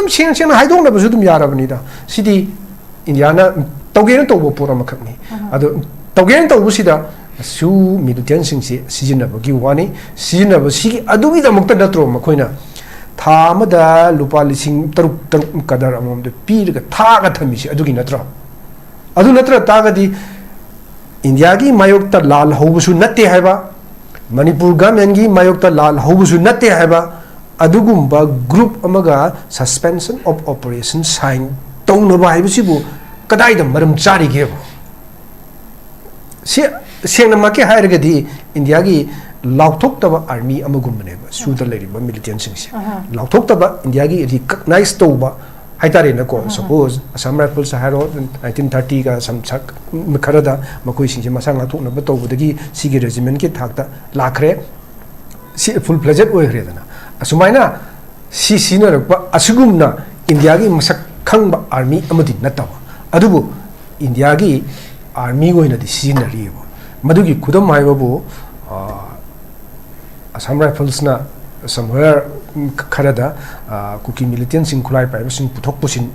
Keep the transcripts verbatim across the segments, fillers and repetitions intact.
ꯁꯦꯡ ꯁꯦꯡꯅ ꯍꯥꯏꯗꯣꯛꯅꯕꯁꯨ ꯑꯗꯨꯝ ꯌꯥꯔꯕꯅꯤꯗ꯫ ꯁꯤꯗꯤ ꯏꯟꯗꯤꯌꯥꯅ ꯇꯧꯒꯦꯅ ꯇꯧꯕ ꯄꯣꯠ ꯑꯃꯈꯛꯅꯤ꯫ ꯑꯗꯣ ꯇꯧꯒꯦꯅ ꯇꯧꯕꯁꯤꯗ ꯁꯨ ꯃꯤꯂꯤꯇꯦꯟꯁꯤꯡꯁꯦ ꯁꯤꯖꯤꯟꯅꯕꯒꯤ ꯋꯥꯅꯤ꯫ ꯁꯤꯖꯤꯟꯅꯕꯁꯤꯒꯤ, ꯑꯗꯨꯒꯤꯗꯃꯛꯇ ꯅꯠꯇ꯭ꯔꯣ ꯃꯈꯣꯏꯅ ꯊꯥ ꯑꯃꯗ ꯂꯨꯄꯥ ꯂꯤꯁꯤꯡ ꯇꯔꯨꯛ, ꯇꯔꯨꯛ ꯀꯗꯔ ꯑꯃꯃꯝꯗ ꯄꯤꯔꯒ ꯊꯥꯛꯑꯒ ꯊꯝꯃꯤꯁꯦ? ꯑꯗꯨꯒꯤ ꯅꯠꯇ꯭ꯔꯣ? ꯑꯗꯨ ꯅꯠꯇ꯭ꯔ ꯇꯥꯔꯒꯗꯤ ꯏꯟꯗꯤꯌꯥꯒꯤ ꯃꯥꯌꯣꯛꯇ ꯂꯥꯜ ꯍꯧꯕꯁꯨ ꯅꯠꯇꯦ ꯍꯥꯏꯕ, ꯃꯅꯤꯄꯨꯔ ꯒꯃꯦꯟꯒꯤ ꯃꯥꯌꯣꯛꯇ ꯂꯥꯜ ꯍꯧꯕꯁꯨ ꯅꯠꯇꯦ ꯍꯥꯏꯕ, ꯑꯗꯨꯒꯨꯝꯕ ꯒ꯭ꯔꯨꯞ ꯑꯃꯒ suspension of operation sign ꯇꯧꯅꯕ ꯍꯥꯏꯕꯁꯤꯕꯨ ꯀꯗꯥꯏꯗ ꯃꯔꯝ ꯆꯥꯔꯤꯒꯦꯕ? ꯁꯤ ꯁꯦꯡꯅꯃꯛꯀꯤ ꯍꯥꯏꯔꯒꯗꯤ ꯏꯟꯗꯤꯌꯥꯒꯤ ꯂꯥꯎꯊꯣꯛꯇꯕ ꯑꯥꯔꯃꯤ ꯑꯃꯒꯨꯝꯕꯅꯦꯕ ꯁꯨꯗ ꯂꯩꯔꯤꯕ ꯃꯤꯂꯤꯇꯦꯟꯁꯤꯡꯁꯦ꯫ ꯂꯥꯎꯊꯣꯛꯇꯕ, ꯏꯟꯗꯤꯌꯥꯒꯤ ꯔꯤꯀꯛꯅꯥꯏꯁ ꯇꯧꯕ ꯍꯥꯏꯇꯥꯔꯦꯅꯦꯀꯣ꯫ ꯁꯄꯣꯖ ꯑꯁꯥꯝ ꯔꯥꯏꯐꯜꯁ ꯍꯥꯏꯔꯣ, ꯅꯥꯏꯟꯇꯤꯟ ꯊꯥꯔꯇꯤꯒ ꯁꯝ ꯁꯛ ꯈꯔꯗ ꯃꯈꯣꯏꯁꯤꯡꯁꯦ ꯃꯁꯥ ꯉꯥꯛꯊꯣꯛꯅꯕ ꯇꯧꯕꯗꯒꯤ ꯁꯤꯒꯤ ꯔꯦꯖꯤꯃꯦꯟꯠꯀꯤ ꯊꯥꯛꯇ ꯂꯥꯛꯈ꯭ꯔꯦ꯫ ꯁꯤ ꯐꯨꯜ ꯐ꯭ꯂꯦꯖꯦꯠ ꯑꯣꯏꯈ꯭ꯔꯦꯗꯅ꯫ ꯑꯁꯨꯃꯥꯏꯅ ꯁꯤ ꯁꯤꯖꯤꯟꯅꯔꯛꯄ ꯑꯁꯤꯒꯨꯝꯅ ꯏꯟꯗꯤꯌꯥꯒꯤ ꯃꯁꯛ ꯈꯪꯕ ꯑꯥꯔꯃꯤ ꯑꯃꯗꯤ ꯅꯠꯇꯕ, ꯑꯗꯨꯕꯨ ꯏꯟꯗꯤꯌꯥꯒꯤ ꯑꯥꯔꯃꯤ ꯑꯣꯏꯅꯗꯤ ꯁꯤꯖꯤꯟꯅꯔꯤꯑꯕ꯫ ꯃꯗꯨꯒꯤ ꯈꯨꯗꯝ ꯍꯥꯏꯕꯕꯨ, ꯑ, ꯑꯁꯥꯝ ꯔꯥꯏꯐꯜꯁꯅ ꯁꯝꯋꯦꯌꯔ ꯈꯔꯗ, ꯑ, ꯀꯨꯀꯤ ꯃꯤꯂꯤꯇꯦꯟꯁꯤꯡ, ꯈꯨꯠꯂꯥꯏ ꯄꯥꯏꯕꯁꯤꯡ ꯄꯨꯊꯣꯛ ꯄꯨꯁꯤꯟ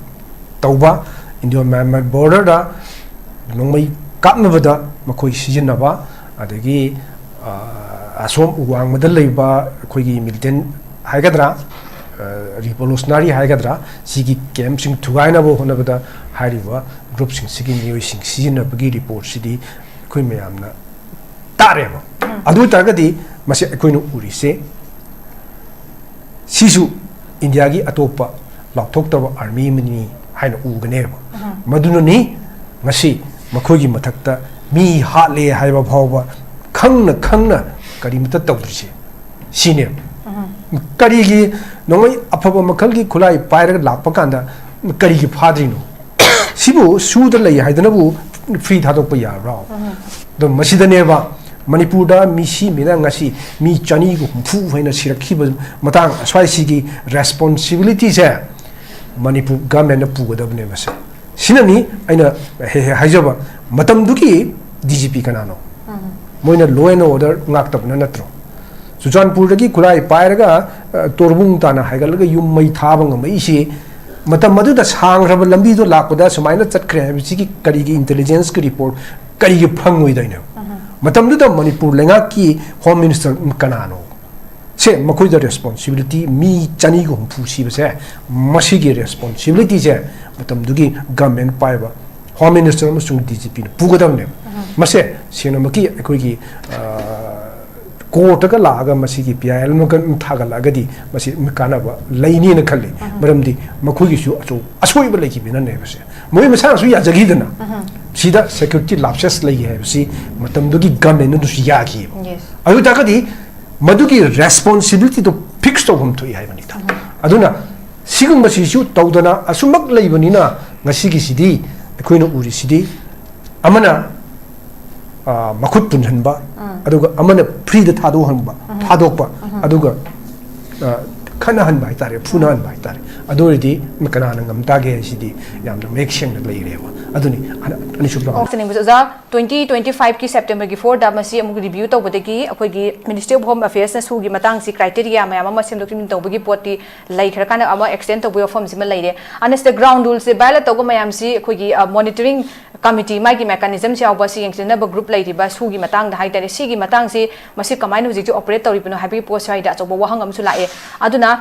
ꯇꯧꯕ, ꯏꯟꯗꯤꯌꯥ ꯃ꯭ꯌꯥꯟꯃꯥꯔ ꯕꯣꯔꯗꯔꯗ ꯅꯣꯡꯃꯩ ꯀꯥꯞꯅꯕꯗ ꯃꯈꯣꯏ ꯁꯤꯖꯤꯟꯅꯕ, ꯑꯗꯒꯤ, ꯑ, ꯑꯁꯣꯝ ꯋꯥꯡꯃꯗ ꯂꯩꯕ ꯑꯩꯈꯣꯏꯒꯤ ꯃꯤꯂꯤꯇꯦꯟ ꯍꯥꯏꯒꯗ꯭ꯔꯥ, ꯑ, ꯔꯤꯚꯣꯂꯨꯁꯅꯔꯤ ꯍꯥꯏꯒꯗ꯭ꯔꯥ, ꯁꯤꯒꯤ ꯀꯦꯝꯞꯁꯤꯡ ꯊꯨꯒꯥꯏꯅꯕ ꯍꯣꯠꯅꯕꯗ ꯍꯥꯏꯔꯤꯕ ꯒ꯭ꯔꯨꯞꯁꯤꯡꯁꯤꯒꯤ ꯃꯤꯑꯣꯏꯁꯤꯡ ꯁꯤꯖꯤꯟꯅꯕꯒꯤ ꯔꯤꯄꯣꯔꯠꯁꯤꯗꯤ ꯑꯩꯈꯣꯏ ꯃꯌꯥꯝꯅ ꯇꯥꯔꯦꯕ꯫ ꯑꯗꯨ ꯑꯣꯏ ꯇꯥꯔꯒꯗꯤ ꯃꯁꯤ ꯑꯩꯈꯣꯏꯅ ꯎꯔꯤꯁꯦ ꯁꯤꯁꯨ ꯏꯟꯗꯤꯌꯥꯒꯤ ꯑꯇꯣꯞꯄ ꯂꯥꯎꯊꯣꯛꯇꯕ ꯑꯥꯔꯃꯤ ꯑꯃꯅꯤ ꯍꯥꯏꯅ ꯎꯒꯅꯦꯕ꯫ ꯃꯗꯨꯅꯅꯤ ꯉꯁꯤ ꯃꯈꯣꯏꯒꯤ ꯃꯊꯛꯇ ꯃꯤ ꯍꯥꯠꯂꯦ ꯍꯥꯏꯕ ꯐꯥꯎꯕ ꯈꯪꯅ ꯈꯪꯅ ꯀꯔꯤꯃꯇ ꯇꯧꯗ꯭ꯔꯤꯁꯦ꯫ ꯁꯤꯅꯦꯕ꯫ ꯀꯔꯤꯒꯤ ꯅꯣꯡꯃꯩ ꯑꯐꯕ ꯃꯈꯜꯒꯤ ꯈꯨꯠꯂꯥꯏ ꯄꯥꯏꯔꯒ ꯂꯥꯛꯄ ꯀꯥꯟꯗ ꯀꯔꯤꯒꯤ ꯐꯥꯗ꯭ꯔꯤꯅꯣ? ꯁꯤꯕꯨ ꯁꯨꯗ ꯂꯩ ꯍꯥꯏꯗꯅꯕꯨ ꯐ꯭ꯔꯤ ꯊꯥꯗꯣꯛꯄ ꯌꯥꯕ꯭ꯔꯣ? ꯑꯗꯣ ꯃꯁꯤꯗꯅꯦꯕ ꯃꯅꯤꯄꯨꯔꯗ ꯃꯤꯁꯤ ꯃꯤꯅ ꯉꯁꯤ ꯃꯤ ꯆꯅꯤꯒ ꯍꯨꯝꯐꯨ ꯍꯦꯟꯅ ꯁꯤꯔꯛꯈꯤꯕ ꯃꯇꯥꯡ ꯑꯁ꯭ꯋꯥꯏꯁꯤꯒꯤ ꯔꯦꯁꯄꯣꯟꯁꯤꯕꯤꯂꯤꯇꯤꯁꯦ ꯃꯅꯤꯄꯨꯔ ꯒꯃꯦꯟꯅ ꯄꯨꯒꯗꯕꯅꯦ꯫ ꯃꯁꯤ ꯁꯤꯅꯅꯤ ꯑꯩꯅ ꯍꯦꯛ ꯍꯦꯛ ꯍꯥꯏꯖꯕ, ꯃꯇꯝꯗꯨꯒꯤ ꯗꯤ ꯖꯤ ꯄꯤ ꯀꯅꯥꯅꯣ? ꯃꯣꯏꯅ law and order ꯉꯥꯛꯇꯕꯅ ꯅꯠꯇ꯭ꯔꯣ? ꯆꯨꯔꯆꯥꯟꯄꯨꯔꯗꯒꯤ ꯈꯨꯠꯂꯥꯏ ꯄꯥꯏꯔꯒ, ꯑ, ꯇꯣꯔꯕꯨꯡ ꯇꯥꯅ ꯍꯥꯏꯒꯠꯂꯒ ꯌꯨꯝ ꯃꯩ ꯊꯥꯕ ꯉꯝꯃꯛꯏꯁꯤ, ꯃꯇꯝ ꯑꯗꯨꯗ ꯁꯥꯡꯈ꯭ꯔꯕ ꯂꯝꯕꯤꯗꯣ ꯂꯥꯛꯄꯗ ꯁꯨꯃꯥꯏꯅ ꯆꯠꯈ꯭ꯔꯦ ꯍꯥꯏꯕꯁꯤꯒꯤ ꯀꯔꯤꯒꯤ intelligence ꯀꯤ report ꯀꯔꯤꯒꯤ ꯐꯪꯉꯣꯏꯗꯣꯏꯅꯣ? ꯃꯇꯝꯗꯨꯗ ꯃꯅꯤꯄꯨꯔ ꯂꯩꯉꯥꯛꯀꯤ Home Minister ꯀꯅꯥꯅꯣ? ꯁꯦ, ꯃꯈꯣꯏꯗ responsibility, ꯃꯤ ꯆꯅꯤꯒ ꯍꯨꯝꯐꯨ ꯁꯤꯕꯁꯦ, ꯃꯁꯤꯒꯤ responsibility ꯁꯦ ꯃꯇꯝꯗꯨꯒꯤ government ꯄꯥꯏꯕ Home Minister ꯑꯃꯁꯨꯡ D G P ꯅ ꯄꯨꯒꯗꯕꯅꯦꯕ꯫ ꯃꯁꯦ ꯁꯦꯡꯅꯃꯛꯀꯤ ꯑꯩꯈꯣꯏꯒꯤ, ꯑ, court ꯒ ꯂꯥꯛꯑꯒ ꯃꯁꯤꯒꯤ P I L ꯑꯃꯒ ꯊꯥꯒꯠꯂꯛꯑꯒꯗꯤ ꯃꯁꯤ ꯀꯥꯟꯅꯕ ꯂꯩꯅꯤꯅ ꯈꯜꯂꯤ꯫ ꯃꯔꯝꯗꯤ ꯃꯈꯣꯏꯒꯤꯁꯨ ꯑꯆꯧ-, ꯑꯁꯣꯏꯕ ꯂꯩꯈꯤꯕꯅꯅꯦꯕꯁꯦ꯫ ꯃꯣꯏ ꯃꯁꯥꯅꯁꯨ ꯌꯥꯖꯈꯤꯗꯅ꯫ ꯁꯤꯗ security lapses ꯂꯩ ꯍꯥꯏꯕꯁꯤ ꯃꯇꯝꯗꯨꯒꯤ government ꯅꯁꯨ ꯌꯥꯈꯤꯑꯕ꯫ Yes. ꯑꯗꯨ ꯑꯣꯏꯇꯥꯔꯒꯗꯤ ꯃꯗꯨꯒꯤ responsibility ꯗꯣ fix ꯇꯧꯐꯝ ꯊꯣꯛꯏ ꯍꯥꯏꯕꯅꯤꯗ꯫ ꯑꯗꯨꯅ ꯁꯤꯒꯨꯝꯕꯁꯤꯁꯨ ꯇꯧꯗꯅ ꯑꯁꯨꯝꯃꯛ ꯂꯩꯕꯅꯤꯅ ꯉꯁꯤꯒꯤꯁꯤꯗꯤ ꯑꯩꯈꯣꯏꯅ ꯎꯔꯤꯁꯤꯗꯤ ꯑꯃꯅ, ꯑ, ꯃꯈꯨꯠ ꯄꯨꯟꯁꯤꯟꯕ, ꯑꯗꯨꯒ ꯑꯃꯅ free ꯗ ꯊꯥꯗꯣꯛꯍꯟꯕ, ꯊꯥꯗꯣꯛꯄ, ꯑꯗꯨꯒ, ꯑ, ꯈꯠꯅꯍꯟꯕ ꯍꯥꯏꯇꯥꯔꯦ, ꯐꯨꯅꯍꯟꯕ ꯍꯥꯏꯇꯥꯔꯦ꯫ ꯑꯗꯨ ꯑꯣꯏꯔꯗꯤ ꯀꯅꯥꯅ ꯉꯝ ꯇꯥꯒꯦ ꯍꯥꯏꯁꯤꯗꯤ ꯌꯥꯝꯅ ꯃꯌꯦꯛ ꯁꯦꯡꯅ ꯂꯩꯔꯦꯕ꯫ ꯑꯗꯨꯅꯤ ꯑꯅ-, ꯑꯅꯤꯁꯨꯕ round꯫ ꯐꯣꯛꯁ ꯅ꯭ꯌꯨꯁ ꯑꯣꯖꯥ, twenty twenty five ꯀꯤ September ꯒꯤ four ꯗ ꯃꯁꯤ ꯑꯃꯨꯛ review ꯇꯧꯕꯗꯒꯤ ꯑꯩꯈꯣꯏꯒꯤ Ministry of Home Affairs ꯅ ꯁꯨꯒꯤ ꯃꯇꯥꯡꯁꯤ criteria ꯃꯌꯥꯝ ꯑꯃ ꯁꯦꯝꯗꯣꯛ ꯁꯦꯝꯖꯤꯟ ꯇꯧꯕꯒꯤ ꯄꯣꯠꯇꯤ ꯂꯩꯈ꯭ꯔꯀꯥꯟꯗ ꯑꯃ extend ꯇꯧꯕꯒꯤ ꯋꯥꯐꯝꯁꯤꯃ ꯂꯩꯔꯦ꯫ ꯑꯅ ꯁꯤꯗ ground rule ꯁꯦ violate ꯇꯧꯕ ꯃꯌꯥꯝꯁꯤ ꯑꯩꯈꯣꯏꯒꯤ, ꯑ, monitoring committee, ꯃꯥꯒꯤ mechanism ꯁꯦ ꯌꯥꯎꯕ, ꯁꯤ ꯌꯦꯡꯁꯤꯟꯅꯕ group ꯂꯩꯔꯤꯕ ꯁꯨꯒꯤ ꯃꯇꯥꯡꯗ ꯍꯥꯏꯇꯥꯔꯦ, ꯁꯤꯒꯤ ꯃꯇꯥꯡꯁꯤ ꯃꯁꯤ ꯀꯃꯥꯏꯅ ꯍꯧꯖꯤꯛ ꯍꯧꯖꯤꯛ operate ꯇꯧꯔꯤꯕꯅꯣ ꯍꯥꯏꯕꯒꯤ ꯄꯣꯠ ꯁ꯭ꯋꯥꯏꯗ ꯑꯆꯧꯕ ꯋꯥꯍꯪ ꯑꯃꯁꯨ ꯂꯥꯛꯑꯦ꯫ ꯑꯗꯨꯅ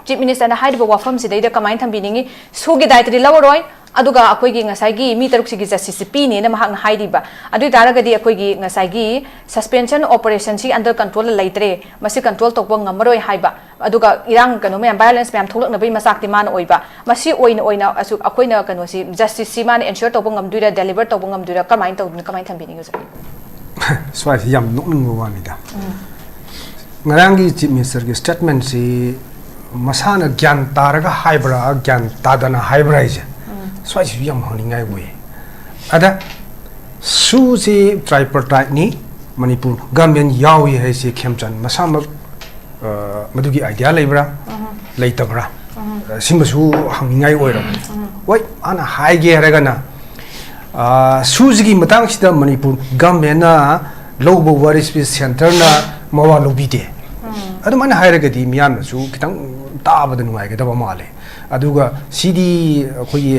Chief Minister ꯅ ꯍꯥꯏꯔꯤꯕ ꯋꯥꯐꯝꯁꯤꯗꯩꯗ ꯀꯃꯥꯏꯅ ꯊꯝꯕꯤꯅꯤꯡꯉꯤ? ꯁꯨꯒꯤ ꯗꯥꯏꯇꯗꯤ ꯂꯧꯔꯔꯣꯏ, ꯑꯗꯨꯒ ꯑꯩꯈꯣꯏꯒꯤ ꯉꯁꯥꯏꯒꯤ ꯃꯤ ꯇꯔꯨꯛꯁꯤꯒꯤ justice ꯁꯤ ꯄꯤꯅꯦꯅ ꯃꯍꯥꯛꯅ ꯍꯥꯏꯔꯤꯕ꯫ ꯑꯗꯨ ꯑꯣꯏ ꯇꯥꯔꯒꯗꯤ ꯑꯩꯈꯣꯏꯒꯤ ꯉꯁꯥꯏꯒꯤ suspension operation ꯁꯤ under control ꯗ ꯂꯩꯇ꯭ꯔꯦ, ꯃꯁꯤ control ꯇꯧꯕ ꯉꯝꯃꯔꯣꯏ ꯍꯥꯏꯕ, ꯑꯗꯨꯒ ꯏꯔꯥꯡ ꯀꯩꯅꯣ ꯃꯌꯥꯝ, violence ꯃꯌꯥꯝ ꯊꯣꯛꯂꯛꯅꯕꯒꯤ ꯃꯆꯥꯛꯇꯤ ꯃꯥꯅ ꯑꯣꯏꯕ꯫ ꯃꯁꯤ ꯑꯣꯏꯅ ꯑꯣꯏꯅ ꯑꯁꯨꯛ ꯑꯩꯈꯣꯏꯅ ꯀꯩꯅꯣꯁꯤ, justice ꯁꯤ ꯃꯥꯅ ensure ꯇꯧꯕ ꯉꯝꯗꯣꯏꯔꯥ, deliver ꯇꯧꯕ ꯉꯝꯗꯣꯏꯔꯥ, ꯀꯃꯥꯏꯅ ꯇꯧꯗꯣꯏꯅꯣ, ꯀꯃꯥꯏꯅ ꯊꯝꯕꯤꯅꯤꯡꯉꯤ ꯑꯣꯖꯥ? ꯁ꯭ꯋꯥꯏꯁꯤ ꯌꯥꯝ ꯅꯣꯛꯅꯤꯡꯕ ꯋꯥꯅꯤꯗ꯫ ꯉꯔꯥꯡꯒꯤ Chief Minister ꯒꯤ statement ꯁꯤ ꯃꯁꯥꯅ ꯒ꯭ꯌꯥꯟ ꯇꯥꯔꯒ ꯍꯥꯏꯕ꯭ꯔꯥ, ꯒ꯭ꯌꯥꯟ ꯇꯥꯗꯅ ꯍꯥꯏꯕ꯭ꯔꯥ ꯍꯥꯏꯁꯦ, ꯁ꯭ꯋꯥꯏꯁꯤꯁꯨ ꯌꯥꯝ ꯍꯪꯅꯤꯡꯉꯥꯏ ꯑꯣꯏ꯫ ꯑꯗ ꯁꯨꯁꯤ tripartite ꯅꯤ, ꯃꯅꯤꯄꯨꯔ government ꯌꯥꯎꯏ ꯍꯥꯏꯁꯦ ꯈꯦꯝꯆꯥꯟ ꯃꯁꯥꯃꯛ, ꯑ, ꯃꯗꯨꯒꯤ idea ꯂꯩꯕ꯭ꯔꯥ, ꯂꯩꯇꯕ꯭ꯔꯥ? ꯑ, ꯁꯤꯃꯁꯨ ꯍꯪꯅꯤꯡꯉꯥꯏ ꯑꯣꯏꯔꯕꯅꯤ꯫ ꯍꯣꯏ, ꯃꯥꯅ ꯍꯥꯏꯒꯦ ꯍꯥꯏꯔꯒꯅ, ꯑ, ꯁꯨꯁꯤꯒꯤ ꯃꯇꯥꯡꯁꯤꯗ ꯃꯅꯤꯄꯨꯔ government ꯅ ꯂꯧꯕ ꯋꯥꯔꯤꯁꯤ centre ꯅ ꯃꯋꯥ ꯂꯧꯕꯤꯗꯦ꯫ ꯑꯗꯨꯃꯥꯏꯅ ꯍꯥꯏꯔꯒꯗꯤ ꯃꯤꯌꯥꯝꯅꯁꯨ ꯈꯤꯇꯪ ꯇꯥꯕꯗ ꯅꯨꯡꯉꯥꯏꯒꯗꯕ ꯃꯥꯜꯂꯦ꯫ ꯑꯗꯨꯒ ꯁꯤꯗꯤ ꯑꯩꯈꯣꯏꯒꯤ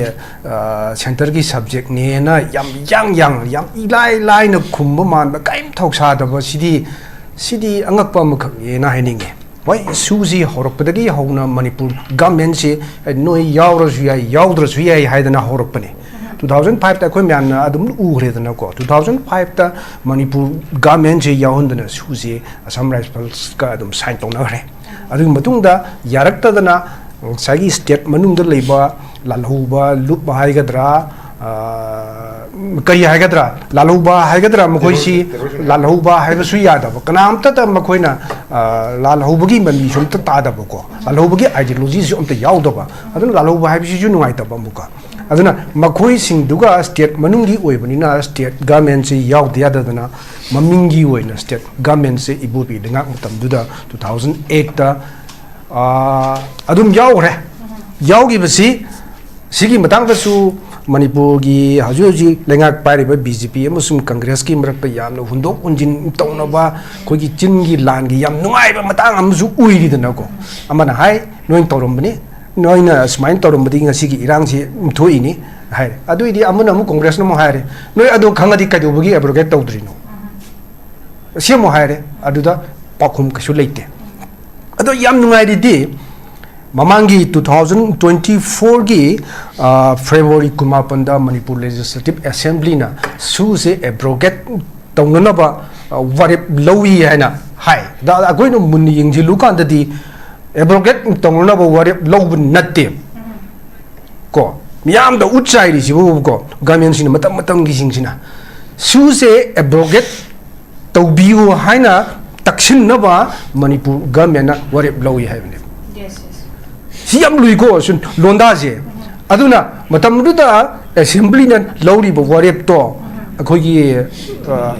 ꯁꯦꯟꯇꯔꯒꯤ ꯁꯕꯖꯦꯛꯅꯦꯅ ꯌꯥꯝ ꯌꯥꯡ ꯌꯥꯡ ꯌꯥꯝ ꯏꯂꯥꯏ ꯂꯥꯏꯅ ꯈꯨꯝꯕ ꯃꯥꯟꯕ ꯀꯔꯤꯝ ꯊꯧꯁꯥꯗꯕ ꯁꯤꯗꯤ ꯁꯤꯗꯤ ꯑꯉꯛꯄ ꯑꯃꯈꯛꯅꯦꯅ ꯍꯥꯏꯅꯤꯡꯉꯦ꯫ ꯍꯣꯏ, ꯁꯨꯁꯤ ꯍꯧꯔꯛꯄꯗꯒꯤ ꯍꯧꯅ ꯃꯅꯤꯄꯨꯔ ꯒꯃꯦꯟꯁꯤ ꯅꯣꯏ ꯌꯥꯎꯔꯁꯨ ꯌꯥꯏ, ꯌꯥꯎꯗ꯭ꯔꯁꯨ ꯌꯥꯏ ꯍꯥꯏꯗꯅ ꯍꯧꯔꯛꯄꯅꯦ꯫ ꯇꯨ ꯊꯥꯎꯖꯟ ꯐꯥꯏꯚꯇ ꯑꯩꯈꯣꯏ ꯃꯌꯥꯝꯅ ꯑꯗꯨꯝ ꯎꯈ꯭ꯔꯦꯗꯅꯀꯣ꯫ ꯇꯨ ꯊꯥꯎꯖꯟ ꯐꯥꯏꯚꯇ ꯃꯅꯤꯄꯨꯔ ꯒꯃꯦꯟꯁꯦ ꯌꯥꯎꯍꯟꯗꯅ ꯁꯨꯁꯤ ꯑꯁꯥꯝ ꯔꯥꯏꯐꯜꯁꯀ ꯑꯗꯨꯝ ꯁꯥꯏꯟ ꯇꯧꯅꯈ꯭ꯔꯦ꯫ ꯑꯗꯨꯒꯤ ꯃꯇꯨꯡꯗ ꯌꯥꯔꯛꯇꯗꯅ ꯉꯁꯥꯏꯒꯤ ꯁ꯭ꯇꯦꯠ ꯃꯅꯨꯡꯗ ꯂꯩꯕ ꯂꯥꯜꯍꯧꯕ ꯂꯨꯞ ꯍꯥꯏꯒꯗ꯭ꯔꯥ, ꯑꯥ, ꯀꯔꯤ ꯍꯥꯏꯒꯗ꯭ꯔꯥ, ꯂꯥꯜꯍꯧꯕ ꯍꯥꯏꯒꯗ꯭ꯔꯥ, ꯃꯈꯣꯏꯁꯤ ꯂꯥꯜꯍꯧꯕ ꯍꯥꯏꯕꯁꯨ ꯌꯥꯗꯕ, ꯀꯅꯥꯝꯇꯗ ꯃꯈꯣꯏꯅ, ꯑꯥ, ꯂꯥꯜꯍꯧꯕꯒꯤ ꯃꯃꯤꯁꯨ ꯑꯝꯇ ꯇꯥꯗꯕꯀꯣ, ꯂꯥꯜꯍꯧꯕꯒꯤ ꯑꯥꯏꯗꯤꯌꯣꯂꯣꯖꯤꯁꯨ ꯑꯝꯇ ꯌꯥꯎꯗꯕ, ꯑꯗꯨꯅ ꯂꯥꯜꯍꯧꯕ ꯍꯥꯏꯕꯁꯤꯁꯨ ꯅꯨꯡꯉꯥꯏꯇꯕ ꯑꯃꯨꯛꯀ꯫ ꯑꯗꯨꯅ ꯃꯈꯣꯏꯁꯤꯡꯗꯨꯒ ꯁ꯭ꯇꯦꯠ ꯃꯅꯨꯡꯒꯤ ꯑꯣꯏꯕꯅꯤꯅ ꯁ꯭ꯇꯦꯠ ꯒꯃꯦꯟꯁꯤ ꯌꯥꯎꯗ ꯌꯥꯗꯗꯅ ꯃꯃꯤꯡꯒꯤ ꯑꯣꯏꯅ ꯁ꯭ꯇꯦꯠ ꯒꯃꯦꯟꯁꯦ ꯏꯕꯣꯕꯤ ꯂꯩꯉꯥꯛ ꯃꯇꯝꯗꯨꯗ ꯇꯨ ꯊꯥꯎꯖꯟ ꯑꯩꯠꯇ ꯑꯗꯨꯝ ꯌꯥꯎꯈ꯭ꯔꯦ꯫ ꯌꯥꯎꯈꯤꯕꯁꯤ ꯁꯤꯒꯤ ꯃꯇꯥꯡꯗꯁꯨ ꯃꯅꯤꯄꯨꯔꯒꯤ ꯍꯧꯖꯤꯛ ꯍꯧꯖꯤꯛ ꯂꯩꯉꯥꯛ ꯄꯥꯏꯔꯤꯕ ꯕꯤ ꯖꯦ ꯄꯤ ꯑꯃꯁꯨꯡ ꯀꯪꯒ꯭ꯔꯦꯁꯀꯤ ꯃꯔꯛꯇ ꯌꯥꯝꯅ ꯍꯨꯟꯗꯣꯛ ꯍꯨꯟꯖꯤꯟ ꯇꯧꯅꯕ ꯑꯩꯈꯣꯏꯒꯤ ꯆꯤꯟꯒꯤ ꯂꯥꯟꯒꯤ ꯌꯥꯝ ꯅꯨꯡꯉꯥꯏꯕ ꯃꯇꯥꯡ ꯑꯃꯁꯨ ꯑꯣꯏꯔꯤꯗꯅꯀꯣ꯫ ꯑꯃꯅ ꯍꯥꯏ, "ꯅꯣꯏꯅ ꯇꯧꯔꯝꯕꯅꯤ, ꯅꯣꯏꯅ ꯁꯨꯃꯥꯏꯅ ꯇꯧꯔꯝꯕꯗꯒꯤ ꯉꯁꯤꯒꯤ ꯏꯔꯥꯡꯁꯤ ꯊꯣꯛꯏꯅꯤ" ꯍꯥꯏꯔꯦ꯫ ꯑꯗꯨꯏꯗꯤ ꯑꯃꯅ ꯑꯃꯨꯛ, ꯀꯪꯒ꯭ꯔꯦꯁꯅ ꯑꯃꯨꯛ ꯍꯥꯏꯔꯦ, "ꯅꯣꯏ ꯑꯗꯨ ꯈꯪꯉꯗꯤ ꯀꯩꯗꯧꯕꯒꯤ ꯑꯦꯕ꯭ꯔꯣꯒꯦꯠ ꯇꯧꯗ꯭ꯔꯤꯅꯣ?" ꯁꯤ ꯑꯃꯨꯛ ꯍꯥꯏꯔꯦ꯫ ꯑꯗꯨꯗ ꯄꯥꯎꯈꯨꯝ ꯀꯩꯁꯨ ꯂꯩꯇꯦ꯫ ꯑꯗꯣ ꯌꯥꯝ ꯅꯨꯡꯉꯥꯏꯔꯤꯗꯤ, ꯃꯃꯥꯡꯒꯤ ꯇꯨ ꯊꯥꯎꯖꯟ ꯇ꯭ꯋꯦꯟꯇꯤ ꯐꯣꯔꯒꯤ, ꯑ, ꯐꯦꯕ꯭ꯔꯨꯋꯥꯔꯤ ꯀꯨꯟꯃꯥꯄꯟꯗ ꯃꯅꯤꯄꯨꯔ ꯂꯦꯖꯤꯁꯂꯦꯇꯤꯚ ꯑꯦꯁꯦꯝꯕ꯭ꯂꯤꯅ ꯁꯨꯁꯦ ꯑꯦꯕ꯭ꯔꯣꯒꯦꯠ ꯇꯧꯅꯅꯕ, ꯑ, ꯋꯥꯔꯦꯞ ꯂꯧꯏ ꯍꯥꯏꯅ ꯍꯥꯏ꯫ ꯑꯗ ꯑꯩꯈꯣꯏꯅ ꯃꯨꯟꯅ ꯌꯦꯡꯁꯤꯜꯂꯨ ꯀꯥꯟꯗꯗꯤ ꯑꯦꯕ꯭ꯔꯣꯒꯦꯠ ꯇꯧꯅꯅꯕ ꯋꯥꯔꯦꯞ ꯂꯧꯕ ꯅꯠꯇꯦ꯫ ꯀꯣ, ꯃꯤꯌꯥꯝꯗ ꯎꯠ ꯆꯥꯏꯔꯤꯁꯤꯕꯨ ꯀꯣ, ꯒꯃꯦꯟꯁꯤꯡꯅ ꯃꯇꯝ ꯃꯇꯝꯒꯤꯁꯤꯡꯁꯤꯅ ꯁꯨꯁꯦ ꯑꯦꯕ꯭ꯔꯣꯒꯦꯠ ꯇꯧꯕꯤꯌꯨ ꯍꯥꯏꯅ ꯇꯛꯁꯤꯟꯅꯕ ꯃꯅꯤꯄꯨꯔ ꯒꯃꯦꯟꯅ ꯋꯥꯔꯦꯞ ꯂꯧꯏ ꯍꯥꯏꯕꯅꯦꯕ꯫ ꯁꯤ ꯌꯥꯝ ꯂꯨꯏꯀꯣ, ꯁꯨꯝ ꯂꯣꯟꯗꯥꯁꯦ꯫ ꯑꯗꯨꯅ ꯃꯇꯝꯗꯨꯗ ꯑꯦꯁꯦꯝꯕ꯭ꯂꯤꯅ ꯂꯧꯔꯤꯕ ꯋꯥꯔꯦꯞꯇꯣ ꯑꯩꯈꯣꯏꯒꯤ, ꯑ,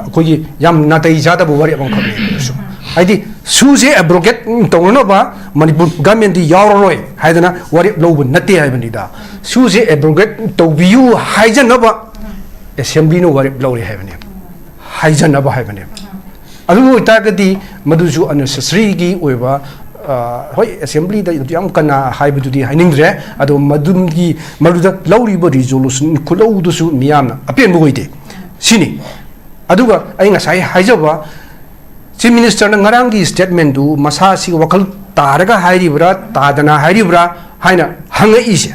ꯑꯩꯈꯣꯏꯒꯤ ꯌꯥꯝ ꯅꯥꯇꯩ ꯆꯥꯗꯕ ꯋꯥꯔꯦꯞ ꯑꯃꯈꯛꯅꯦ꯫ ꯍꯥꯏꯗꯤ ꯁꯨꯁꯦ ꯑꯦꯕ꯭ꯔꯣꯒꯦꯠ ꯇꯧꯅꯅꯕ ꯃꯅꯤꯄꯨꯔ ꯒꯃꯦꯟꯗꯤ ꯌꯥꯎꯔꯔꯣꯏ ꯍꯥꯏꯗꯅ ꯋꯥꯔꯦꯞ ꯂꯧꯕ ꯅꯠꯇꯦ ꯍꯥꯏꯕꯅꯤꯗ꯫ ꯁꯨꯁꯦ ꯑꯦꯕ꯭ꯔꯣꯒꯦꯠ ꯇꯧꯕꯤꯌꯨ ꯍꯥꯏꯖꯅꯕ ꯑꯦꯁꯦꯝꯕ꯭ꯂꯤꯅ ꯋꯥꯔꯦꯞ ꯂꯧꯔꯦ ꯍꯥꯏꯕꯅꯦ꯫ ꯍꯥꯏꯖꯅꯕ ꯍꯥꯏꯕꯅꯦ꯫ ꯑꯗꯨ ꯑꯣꯏꯇꯥꯔꯒꯗꯤ ꯃꯗꯨꯁꯨ unnecessary ꯒꯤ ꯑꯣꯏꯕ, ꯑ, ꯍꯣꯏ, assembly ꯗ ꯌꯥꯝ ꯀꯟꯅ ꯍꯥꯏꯕꯗꯨꯗꯤ ꯍꯥꯏꯅꯤꯡꯗ꯭ꯔꯦ, ꯑꯗꯣ ꯃꯗꯨꯒꯤ, ꯃꯗꯨꯗ ꯂꯧꯔꯤꯕ resolution ꯈꯨꯂꯧꯗꯨꯁꯨ ꯃꯤꯌꯥꯝꯅ ꯑꯄꯦꯟꯕ ꯑꯣꯏꯗꯦ꯫ ꯁꯤꯅꯤ꯫ ꯑꯗꯨꯒ ꯑꯩ ꯉꯁꯥꯏ ꯍꯥꯏꯖꯕ, Chief Minister ꯅ ꯉꯔꯥꯡꯒꯤ statement ꯗꯨ ꯃꯁꯥꯁꯤ ꯋꯥꯈꯜ ꯇꯥꯔꯒ ꯍꯥꯏꯔꯤꯕ꯭ꯔꯥ, ꯇꯥꯗꯅ ꯍꯥꯏꯔꯤꯕ꯭ꯔꯥ ꯍꯥꯏꯅ ꯍꯪꯉꯛꯏꯁꯦ,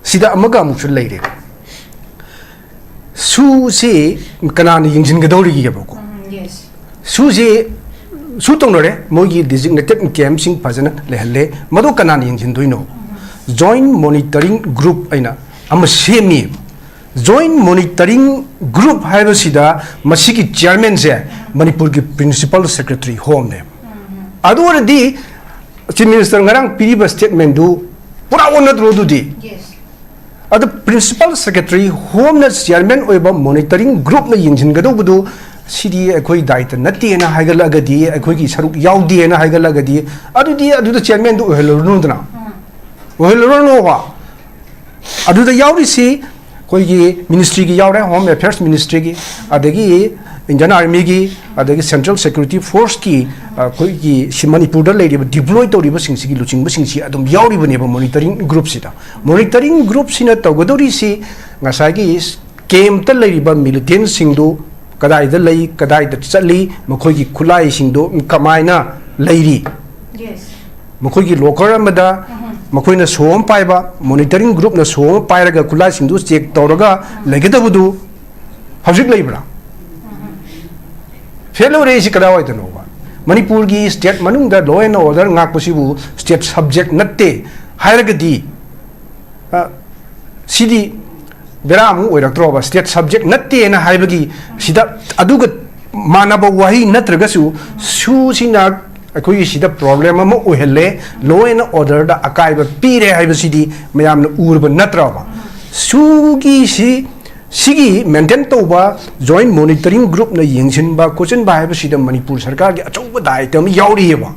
ꯁꯤꯗ ꯑꯃꯒ ꯑꯃꯨꯛꯁꯨ ꯂꯩꯔꯦ꯫ ꯁꯨꯁꯤ ꯀꯅꯥꯅ ꯌꯦꯡꯁꯤꯟꯒꯗꯧꯔꯤꯒꯦꯕꯀꯣ? ꯁꯨꯁꯤ ꯁꯨ ꯇꯧꯅꯔꯦ, ꯃꯣꯏꯒꯤ designated camp ꯁꯤꯡ ꯐꯖꯅ ꯂꯩꯍꯜꯂꯦ꯫ ꯃꯗꯨ ꯀꯅꯥꯅ ꯌꯦꯡꯁꯤꯟꯗꯣꯏꯅꯣ? Joint Monitoring Group ꯍꯥꯏꯅ ꯑꯃ ꯁꯦꯝꯃꯤ꯫ Joint Monitoring Group ꯍꯥꯏꯕꯁꯤꯗ ꯃꯁꯤꯒꯤ chairman ꯁꯦ ꯃꯅꯤꯄꯨꯔꯒꯤ Principal Secretary Home ꯅꯦ꯫ ꯑꯗꯨ ꯑꯣꯏꯔꯗꯤ Chief Minister ꯉꯔꯥꯡ ꯄꯤꯔꯤꯕ statement ꯗꯨ ꯄꯨꯔꯥ ꯑꯣꯟꯅꯗ꯭ꯔꯣ ꯑꯗꯨꯗꯤ? ꯑꯗꯨ Principal Secretary Home ꯅ chairman ꯑꯣꯏꯕ monitoring group ꯅ ꯌꯦꯡꯁꯤꯟꯒꯗꯧꯕꯗꯨ, ꯁꯤꯗꯤ ꯑꯩꯈꯣꯏ ꯗꯥꯏꯇ ꯅꯠꯇꯦꯅ ꯍꯥꯏꯒꯠꯂꯛꯑꯒꯗꯤ, ꯑꯩꯈꯣꯏꯒꯤ ꯁꯔꯨꯛ ꯌꯥꯎꯗꯦꯅ ꯍꯥꯏꯒꯠꯂꯛꯑꯒꯗꯤ, ꯑꯗꯨꯗꯤ ꯑꯗꯨꯗ chairman ꯗꯨ ꯑꯣꯏꯍꯜꯂꯨꯔꯅꯨꯗꯅ꯫ ꯑꯣꯏꯍꯜꯂꯨꯔꯅꯨꯕ꯫ ꯑꯗꯨꯗ ꯌꯥꯎꯔꯤꯁꯤ ꯑꯩꯈꯣꯏꯒꯤ ministry ꯒꯤ ꯌꯥꯎꯔꯦ, Home Affairs Ministry ꯒꯤ, ꯑꯗꯒꯤ Indian Army ꯒꯤ, ꯑꯗꯒꯤ Central Security Force ꯀꯤ, ꯑꯩꯈꯣꯏꯒꯤ ꯁꯤ ꯃꯅꯤꯄꯨꯔꯗ ꯂꯩꯔꯤꯕ deploy ꯇꯧꯔꯤꯕꯁꯤꯡꯁꯤꯒꯤ ꯂꯨꯆꯤꯡꯕꯁꯤꯡꯁꯤ ꯑꯗꯨꯝ ꯌꯥꯎꯔꯤꯕꯅꯦꯕ monitoring group ꯁꯤꯗ꯫ Monitoring group ꯁꯤꯅ ꯇꯧꯒꯗꯧꯔꯤꯁꯤ ꯉꯁꯥꯏꯒꯤ camp ꯇ ꯂꯩꯔꯤꯕ militant ꯁꯤꯡꯗꯨ ꯀꯗꯥꯏꯗ ꯂꯩ, ꯀꯗꯥꯏꯗ ꯆꯠꯂꯤ, ꯃꯈꯣꯏꯒꯤ ꯈꯨꯠꯂꯥꯏꯁꯤꯡꯗꯨ ꯀꯃꯥꯏꯅ ꯂꯩꯔꯤ, ꯃꯈꯣꯏꯒꯤ locker ꯑꯃꯗ ꯃꯈꯣꯏꯅ ꯁꯣ ꯑꯃ ꯄꯥꯏꯕ, monitoring group ꯅ ꯁꯣ ꯑꯃ ꯄꯥꯏꯔꯒ ꯈꯨꯠꯂꯥꯏꯁꯤꯡꯗꯨ check ꯇꯧꯔꯒ ꯂꯩꯒꯗꯕꯗꯨ ꯍꯧꯖꯤꯛ ꯂꯩꯕ꯭ꯔꯥ? Fail ꯑꯣꯏꯔꯛꯏꯁꯤ ꯀꯗꯥꯏꯋꯥꯏꯗꯅꯣꯕ? ꯃꯅꯤꯄꯨꯔꯒꯤ state ꯃꯅꯨꯡꯗ law and order ꯉꯥꯛꯄꯁꯤꯕꯨ state subject ꯅꯠꯇꯦ ꯍꯥꯏꯔꯒꯗꯤ, ꯑ, ꯁꯤꯗꯤ ꯕꯦꯔꯥ ꯑꯃꯨꯛ ꯑꯣꯏꯔꯛꯇ꯭ꯔꯣꯕ? State subject ꯅꯠꯇꯦꯅ ꯍꯥꯏꯕꯒꯤ ꯁꯤꯗ ꯑꯗꯨꯒ ꯃꯥꯟꯅꯕ ꯋꯥꯍꯩ ꯅꯠꯇ꯭ꯔꯒꯁꯨ, ꯁꯨꯁꯤꯅ ꯑꯩꯈꯣꯏꯒꯤ ꯁꯤꯗ problem ꯑꯃ ꯑꯣꯏꯍꯜꯂꯦ, law and order ꯗ ꯑꯀꯥꯏꯕ ꯄꯤꯔꯦ ꯍꯥꯏꯕꯁꯤꯗꯤ ꯃꯌꯥꯝꯅ ꯎꯔꯕ ꯅꯠꯇ꯭ꯔꯕ? ꯁꯨꯒꯤꯁꯤ, ꯁꯤꯒꯤ maintain ꯇꯧꯕ Joint Monitoring Group ꯅ ꯌꯦꯡꯁꯤꯟꯕ ꯈꯣꯠꯆꯤꯟꯕ ꯍꯥꯏꯕꯁꯤꯗ ꯃꯅꯤꯄꯨꯔ ꯁꯔꯀꯥꯔꯒꯤ ꯑꯆꯧꯕ ꯗꯥꯏꯇ ꯑꯃ ꯌꯥꯎꯔꯤꯑꯕ꯫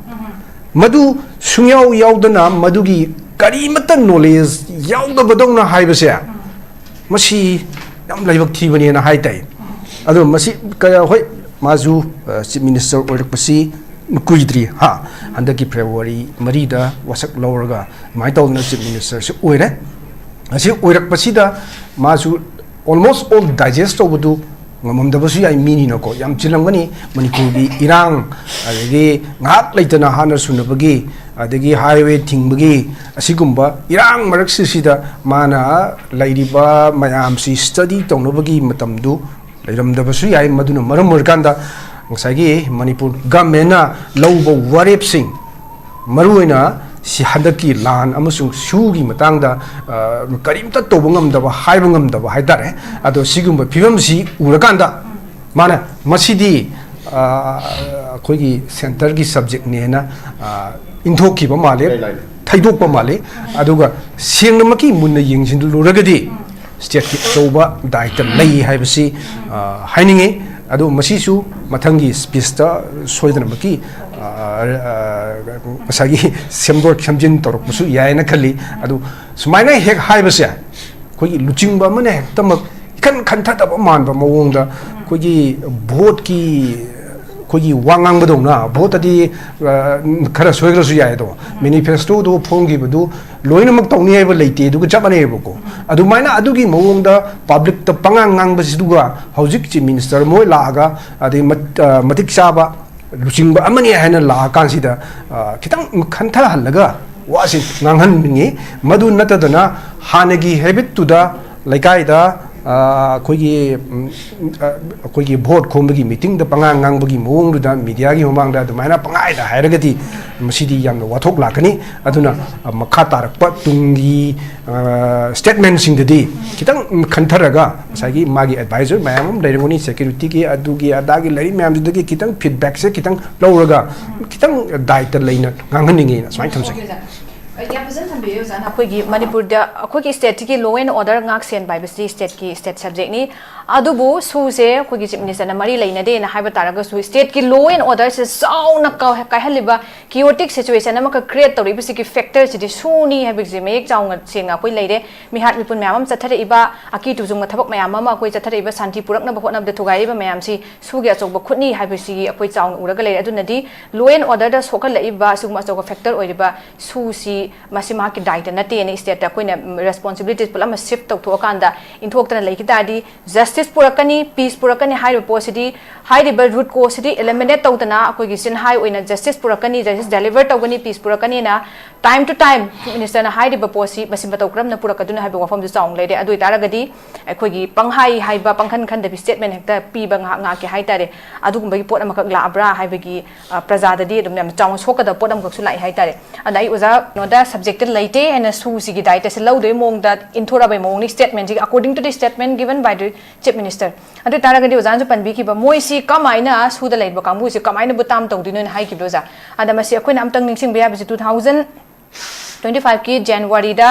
ꯃꯗꯨ ꯁꯨꯡꯌꯥꯎ ꯌꯥꯎꯗꯅ, ꯃꯗꯨꯒꯤ ꯀꯔꯤꯃꯠꯇ knowledge ꯌꯥꯎꯗꯕꯗꯧꯅ ꯍꯥꯏꯕꯁꯦ, ꯃꯁꯤ ꯌꯥꯝ ꯂꯥꯏꯕꯛ ꯊꯤꯕꯅꯦꯅ ꯍꯥꯏ ꯇꯥꯏ꯫ ꯑꯗꯣ ꯃꯁꯤ ꯀꯌꯥ, ꯍꯣꯏ, ꯃꯥꯁꯨ ꯆꯤꯐ ꯃꯤꯅꯤꯁꯇꯔ ꯑꯣꯏꯔꯛꯄꯁꯤ ꯀꯨꯏꯗ꯭ꯔꯤ, ꯍꯥ, ꯍꯟꯗꯛꯀꯤ ꯐꯦꯕ꯭ꯔꯨꯋꯥꯔꯤ ꯃꯔꯤꯗ ꯋꯥꯁꯛ ꯂꯧꯔꯒ ꯑꯗꯨꯃꯥꯏꯅ ꯇꯧꯗꯅ ꯆꯤꯐ ꯃꯤꯅꯤꯁꯇꯔꯁꯤ ꯑꯣꯏꯔꯦ꯫ ꯑꯁꯤ ꯑꯣꯏꯔꯛꯄꯁꯤꯗ ꯃꯥꯁꯨ almost all digest ꯇꯧꯕꯗꯨ ꯉꯝꯃꯝꯗꯕꯁꯨ ꯌꯥꯏ, ꯃꯤꯅꯤꯅꯀꯣ꯫ ꯌꯥꯝ ꯆꯤꯜꯂꯝꯒꯅꯤ ꯃꯅꯤꯄꯨꯔꯒꯤ ꯏꯔꯥꯡ, ꯑꯗꯒꯤ ꯉꯥꯏꯍꯥꯛ ꯂꯩꯇꯅ ꯍꯥꯠꯅ ꯁꯨꯅꯕꯒꯤ, ꯑꯗꯒꯤ ꯍꯥꯏꯋꯦ ꯊꯤꯡꯕꯒꯤ, ꯑꯁꯤꯒꯨꯝꯕ ꯏꯔꯥꯡ ꯃꯔꯛꯁꯤꯁꯤꯗ ꯃꯥꯅ ꯂꯩꯔꯤꯕ ꯃꯌꯥꯝꯁꯤ ꯁ꯭ꯇꯗꯤ ꯇꯧꯅꯕꯒꯤ ꯃꯇꯝꯗꯨ ꯂꯩꯔꯝꯗꯕꯁꯨ ꯌꯥꯏ꯫ ꯃꯗꯨꯅ ꯃꯔꯝ ꯑꯣꯏꯔꯀꯥꯟꯗ ꯉꯁꯥꯏꯒꯤ ꯃꯅꯤꯄꯨꯔ ꯒꯃꯦꯟꯅ ꯂꯧꯕ ꯋꯥꯔꯦꯞꯁꯤꯡ, ꯃꯔꯨꯑꯣꯏꯅ ꯁꯤ ꯍꯟꯗꯛꯀꯤ ꯂꯥꯟ ꯑꯃꯁꯨꯡ ꯁꯤꯎꯒꯤ ꯃꯇꯥꯡꯗ, ꯑ, ꯀꯔꯤꯝꯇ ꯇꯧꯕ ꯉꯝꯗꯕ, ꯍꯥꯏꯕ ꯉꯝꯗꯕ ꯍꯥꯏꯇꯥꯔꯦ꯫ ꯑꯗꯣ ꯁꯤꯒꯨꯝꯕ ꯐꯤꯕꯝꯁꯤ ꯎꯔꯀꯥꯟꯗ ꯃꯥꯅ ꯃꯁꯤꯗꯤ, ꯑ, ꯑꯩꯈꯣꯏꯒꯤ ꯁꯦꯟꯇꯔꯒꯤ ꯁꯕꯖꯦꯛꯅꯦꯅ, ꯑ, ꯏꯟꯊꯣꯛꯈꯤꯕ ꯃꯥꯜꯂꯦ, ꯏꯔꯥꯏ ꯂꯥꯏꯅ꯫ ꯊꯩꯗꯣꯛꯄ ꯃꯥꯜꯂꯦ꯫ ꯑꯗꯨꯒ ꯁꯦꯡꯅꯃꯛꯀꯤ ꯃꯨꯟꯅ ꯌꯦꯡꯁꯤꯜꯂꯨꯔꯒꯗꯤ ꯁ꯭ꯇꯦꯠꯀꯤ ꯑꯆꯧꯕ ꯗꯥꯏꯇ ꯂꯩ ꯍꯥꯏꯕꯁꯤ, ꯑ, ꯍꯥꯏꯅꯤꯡꯉꯤ꯫ ꯑꯗꯣ ꯃꯁꯤꯁꯨ ꯃꯊꯪꯒꯤ ꯁ꯭ꯄꯤꯆꯇ ꯁꯣꯏꯗꯅꯃꯛꯀꯤ, ꯑ, ꯑ, ꯉꯁꯥꯏꯒꯤ ꯁꯦꯝꯗꯣꯛ ꯁꯦꯝꯖꯤꯟ ꯇꯧꯔꯛꯄꯁꯨ ꯌꯥꯏꯅ ꯈꯜꯂꯤ꯫ ꯑꯗꯨ ꯁꯨꯃꯥꯏꯅ ꯍꯦꯛ ꯍꯥꯏꯕꯁꯦ ꯑꯩꯈꯣꯏꯒꯤ ꯂꯨꯆꯤꯡꯕ ꯑꯃꯅ ꯍꯦꯛꯇꯃꯛ ꯏꯈꯟ ꯈꯟꯊꯗꯕ ꯃꯥꯟꯕ ꯃꯑꯣꯡꯗ ꯑꯩꯈꯣꯏꯒꯤ ꯚꯣꯠꯀꯤ, ꯑꯩꯈꯣꯏꯒꯤ ꯋꯥ ꯉꯥꯡꯕꯗꯧꯅ, ꯚꯣꯠꯇꯗꯤ, ꯑ, ꯈꯔ ꯁꯣꯏꯈ꯭ꯔꯁꯨ ꯌꯥꯏ, ꯑꯗꯣ ꯃꯦꯅꯤꯐꯦꯁꯇꯣꯗꯣ ꯐꯣꯡꯈꯤꯕꯗꯨ ꯂꯣꯏꯅꯃꯛ ꯇꯧꯅꯤ ꯍꯥꯏꯕ ꯂꯩꯇꯦ, ꯑꯗꯨꯒ ꯆꯞ ꯃꯥꯟꯅꯩꯌꯦꯕꯀꯣ꯫ ꯑꯗꯨꯃꯥꯏꯅ ꯑꯗꯨꯒꯤ ꯃꯑꯣꯡꯗ ꯄꯕ꯭ꯂꯤꯛꯇ ꯄꯉꯥꯡ ꯉꯥꯡꯕꯁꯤꯗꯨꯒ ꯍꯧꯖꯤꯛ ꯆꯤꯐ ꯃꯤꯅꯤꯁꯇꯔ ꯃꯣꯏ ꯂꯥꯛꯑꯒ, ꯑꯗꯩ ꯃꯠ-, ꯑ, ꯃꯇꯤꯛ ꯆꯥꯕ ꯂꯨꯆꯤꯡꯕ ꯑꯃꯅꯤ ꯍꯥꯏꯅ ꯂꯥꯛꯑꯀꯥꯟꯁꯤꯗ, ꯑ, ꯈꯤꯇꯪ ꯈꯟꯊꯍꯜꯂꯒ ꯋꯥꯁꯤ ꯉꯥꯡꯍꯟꯅꯤꯡꯉꯤ꯫ ꯃꯗꯨ ꯅꯠꯇꯗꯅ ꯍꯥꯟꯅꯒꯤ ꯍꯦꯕꯤꯠꯇꯨꯗ ꯂꯩꯀꯥꯏꯗ, ꯑ, ꯑꯩꯈꯣꯏꯒꯤ, ꯎꯝ, ꯑ, ꯑꯩꯈꯣꯏꯒꯤ ꯚꯣꯠ ꯈꯣꯝꯕꯒꯤ ꯃꯤꯇꯤꯡꯗ ꯄꯉꯥꯡ ꯉꯥꯡꯕꯒꯤ ꯃꯑꯣꯡꯗꯨꯗ ꯃꯤꯗꯤꯌꯥꯒꯤ ꯃꯃꯥꯡꯗ ꯑꯗꯨꯃꯥꯏꯅ ꯄꯉꯥꯏꯗ ꯍꯥꯏꯔꯒꯗꯤ ꯃꯁꯤꯗꯤ ꯌꯥꯝꯅ ꯋꯥꯊꯣꯛ ꯂꯥꯛꯀꯅꯤ꯫ ꯑꯗꯨꯅ, ꯑ, ꯃꯈꯥ ꯇꯥꯔꯛꯄ ꯇꯨꯡꯒꯤ, ꯑ, ꯁ꯭ꯇꯦꯠꯃꯦꯟꯁꯤꯡꯗꯗꯤ ꯈꯤꯇꯪ ꯈꯟꯊꯔꯒ ꯉꯁꯥꯏꯒꯤ ꯃꯥꯒꯤ ꯑꯦꯗꯚꯥꯏꯖꯔ ꯃꯌꯥꯝ ꯑꯃ ꯂꯩꯔꯝꯒꯅꯤ, ꯁꯦꯀ꯭ꯌꯨꯔꯤꯇꯤꯒꯤ, ꯑꯗꯨꯒꯤ ꯑꯗꯥꯒꯤ ꯂꯩꯔꯤ ꯃꯌꯥꯝꯗꯨꯗꯒꯤ ꯈꯤꯇꯪ ꯐꯤꯗꯕꯦꯛꯁꯦ ꯈꯤꯇꯪ ꯂꯧꯔꯒ ꯈꯤꯇꯪ ꯗꯥꯏꯇ ꯂꯩꯅ ꯉꯥꯡꯍꯟꯅꯤꯡꯉꯦꯅ ꯁꯨꯃꯥꯏꯅ ꯊꯝꯖꯒꯦ꯫ ꯌꯥꯝ ꯐꯖꯅ ꯊꯝꯕꯤꯔꯦ ꯑꯣꯖꯥꯅ꯫ ꯑꯩꯈꯣꯏꯒꯤ ꯃꯅꯤꯄꯨꯔꯗ ꯑꯩꯈꯣꯏꯒꯤ stateꯀꯤ law and order ꯉꯥꯛ ꯁꯦꯟꯕ ꯍꯥꯏꯕꯁꯤ stateꯀꯤ state subjectꯅꯤ꯫ ꯑꯗꯨꯕꯨ ꯁꯨꯁꯦ ꯑꯩꯈꯣꯏꯒꯤ chief ministerꯅ ꯃꯔꯤ ꯂꯩꯅꯗꯦꯅ ꯍꯥꯏꯕ ꯇꯥꯔꯒꯁꯨ, stateꯀꯤ law and orderꯁꯦ ꯆꯥꯎꯅ ꯀꯥꯎ-, ꯀꯥꯏꯍꯜꯂꯤꯕ chaotic situation ꯑꯃꯈꯛ create ꯇꯧꯔꯛꯏꯕꯁꯤꯒꯤ factorꯁꯤꯗꯤ ꯁꯨꯅꯤ ꯍꯥꯏꯕꯁꯤ ꯃꯌꯦꯛ ꯆꯥꯎꯅ ꯁꯦꯡꯅ ꯑꯩꯈꯣꯏ ꯂꯩꯔꯦ꯫ ꯃꯤꯍꯥꯠ ꯃꯤꯄꯨꯟ ꯃꯌꯥꯝ ꯑꯃ ꯆꯠꯊꯔꯛꯏꯕ, ꯑꯀꯤ ꯇꯨꯖꯨꯡꯕ ꯊꯕꯛ ꯃꯌꯥꯝ ꯑꯃ ꯑꯩꯈꯣꯏ ꯆꯠꯊꯔꯛꯏꯕ, ꯁꯥꯟꯇꯤ ꯄꯨꯔꯛꯅꯕ ꯍꯣꯠꯅꯕꯗ ꯊꯨꯒꯥꯏꯔꯛꯏꯕ ꯃꯌꯥꯝꯁꯤ ꯁꯨꯒꯤ ꯑꯆꯧꯕ ꯈꯨꯠꯅꯤ ꯍꯥꯏꯕꯁꯤ ꯑꯩꯈꯣꯏ ꯆꯥꯎꯅ ꯎꯔꯒ ꯂꯩꯔꯦ꯫ ꯑꯗꯨꯅꯗꯤ law and orderꯗ ꯁꯣꯛꯍꯜꯂꯛꯏꯕ ꯑꯁꯤꯒꯨꯝꯕ ꯑꯆꯧꯕ factor ꯑꯣꯏꯔꯤꯕ ꯁꯨꯁꯤ ꯃꯁꯤ ꯃꯍꯥꯛꯀꯤ ꯗꯥꯏꯇ ꯅꯠꯇꯦꯅ stateꯇ ꯑꯩꯈꯣꯏꯅ responsibility ꯄꯨꯂꯞ ꯑꯃ shift ꯇꯧꯊꯣꯛꯑꯀꯥꯟꯗ ꯏꯟꯊꯣꯛꯇꯅ ꯂꯩꯈꯤ ꯇꯥꯔꯗꯤ justice ꯄꯨꯔꯛꯀꯅꯤ, peace ꯄꯨꯔꯛꯀꯅꯤ ꯍꯥꯏꯔꯤꯕ ꯄꯣꯠꯁꯤꯗꯤ, ꯍꯥꯏꯔꯤꯕ root causeꯁꯤꯗꯤ eliminate ꯇꯧꯗꯅ ꯑꯩꯈꯣꯏꯒꯤ ꯆꯤꯟꯍꯥꯏ ꯑꯣꯏꯅ justice ꯄꯨꯔꯛꯀꯅꯤ, justice deliver ꯇꯧꯒꯅꯤ, peace ꯄꯨꯔꯛꯀꯅꯤꯅ time to time chief ministerꯅ ꯍꯥꯏꯔꯤꯕ ꯄꯣꯠꯁꯤ ꯃꯁꯤ ꯃꯇꯧ ꯀꯔꯝꯅ ꯄꯨꯔꯛꯀꯗꯣꯏꯅꯣ ꯍꯥꯏꯕ ꯋꯥꯐꯝꯁꯨ ꯆꯥꯎꯅ ꯂꯩꯔꯦ꯫ ꯑꯗꯨ ꯑꯣꯏꯇꯥꯔꯒꯗꯤ ꯑꯩꯈꯣꯏꯒꯤ ꯄꯪꯍꯥꯏ ꯍꯥꯏꯕ, ꯄꯪꯈꯟ ꯈꯟꯗꯕꯤ statement ꯍꯦꯛꯇ ꯄꯤꯕ ꯉꯥꯏꯍꯥꯛ ꯉꯥꯛꯀꯦ ꯍꯥꯏꯇꯥꯔꯦ꯫ ꯑꯗꯨꯒꯨꯝꯕꯒꯤ ꯄꯣꯠ ꯑꯃꯈꯛ ꯂꯥꯛꯑꯕ꯭ꯔꯥ ꯍꯥꯏꯕꯒꯤ, ꯑ, ꯄ꯭ꯔꯖꯥꯗꯗꯤ ꯑꯗꯨꯝ ꯌꯥꯝ ꯆꯥꯎꯅ ꯁꯣꯛꯀꯗꯕ ꯄꯣꯠ ꯑꯃꯈꯛꯁꯨ ꯂꯥꯛꯑꯦ ꯍꯥꯏꯇꯥꯔꯦ꯫ ꯑꯗ ꯑꯩ ꯑꯣꯖꯥ ꯀꯩꯅꯣꯗ subjectꯇ ꯂꯩꯇꯦ ꯍꯥꯏꯅ ꯁꯨꯁꯤꯒꯤ ꯗꯥꯏꯇꯁꯦ ꯂꯧꯗꯣꯏ ꯃꯑꯣꯡꯗ ꯏꯟꯊꯣꯔꯛꯑꯕꯩ ꯃꯑꯣꯡꯅꯤ statementꯁꯤꯒꯤ, according to the statement given by the chief minister꯫ ꯑꯗꯨ ꯑꯣꯏꯇꯥꯔꯒꯗꯤ ꯑꯣꯖꯥꯅꯁꯨ ꯄꯟꯕꯤꯈꯤꯕ, ꯃꯣꯏꯁꯤ ꯀꯃꯥꯏꯅ ꯁꯨꯗ ꯂꯩꯔꯤꯕ ꯀꯥꯡꯕꯨꯁꯤ ꯀꯃꯥꯏꯅꯕꯨ ꯇꯥꯝ ꯇꯧꯗꯣꯏꯅꯣꯅ ꯍꯥꯏꯈꯤꯕꯗꯣ ꯑꯣꯖꯥ? ꯑꯗ ꯃꯁꯤ ꯑꯩꯈꯣꯏꯅ ꯑꯝꯇꯪ ꯅꯤꯡꯁꯤꯡꯕ ꯌꯥꯕꯁꯤ two thousand twenty fiveꯀꯤ Januaryꯗ,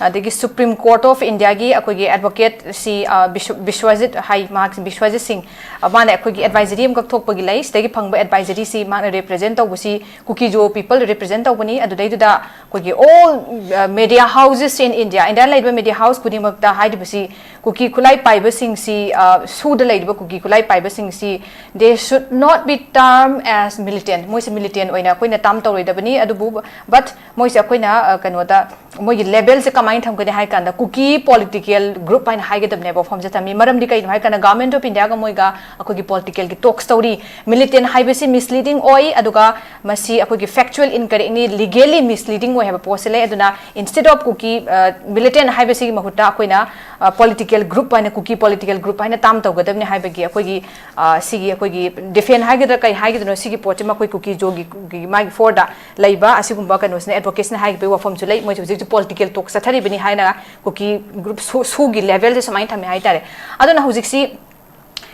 ꯑꯗꯒꯤ Supreme Court of Indiaꯒꯤ ꯑꯩꯈꯣꯏꯒꯤ advocateꯁꯤ, ꯑ, ꯕꯤꯁ꯭ꯋ-, ꯕꯤꯁ꯭ꯋꯖꯤꯠ ꯍꯥꯏ, ꯃꯍꯥꯛꯁꯤ ꯕꯤꯁ꯭ꯋꯖꯤꯠ ꯁꯤꯡ, ꯑ, ꯃꯥꯅ ꯑꯩꯈꯣꯏꯒꯤ advisory ꯑꯃꯈꯛ ꯊꯣꯛꯄꯒꯤ ꯂꯩ꯫ ꯁꯤꯗꯒꯤ ꯐꯪꯕ advisoryꯁꯤ ꯃꯍꯥꯛꯅ represent ꯇꯧꯕꯁꯤ ꯀꯨꯀꯤꯖꯣ people represent ꯇꯧꯕꯅꯤ꯫ ꯑꯗꯨꯗꯩꯗꯨꯗ ꯑꯩꯈꯣꯏꯒꯤ all, ꯑ, media houses in India, India ꯂꯩꯔꯤꯕ media house ꯈꯨꯗꯤꯡꯃꯛꯇ ꯍꯥꯏꯔꯤꯕꯁꯤ ꯀꯨꯀꯤ ꯈꯨꯠꯂꯥꯏ ꯄꯥꯏꯕꯁꯤꯡꯁꯤ, ꯑ, ꯁꯨꯗ ꯂꯩꯔꯤꯕ ꯀꯨꯀꯤ ꯈꯨꯠꯂꯥꯏ ꯄꯥꯏꯕꯁꯤꯡꯁꯤ, they should not be termed as militant꯫ ꯃꯣꯏꯁꯦ militant ꯑꯣꯏꯅ ꯑꯩꯈꯣꯏꯅ term ꯇꯧꯔꯣꯏꯗꯕꯅꯤ꯫ ꯑꯗꯨꯕꯨ, but ꯃꯣꯏꯁꯦ ꯑꯩꯈꯣꯏꯅ, ꯑ, ꯀꯩꯅꯣꯗ ꯃꯣꯏꯒꯤ levelꯁꯦ ꯀꯃꯥꯏꯅ ꯊꯝꯒꯅꯤ ꯍꯥꯏ ꯀꯥꯟꯗ, ꯀꯨꯀꯤ political group ꯍꯥꯏꯅ ꯍꯥꯏꯒꯗꯕꯅꯦꯕ ꯋꯥꯐꯝꯁꯦ ꯊꯝꯃꯤ꯫ ꯃꯔꯝꯗꯤ ꯀꯩꯅꯣ ꯍꯥꯏ ꯀꯥꯟꯗ, Government of Indiaꯒ ꯃꯣꯏꯒ ꯑꯩꯈꯣꯏꯒꯤ politicalꯒꯤ talks ꯇꯧꯔꯤ꯫ Militant ꯍꯥꯏꯕꯁꯤ misleading ꯑꯣꯏ, ꯑꯗꯨꯒ ꯃꯁꯤ ꯑꯩꯈꯣꯏꯒꯤ factual incorrectꯅꯤ, legally misleading ꯑꯣꯏ ꯍꯥꯏꯕ ꯄꯣꯠꯁꯦ ꯂꯩ꯫ ꯑꯗꯨꯅ instead of ꯀꯨꯀꯤ, ꯑ, militant ꯍꯥꯏꯕꯁꯤꯒꯤ ꯃꯍꯨꯠꯇ ꯑꯩꯈꯣꯏꯅ, ꯑ, political group ꯍꯥꯏꯅ, ꯀꯨꯀꯤ political group ꯍꯥꯏꯅ term ꯇꯧꯒꯗꯕꯅꯤ ꯍꯥꯏꯕꯒꯤ ꯑꯩꯈꯣꯏꯒꯤ, ꯑ, ꯁꯤꯒꯤ ꯑꯩꯈꯣꯏꯒꯤ defend ꯍꯥꯏꯒꯗ꯭ꯔꯥ ꯀꯩ ꯍꯥꯏꯒꯗꯣꯏꯅꯣ, ꯁꯤꯒꯤ ꯄꯣꯠꯁꯤꯃ ꯑꯩꯈꯣꯏ ꯀꯨꯀꯤꯖꯣꯒꯤ, ꯀꯨꯀꯤ ꯃꯥꯒꯤ foreꯗ ꯂꯩꯕ ꯑꯁꯤꯒꯨꯝꯕ ꯀꯩꯅꯣꯁꯤꯅ, advocateꯁꯤꯅ ꯍꯥꯏꯈꯤꯕꯒꯤ ꯋꯥꯐꯝꯁꯨ ꯂꯩ꯫ ꯃꯣꯏꯁꯨ ꯍꯧꯖꯤꯛ ꯍꯧꯖꯤꯛ political talks ꯆꯠꯊꯔꯤꯕꯅꯤ ꯍꯥꯏꯅ ꯀꯨꯀꯤ group ꯁꯨ-, ꯁꯨꯒꯤ levelꯁꯦ ꯁꯨꯃꯥꯏꯅ ꯊꯝꯃꯦ ꯍꯥꯏꯇꯥꯔꯦ꯫ ꯑꯗꯨꯅ ꯍꯧꯖꯤꯛꯁꯤ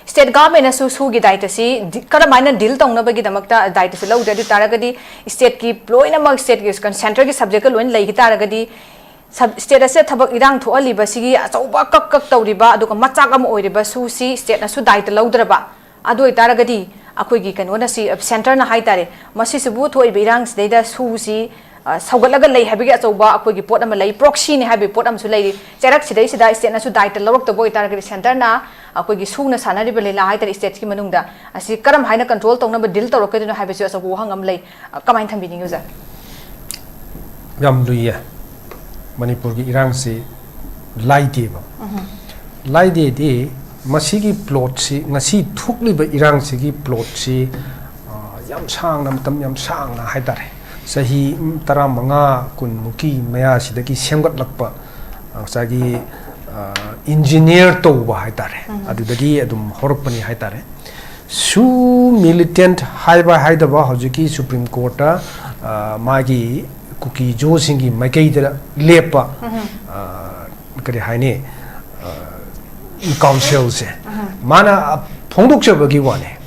ꯁ꯭ꯇꯦꯠ ꯒꯚꯔꯟꯃꯦꯟꯅꯁꯨ ꯁꯨꯒꯤ ꯗꯥꯌꯤꯠꯇꯁꯤ ꯗꯤ-, ꯀꯔꯝꯍꯥꯏꯅ ꯗꯤꯜ ꯇꯧꯅꯕꯒꯤꯗꯃꯛꯇ ꯗꯥꯌꯤꯠꯇꯁꯤ ꯂꯧꯗꯦ꯫ ꯑꯗꯨ ꯇꯥꯔꯒꯗꯤ ꯁ꯭ꯇꯦꯠꯀꯤ ꯂꯣꯏꯅꯃꯛ ꯁ꯭ꯇꯦꯠꯀꯤ ꯁꯦꯟꯇꯔꯒꯤ ꯁꯕꯖꯦꯛꯀ ꯂꯣꯏꯅ ꯂꯩꯈꯤ ꯇꯥꯔꯒꯗꯤ ꯁꯕ-, ꯁ꯭ꯇꯦꯠ ꯑꯁꯤꯗ ꯊꯕꯛ ꯏꯔꯥꯡ ꯊꯣꯛꯍꯜꯂꯤꯕꯁꯤꯒꯤ ꯑꯆꯧꯕ ꯀꯛ ꯀꯛ ꯇꯧꯔꯤꯕ ꯑꯗꯨꯒ ꯃꯆꯥꯛ ꯑꯃ ꯑꯣꯏꯔꯤꯕ ꯁꯨꯁꯤ ꯁ꯭ꯇꯦꯠꯅꯁꯨ ꯗꯥꯌꯤꯠꯇ ꯂꯧꯗ꯭ꯔꯕ, ꯑꯗꯨ ꯑꯣꯏꯇꯥꯔꯒꯗꯤ ꯑꯩꯈꯣꯏꯒꯤ ꯀꯩꯅꯣꯅ ꯁꯤ, ꯁꯦꯟꯇꯔꯅ ꯍꯥꯏꯇꯥꯔꯦ, ꯃꯁꯤꯁꯤꯕꯨ ꯊꯣꯛꯏꯕ ꯏꯔꯥꯡꯁꯤꯗꯩꯗ ꯁꯨꯁꯤ, ꯑ, ꯁꯧꯒꯠꯂꯒ ꯂꯩ ꯍꯥꯏꯕꯒꯤ ꯑꯆꯧꯕ ꯑꯩꯈꯣꯏꯒꯤ ꯄꯣꯠ ꯑꯃ ꯂꯩ, ꯄ꯭ꯔꯣꯛꯁꯤꯅꯤ ꯍꯥꯏꯕꯒꯤ ꯄꯣꯠ ꯑꯃꯁꯨ ꯂꯩꯔꯤ꯫ ꯆꯩꯔꯛꯁꯤꯗꯩꯁꯤꯗ ꯁ꯭ꯇꯦꯠꯅꯁꯨ ꯗꯥꯌꯤꯠꯇ ꯂꯧꯔꯛꯇꯕ ꯑꯣꯏꯇꯥꯔꯒꯗꯤ ꯁꯦꯟꯇꯔꯅ ꯑꯩꯈꯣꯏꯒꯤ ꯁꯨꯅ ꯁꯥꯟꯅꯔꯤꯕ ꯂꯤꯂꯥ ꯍꯥꯏꯇꯥꯔꯦ ꯁ꯭ꯇꯦꯠꯀꯤ ꯃꯅꯨꯡꯗ, ꯑꯁꯤ ꯀꯔꯝ ꯍꯥꯏꯅ ꯀꯟꯇ꯭ꯔꯣꯜ ꯇꯧꯅꯕ, ꯗꯤꯜ ꯇꯧꯔꯛꯀꯗꯣꯏꯅꯣ ꯍꯥꯏꯕꯁꯤ ꯑꯆꯧꯕ ꯋꯥꯍꯪ ꯑꯃ ꯂꯩ꯫ ꯑ, ꯀꯃꯥꯏꯅ ꯊꯝꯕꯤꯅꯤꯡꯉꯤ ꯑꯣꯖꯥ? ꯌꯥꯝ ꯂꯨꯏꯌꯦ꯫ ꯃꯅꯤꯄꯨꯔꯒꯤ ꯏꯔꯥꯡꯁꯤ ꯂꯥꯏꯗꯦꯕ꯫ ꯂꯥꯏꯗꯦꯗꯤ ꯃꯁꯤꯒꯤ ꯄ꯭ꯂꯣꯠꯁꯤ, ꯉꯁꯤ ꯊꯣꯛꯂꯤꯕ ꯏꯔꯥꯡꯁꯤꯒꯤ ꯄ꯭ꯂꯣꯠꯁꯤ, ꯑ, ꯌꯥꯝ ꯁꯥꯡꯅ, ꯃꯇꯝ ꯌꯥꯝ ꯁꯥꯡꯅ ꯍꯥꯏꯇꯥꯔꯦ, ꯆꯍꯤ ꯇꯔꯥꯃꯉꯥ, ꯀꯨꯟꯃꯨꯛꯀꯤ ꯃꯌꯥꯁꯤꯗꯒꯤ ꯁꯦꯝꯒꯠꯂꯛꯄ, ꯑ, ꯉꯁꯥꯏꯒꯤ, ꯑ, ꯏꯟꯖꯤꯅꯤꯌꯔ ꯇꯧꯕ ꯍꯥꯏꯇꯥꯔꯦ, ꯑꯗꯨꯗꯒꯤ ꯑꯗꯨꯝ ꯍꯧꯔꯛꯄꯅꯤ ꯍꯥꯏꯇꯥꯔꯦ꯫ ꯁꯨ ꯃꯤꯂꯤꯇꯦꯟꯠ ꯍꯥꯏꯕ ꯍꯥꯏꯗꯕ ꯍꯧꯖꯤꯛꯀꯤ ꯁꯨꯄ꯭ꯔꯤꯝ ꯀꯣꯔꯠꯇ, ꯑ, ꯃꯥꯒꯤ ꯀꯨꯀꯤ ꯖꯣꯁꯤꯡꯒꯤ ꯃꯥꯏꯀꯩꯗ ꯂꯦꯞꯄ, ꯑ, ꯀꯔꯤ ꯍꯥꯏꯅꯤ, ꯑ, ꯀꯥꯎꯟꯁꯤꯜꯁꯦ ꯃꯥꯅ ꯐꯣꯡꯗꯣꯛꯆꯕꯒꯤ ꯋꯥꯅꯦ꯫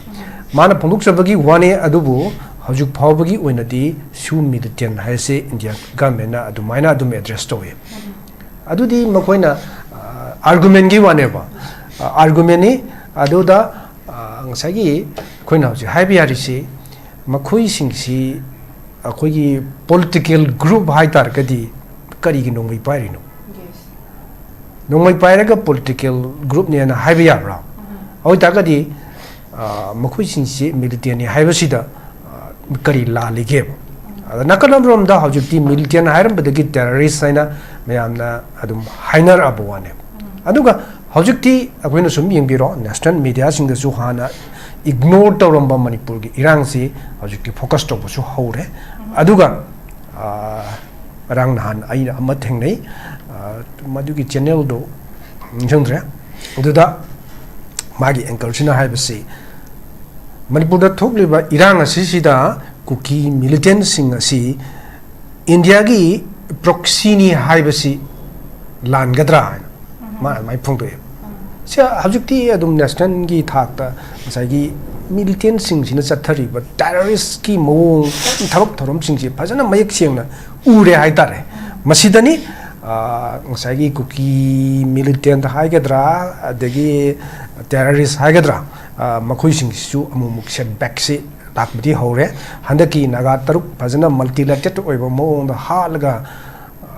ꯃꯥꯅ ꯐꯣꯡꯗꯣꯛꯆꯕꯒꯤ ꯋꯥꯅꯦ, ꯑꯗꯨꯕꯨ ꯍꯧꯖꯤꯛ ꯐꯥꯎꯕꯒꯤ ꯑꯣꯏꯅꯗꯤ ꯁꯨ ꯃꯤꯂꯤꯇꯦꯟꯠ ꯍꯥꯏꯁꯦ ꯏꯟꯗꯤꯌꯥ ꯒꯚꯔꯟꯃꯦꯟꯠꯅ ꯑꯗꯨꯃꯥꯏꯅ ꯑꯗꯨꯝ ꯑꯦꯗ꯭ꯔꯦꯁ ꯇꯧꯋꯤ꯫ ꯑꯗꯨꯗꯤ ꯃꯈꯣꯏꯅ, ꯑ, ꯑꯥꯔꯒꯨꯃꯦꯟꯒꯤ ꯋꯥꯅꯦꯕ, ꯑ, ꯑꯥꯔꯒꯨꯃꯦꯟꯅꯤ꯫ ꯑꯗꯨꯗ, ꯑ, ꯉꯁꯥꯏꯒꯤ ꯑꯩꯈꯣꯏꯅ ꯍꯧꯖꯤꯛ ꯍꯥꯏꯕ ꯌꯥꯔꯤꯁꯤ, ꯃꯈꯣꯏꯁꯤꯡꯁꯤ ꯑꯩꯈꯣꯏꯒꯤ ꯄꯣꯂꯤꯇꯤꯀꯦꯜ ꯒ꯭ꯔꯨꯞ ꯍꯥꯏ ꯇꯥꯔꯒꯗꯤ ꯀꯔꯤꯒꯤ ꯅꯣꯡꯃꯩ ꯄꯥꯏꯔꯤꯅꯣ? ꯅꯣꯡꯃꯩ ꯄꯥꯏꯔꯒ ꯄꯣꯂꯤꯇꯤꯀꯦꯜ ꯒ꯭ꯔꯨꯞꯅꯦꯅ ꯍꯥꯏꯕ ꯌꯥꯕ꯭ꯔꯥ? ꯑꯗꯨ ꯑꯣꯏꯇꯥꯔꯒꯗꯤ, ꯑ, ꯃꯈꯣꯏꯁꯤꯡꯁꯤ ꯃꯤꯂꯤꯇꯦꯟꯠꯅꯤ ꯍꯥꯏꯕꯁꯤꯗ, ꯑ, ꯀꯔꯤ ꯂꯥꯜꯂꯤꯒꯦꯕ? ꯑꯗ ꯅꯥꯀꯜ ꯑꯃꯔꯣꯝꯗ ꯍꯧꯖꯤꯛꯇꯤ ꯃꯤꯂꯤꯇꯦꯟꯠ ꯍꯥꯏꯔꯝꯕꯗꯒꯤ ꯇꯦꯔꯣꯔꯤꯁ ꯍꯥꯏꯅ ꯃꯌꯥꯝꯅ ꯑꯗꯨꯝ ꯍꯥꯏꯅꯔꯛꯑꯕ ꯋꯥꯅꯦꯕ꯫ ꯑꯗꯨꯒ ꯍꯧꯖꯤꯛꯇꯤ ꯑꯩꯈꯣꯏꯅ ꯁꯨꯝ ꯌꯦꯡꯕꯤꯔꯣ, ꯅꯦꯁꯅꯦꯜ ꯃꯤꯗꯤꯌꯥꯁꯤꯡꯗꯁꯨ ꯍꯥꯟꯅ ꯏꯒꯅꯣꯔ ꯇꯧꯔꯝꯕ ꯃꯅꯤꯄꯨꯔꯒꯤ ꯏꯔꯥꯡꯁꯤ ꯍꯧꯖꯤꯛꯇꯤ ꯐꯣꯀꯁ ꯇꯧꯕꯁꯨ ꯍꯧꯔꯦ꯫ ꯑꯗꯨꯒ, ꯑ, ꯉꯔꯥꯡ ꯅꯍꯥꯟ ꯑꯩꯅ ꯑꯃ ꯊꯦꯡꯅꯩ, ꯑ, ꯃꯗꯨꯒꯤ ꯆꯦꯅꯦꯜꯗꯣ ꯅꯤꯡꯁꯤꯡꯗ꯭ꯔꯦ꯫ ꯑꯗꯨꯗ ꯃꯥꯒꯤ ꯑꯦꯡꯀꯔꯁꯤꯅ ꯍꯥꯏꯕꯁꯤ, ꯃꯅꯤꯄꯨꯔꯗ ꯊꯣꯛꯂꯤꯕ ꯏꯔꯥꯡ ꯑꯁꯤꯁꯤꯗ ꯀꯨꯀꯤ ꯃꯤꯂꯤꯇꯦꯟꯠꯁꯤꯡ ꯑꯁꯤ ꯏꯟꯗꯤꯌꯥꯒꯤ ꯄ꯭ꯔꯣꯛꯁꯤꯅꯤ ꯍꯥꯏꯕꯁꯤ ꯂꯥꯟꯒꯗ꯭ꯔꯥ ꯍꯥꯏꯅ ꯃꯥꯅ ꯑꯗꯨꯃꯥꯏꯅ ꯐꯣꯡꯗꯣꯛꯑꯦ꯫ ꯁꯤ ꯍꯧꯖꯤꯛꯇꯤ ꯑꯗꯨꯝ ꯅꯦꯁꯅꯦꯜꯒꯤ ꯊꯥꯛꯇ ꯉꯁꯥꯏꯒꯤ ꯃꯤꯂꯤꯇꯦꯟꯁꯤꯡꯁꯤꯅ ꯆꯠꯊꯔꯤꯕ ꯇꯦꯔꯣꯔꯤꯁꯀꯤ ꯃꯑꯣꯡ, ꯊꯕꯛ ꯊꯧꯔꯝꯁꯤꯡꯁꯤ ꯐꯖꯅ ꯃꯌꯦꯛ ꯁꯦꯡꯅ ꯎꯔꯦ ꯍꯥꯏꯇꯥꯔꯦ꯫ ꯃꯁꯤꯗꯅꯤ, ꯑ, ꯉꯁꯥꯏꯒꯤ ꯀꯨꯀꯤ ꯃꯤꯂꯤꯇꯦꯟ ꯍꯥꯏꯒꯗ꯭ꯔꯥ, ꯑꯗꯒꯤ ꯇꯦꯔꯣꯔꯤꯁ ꯍꯥꯏꯒꯗ꯭ꯔꯥ, ꯑ, ꯃꯈꯣꯏꯁꯤꯡꯁꯤꯁꯨ ꯑꯃꯨꯛ ꯑꯃꯨꯛ ꯁꯦꯠꯕꯦꯛꯁꯤ ꯂꯥꯛꯄꯗꯤ ꯍꯧꯔꯦ꯫ ꯍꯟꯗꯛꯀꯤ ꯅꯥꯒꯥ ꯇꯔꯨꯛ ꯐꯖꯅ ꯃꯜꯇꯤꯂꯦꯇꯦꯠ ꯑꯣꯏꯕ ꯃꯑꯣꯡꯗ ꯍꯥꯠꯂꯒ, ꯑ,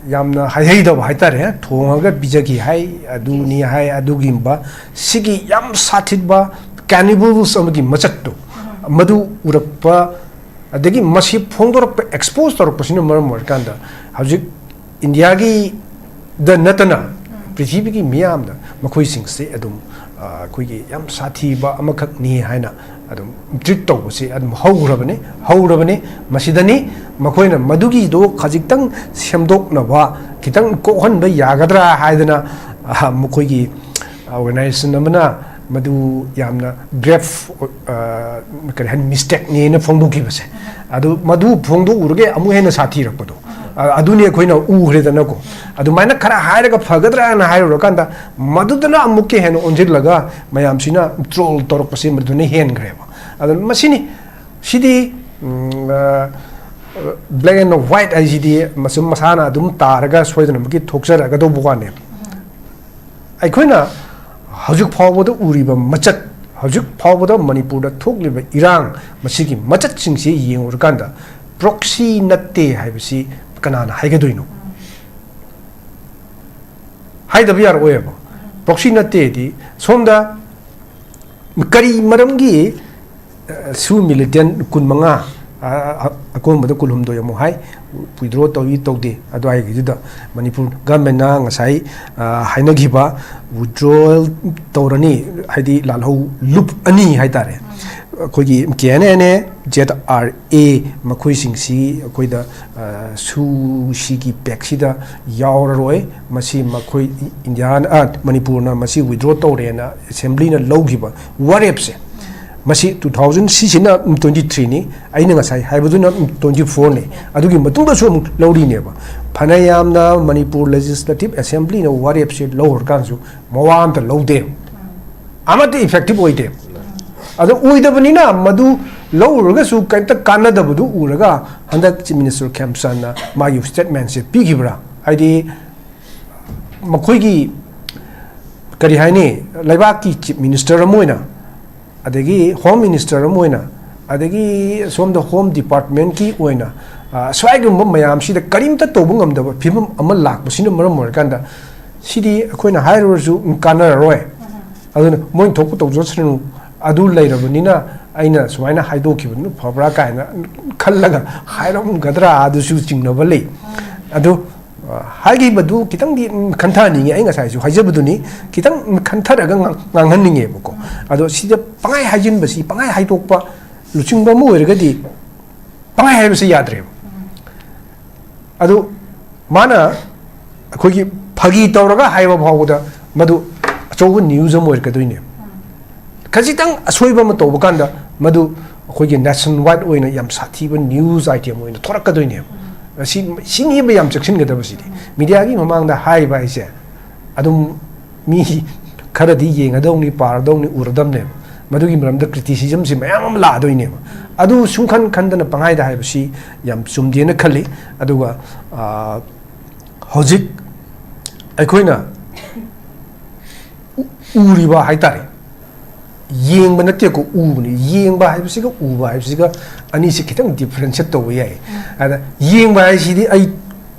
ꯌꯥꯝꯅ ꯍꯥꯏꯍꯩꯗꯕ ꯍꯥꯏꯇꯥꯔꯦ, ꯊꯣꯡꯉꯒ ꯄꯤꯖꯈꯤ ꯍꯥꯏ, ꯑꯗꯨꯅꯤ ꯍꯥꯏ, ꯑꯗꯨꯒꯨꯝꯕ ꯁꯤꯒꯤ ꯌꯥꯝ ꯁꯥꯊꯤꯕ ꯀꯦꯅꯤꯕꯜꯁ ꯑꯃꯒꯤ ꯃꯆꯠꯇꯣ, ꯃꯗꯨ ꯎꯔꯛꯄ, ꯑꯗꯒꯤ ꯃꯁꯤ ꯐꯣꯡꯗꯣꯔꯛꯄ, ꯑꯦꯛꯁꯄꯣꯖ ꯇꯧꯔꯛꯄꯁꯤꯅ ꯃꯔꯝ ꯑꯣꯏꯔꯀꯥꯟꯗ ꯍꯧꯖꯤꯛ ꯏꯟꯗꯤꯌꯥꯒꯤꯗ ꯅꯠꯇꯅ ꯄ꯭ꯔꯤꯊꯤꯕꯤꯒꯤ ꯃꯤꯌꯥꯝꯗ ꯃꯈꯣꯏꯁꯤꯡꯁꯦ ꯑꯗꯨꯝ, ꯑ, ꯑꯩꯈꯣꯏꯒꯤ ꯌꯥꯝ ꯁꯥꯊꯤꯕ ꯑꯃꯈꯛꯅꯤ ꯍꯥꯏꯅ ꯑꯗꯨꯝ ꯇ꯭ꯔꯤꯠ ꯇꯧꯕꯁꯤ ꯑꯗꯨꯝ ꯍꯧꯈ꯭ꯔꯕꯅꯤ, ꯍꯧꯔꯕꯅꯤ꯫ ꯃꯁꯤꯗꯅꯤ ꯃꯈꯣꯏꯅ ꯃꯗꯨꯒꯤꯗꯣ ꯈꯖꯤꯛꯇꯪ ꯁꯦꯝꯗꯣꯛꯅꯕ, ꯈꯤꯇꯪ ꯀꯣꯛꯍꯟꯕ ꯌꯥꯒꯗ꯭ꯔꯥ ꯍꯥꯏꯗꯅ, ꯑ, ꯃꯈꯣꯏꯒꯤ ꯑꯣꯔꯒꯅꯥꯏꯖꯦꯁꯟ ꯑꯃꯅ ꯃꯗꯨ ꯌꯥꯝꯅ ꯒ꯭ꯔꯦꯞ, ꯑ, ꯀꯔꯤ ꯍꯥꯏꯅꯤ, ꯃꯤꯁꯇꯦꯛꯅꯦꯅ ꯐꯣꯡꯗꯣꯛꯈꯤꯕꯁꯦ, ꯑꯗꯨ ꯃꯗꯨ ꯐꯣꯡꯗꯣꯛꯎꯔꯒ ꯑꯃꯨꯛ ꯍꯦꯟꯅ ꯁꯥꯊꯤꯔꯛꯄꯗꯣ, ꯑ, ꯑꯗꯨꯅꯤ ꯑꯩꯈꯣꯏꯅ ꯎꯈ꯭ꯔꯦꯗꯅꯀꯣ꯫ ꯑꯗꯨꯃꯥꯏꯅ ꯈꯔ ꯍꯥꯏꯔꯒ ꯐꯒꯗ꯭ꯔꯥꯅ ꯍꯥꯏꯔꯨꯔꯀꯥꯟꯗ, ꯃꯗꯨꯗꯅ ꯑꯃꯨꯛꯀ ꯍꯦꯟꯅ ꯑꯣꯟꯁꯤꯜꯂꯒ ꯃꯌꯥꯝꯁꯤꯅ ꯇ꯭ꯔꯣꯜ ꯇꯧꯔꯛꯄꯁꯦ ꯃꯗꯨꯅ ꯍꯦꯟꯈ꯭ꯔꯦꯕ꯫ ꯑꯗꯨꯅ ꯃꯁꯤꯅꯤ, ꯁꯤꯗꯤ, ꯎꯝ, ꯑ, black and white ꯍꯥꯏꯁꯤꯗꯤ ꯃꯆꯨꯝ ꯃꯁꯥꯅ ꯑꯗꯨꯝ ꯇꯥꯔꯒ ꯁꯣꯏꯗꯅꯃꯛꯀꯤ ꯊꯣꯛꯆꯔꯛꯀꯗꯧꯕ ꯋꯥꯅꯦꯕ꯫ ꯑꯩꯈꯣꯏꯅ ꯍꯧꯖꯤꯛ ꯐꯥꯎꯕꯗ ꯎꯔꯤꯕ ꯃꯆꯠ, ꯍꯧꯖꯤꯛ ꯐꯥꯎꯕꯗ ꯃꯅꯤꯄꯨꯔꯗ ꯊꯣꯛꯂꯤꯕ ꯏꯔꯥꯡ, ꯃꯁꯤꯒꯤ ꯃꯆꯠꯁꯤꯡꯁꯤ ꯌꯦꯡꯉꯨꯔꯀꯥꯟꯗ, ꯄ꯭ꯔꯣꯛꯁꯤ ꯅꯠꯇꯦ ꯍꯥꯏꯕꯁꯤ ꯀꯅꯥꯅ ꯍꯥꯏꯒꯗꯣꯏꯅꯣ? ꯍꯥꯏꯗꯕ ꯌꯥꯔꯛꯑꯣꯏꯕ꯫ ꯄ꯭ꯔꯣꯛꯁꯤ ꯅꯠꯇꯦꯗꯤ ꯁꯣꯝꯗ ꯀꯔꯤ ꯃꯔꯝꯒꯤ, ꯑ, ꯁꯨ ꯃꯤꯂꯤꯇꯦꯟ ꯀꯨꯟꯃꯉꯥ, ꯑ, ꯑ, ꯑꯀꯣꯟꯕꯗ ꯀꯨꯟꯍꯨꯝꯗꯣꯏ ꯑꯃꯨꯛ ꯍꯥꯏ, ꯋꯤꯗ꯭ꯔꯣ ꯇꯧꯏ ꯇꯧꯗꯦ ꯑꯗꯨꯋꯥꯏꯒꯤꯗꯨꯗ ꯃꯅꯤꯄꯨꯔ ꯒꯃꯦꯟꯅ ꯉꯁꯥꯏ, ꯑ, ꯍꯥꯏꯅꯈꯤꯕ ꯋꯤꯗ꯭ꯔꯣꯋꯦꯜ ꯇꯧꯔꯅꯤ, ꯍꯥꯏꯗꯤ ꯂꯥꯜꯍꯧ ꯂꯨꯞ ꯑꯅꯤ ꯍꯥꯏꯇꯥꯔꯦ, ꯑꯩꯈꯣꯏꯒꯤ K N N A, Z R A, ꯃꯈꯣꯏꯁꯤꯡꯁꯤ ꯑꯩꯈꯣꯏꯗ, ꯑ, ꯁꯨꯁꯤꯒꯤ ꯄꯦꯛꯁꯤꯗ ꯌꯥꯎꯔꯔꯣꯏ꯫ ꯃꯁꯤ ꯃꯈꯣꯏ ꯏꯟꯗꯤꯌꯥꯅ, ꯑ, ꯃꯅꯤꯄꯨꯔꯅ ꯃꯁꯤ ꯋꯤꯗ꯭ꯔꯣ ꯇꯧꯔꯦꯅ ꯑꯦꯁꯦꯝꯕ꯭ꯂꯤꯅ ꯂꯧꯈꯤꯕ ꯋꯥꯔꯦꯞꯁꯦ, ꯃꯁꯤ ꯇꯨ ꯊꯥꯎꯖꯟ, ꯁꯤꯁꯤꯅ ꯇ꯭ꯋꯦꯟꯇꯤ ꯊ꯭ꯔꯤꯅꯤ, ꯑꯩꯅ ꯉꯁꯥꯏ ꯍꯥꯏꯕꯗꯨꯅ ꯇ꯭ꯋꯦꯟꯇꯤ ꯐꯣꯔꯅꯤ꯫ ꯑꯗꯨꯒꯤ ꯃꯇꯨꯡꯗꯁꯨ ꯑꯃꯨꯛ ꯂꯧꯔꯤꯅꯦꯕ꯫ ꯐꯅꯌꯥꯝꯅ ꯃꯅꯤꯄꯨꯔ ꯂꯦꯖꯤꯁꯂꯦꯇꯤꯚ ꯑꯦꯁꯦꯝꯕ꯭ꯂꯤꯅ ꯋꯥꯔꯦꯞꯁꯦ ꯂꯧꯔꯀꯥꯟꯁꯨ ꯃꯋꯥ ꯑꯝꯇ ꯂꯧꯗꯦ, ꯑꯃꯠꯇ ꯏꯐꯦꯛꯇꯤꯚ ꯑꯣꯏꯗꯦ꯫ ꯑꯗꯣ ꯑꯣꯏꯗꯕꯅꯤꯅ ꯃꯗꯨ ꯂꯧꯔꯨꯔꯒꯁꯨ ꯀꯩꯝꯇ ꯀꯥꯟꯅꯗꯕꯗꯨ ꯎꯔꯒ ꯍꯟꯗꯛ ꯆꯤꯐ ꯃꯤꯅꯤꯁꯇꯔ ꯈꯦꯝꯆꯥꯟꯅ ꯃꯥꯒꯤ ꯁ꯭ꯇꯦꯠꯃꯦꯟꯁꯦ ꯄꯤꯈꯤꯕ꯭ꯔꯥ? ꯍꯥꯏꯗꯤ ꯃꯈꯣꯏꯒꯤ ꯀꯔꯤ ꯍꯥꯏꯅꯤ, ꯂꯩꯕꯥꯛꯀꯤ ꯆꯤꯐ ꯃꯤꯅꯤꯁꯇꯔ ꯑꯃ ꯑꯣꯏꯅ, ꯑꯗꯒꯤ ꯍꯣꯝ ꯃꯤꯅꯤꯁꯇꯔ ꯑꯃ ꯑꯣꯏꯅ, ꯑꯗꯒꯤ ꯁꯣꯝꯗ ꯍꯣꯝ ꯗꯤꯄꯥꯔꯠꯃꯦꯟꯀꯤ ꯑꯣꯏꯅ, ꯑ, ꯁ꯭ꯋꯥꯏꯒꯨꯝꯕ ꯃꯌꯥꯝꯁꯤꯗ ꯀꯔꯤꯝꯇ ꯇꯧꯕ ꯉꯝꯗꯕ ꯐꯤꯕꯝ ꯑꯃ ꯂꯥꯛꯄꯁꯤꯅ ꯃꯔꯝ ꯑꯣꯏꯔꯀꯥꯟꯗ ꯁꯤꯗꯤ ꯑꯩꯈꯣꯏꯅ ꯍꯥꯏꯔꯨꯔꯁꯨ ꯀꯥꯟꯅꯔꯔꯣꯏ꯫ ꯑꯗꯨꯅ ꯃꯣꯏꯅ ꯊꯣꯛꯄ ꯇꯧꯖꯁꯅꯨ, ꯑꯗꯨ ꯂꯩꯔꯕꯅꯤꯅ ꯑꯩꯅ ꯁꯨꯃꯥꯏꯅ ꯍꯥꯏꯗꯣꯛꯈꯤꯕꯗꯨꯅ ꯐꯕ꯭ꯔꯥ ꯀꯥꯏꯅ ꯈꯜꯂꯒ ꯍꯥꯏꯔꯝꯒꯗ꯭ꯔꯥ ꯑꯗꯨꯁꯨ ꯆꯤꯡꯅꯕ ꯂꯩ꯫ ꯑꯗꯨ, ꯑ, ꯍꯥꯏꯈꯤꯕꯗꯨ ꯈꯤꯇꯪꯗꯤ, ꯎꯝ, ꯈꯟꯊꯍꯟꯅꯤꯡꯉꯤ꯫ ꯑꯩ ꯉꯁꯥꯏꯁꯨ ꯍꯥꯏꯖꯕꯗꯨꯅꯤ, ꯈꯤꯇꯪ, ꯎꯝ, ꯈꯟꯊꯔꯒ ꯉꯥꯡ-, ꯉꯥꯡꯍꯟꯅꯤꯡꯉꯦꯕꯀꯣ꯫ ꯑꯗꯣ ꯁꯤꯗ ꯄꯪꯍꯥꯏ ꯍꯥꯏꯖꯤꯟꯕꯁꯤ, ꯄꯪꯍꯥꯏ ꯍꯥꯏꯗꯣꯛꯄ, ꯂꯨꯆꯤꯡꯕ ꯑꯃ ꯑꯣꯏꯔꯒꯗꯤ ꯄꯪꯍꯥꯏ ꯍꯥꯏꯕꯁꯤ ꯌꯥꯗ꯭ꯔꯦꯕ꯫ ꯑꯗꯨ ꯃꯥꯅ ꯑꯩꯈꯣꯏꯒꯤ ꯐꯥꯒꯤ ꯇꯧꯔꯒ ꯍꯥꯏꯕ ꯐꯥꯎꯕꯗ ꯃꯗꯨ ꯑꯆꯧꯕ ꯅ꯭ꯌꯨꯁ ꯑꯃ ꯑꯣꯏꯔꯛꯀꯗꯣꯏꯅꯦꯕ꯫ ꯈꯖꯤꯛꯇꯪ ꯑꯁꯣꯏꯕ ꯑꯃ ꯇꯧꯕ ꯀꯥꯟꯗ ꯃꯗꯨ ꯑꯩꯈꯣꯏꯒꯤ ꯅꯦꯁꯟ ꯋꯥꯏꯗ ꯑꯣꯏꯅ ꯌꯥꯝ ꯁꯥꯊꯤꯕ ꯅ꯭ꯌꯨꯁ ꯑꯥꯏꯇꯦꯝ ꯑꯣꯏꯅ ꯊꯣꯔꯛꯀꯗꯣꯏꯅꯦꯕ꯫ ꯁꯤ, ꯁꯤꯅꯦꯕ ꯌꯥꯝ ꯆꯦꯛꯁꯤꯟꯒꯗꯕꯁꯤꯗꯤ꯫ ꯃꯤꯗꯤꯌꯥꯒꯤ ꯃꯃꯥꯡꯗ ꯍꯥꯏꯕ ꯍꯥꯏꯁꯦ ꯑꯗꯨꯝ ꯃꯤ ꯈꯔꯗꯤ ꯌꯦꯡꯒꯗꯧꯅꯤ, ꯄꯥꯔꯗꯧꯅꯤ, ꯎꯔꯗꯧꯅꯦꯕ꯫ ꯃꯗꯨꯒꯤ ꯃꯔꯝꯗ ꯀ꯭ꯔꯤꯇꯤꯁꯤꯖꯝꯁꯤ ꯃꯌꯥꯝ ꯑꯃ ꯂꯥꯛꯑꯗꯣꯏꯅꯦꯕ꯫ ꯑꯗꯨ ꯁꯨꯡꯈꯟ ꯈꯟꯗꯅ ꯄꯪꯍꯥꯏꯗ ꯍꯥꯏꯕꯁꯤ ꯌꯥꯝ ꯆꯨꯝꯗꯦꯅ ꯈꯜꯂꯤ꯫ ꯑꯗꯨꯒ, ꯑ, ꯍꯧꯖꯤꯛ ꯑꯩꯈꯣꯏꯅ ꯎ-, ꯎꯔꯤꯕ ꯍꯥꯏꯇꯥꯔꯦ, ꯌꯦꯡꯕ ꯅꯠꯇꯦꯀꯣ, ꯎꯕꯅꯤ꯫ ꯌꯦꯡꯕ ꯍꯥꯏꯕꯁꯤꯒ ꯎꯕ ꯍꯥꯏꯕꯁꯤꯒ ꯑꯅꯤꯁꯤ ꯈꯤꯇꯪ ꯗꯤꯐ꯭ꯔꯦꯟꯁꯤꯌꯦꯠ ꯇꯧꯕ ꯌꯥꯏ꯫ ꯑꯗ ꯌꯦꯡꯕ ꯍꯥꯏꯁꯤꯗꯤ ꯑꯩ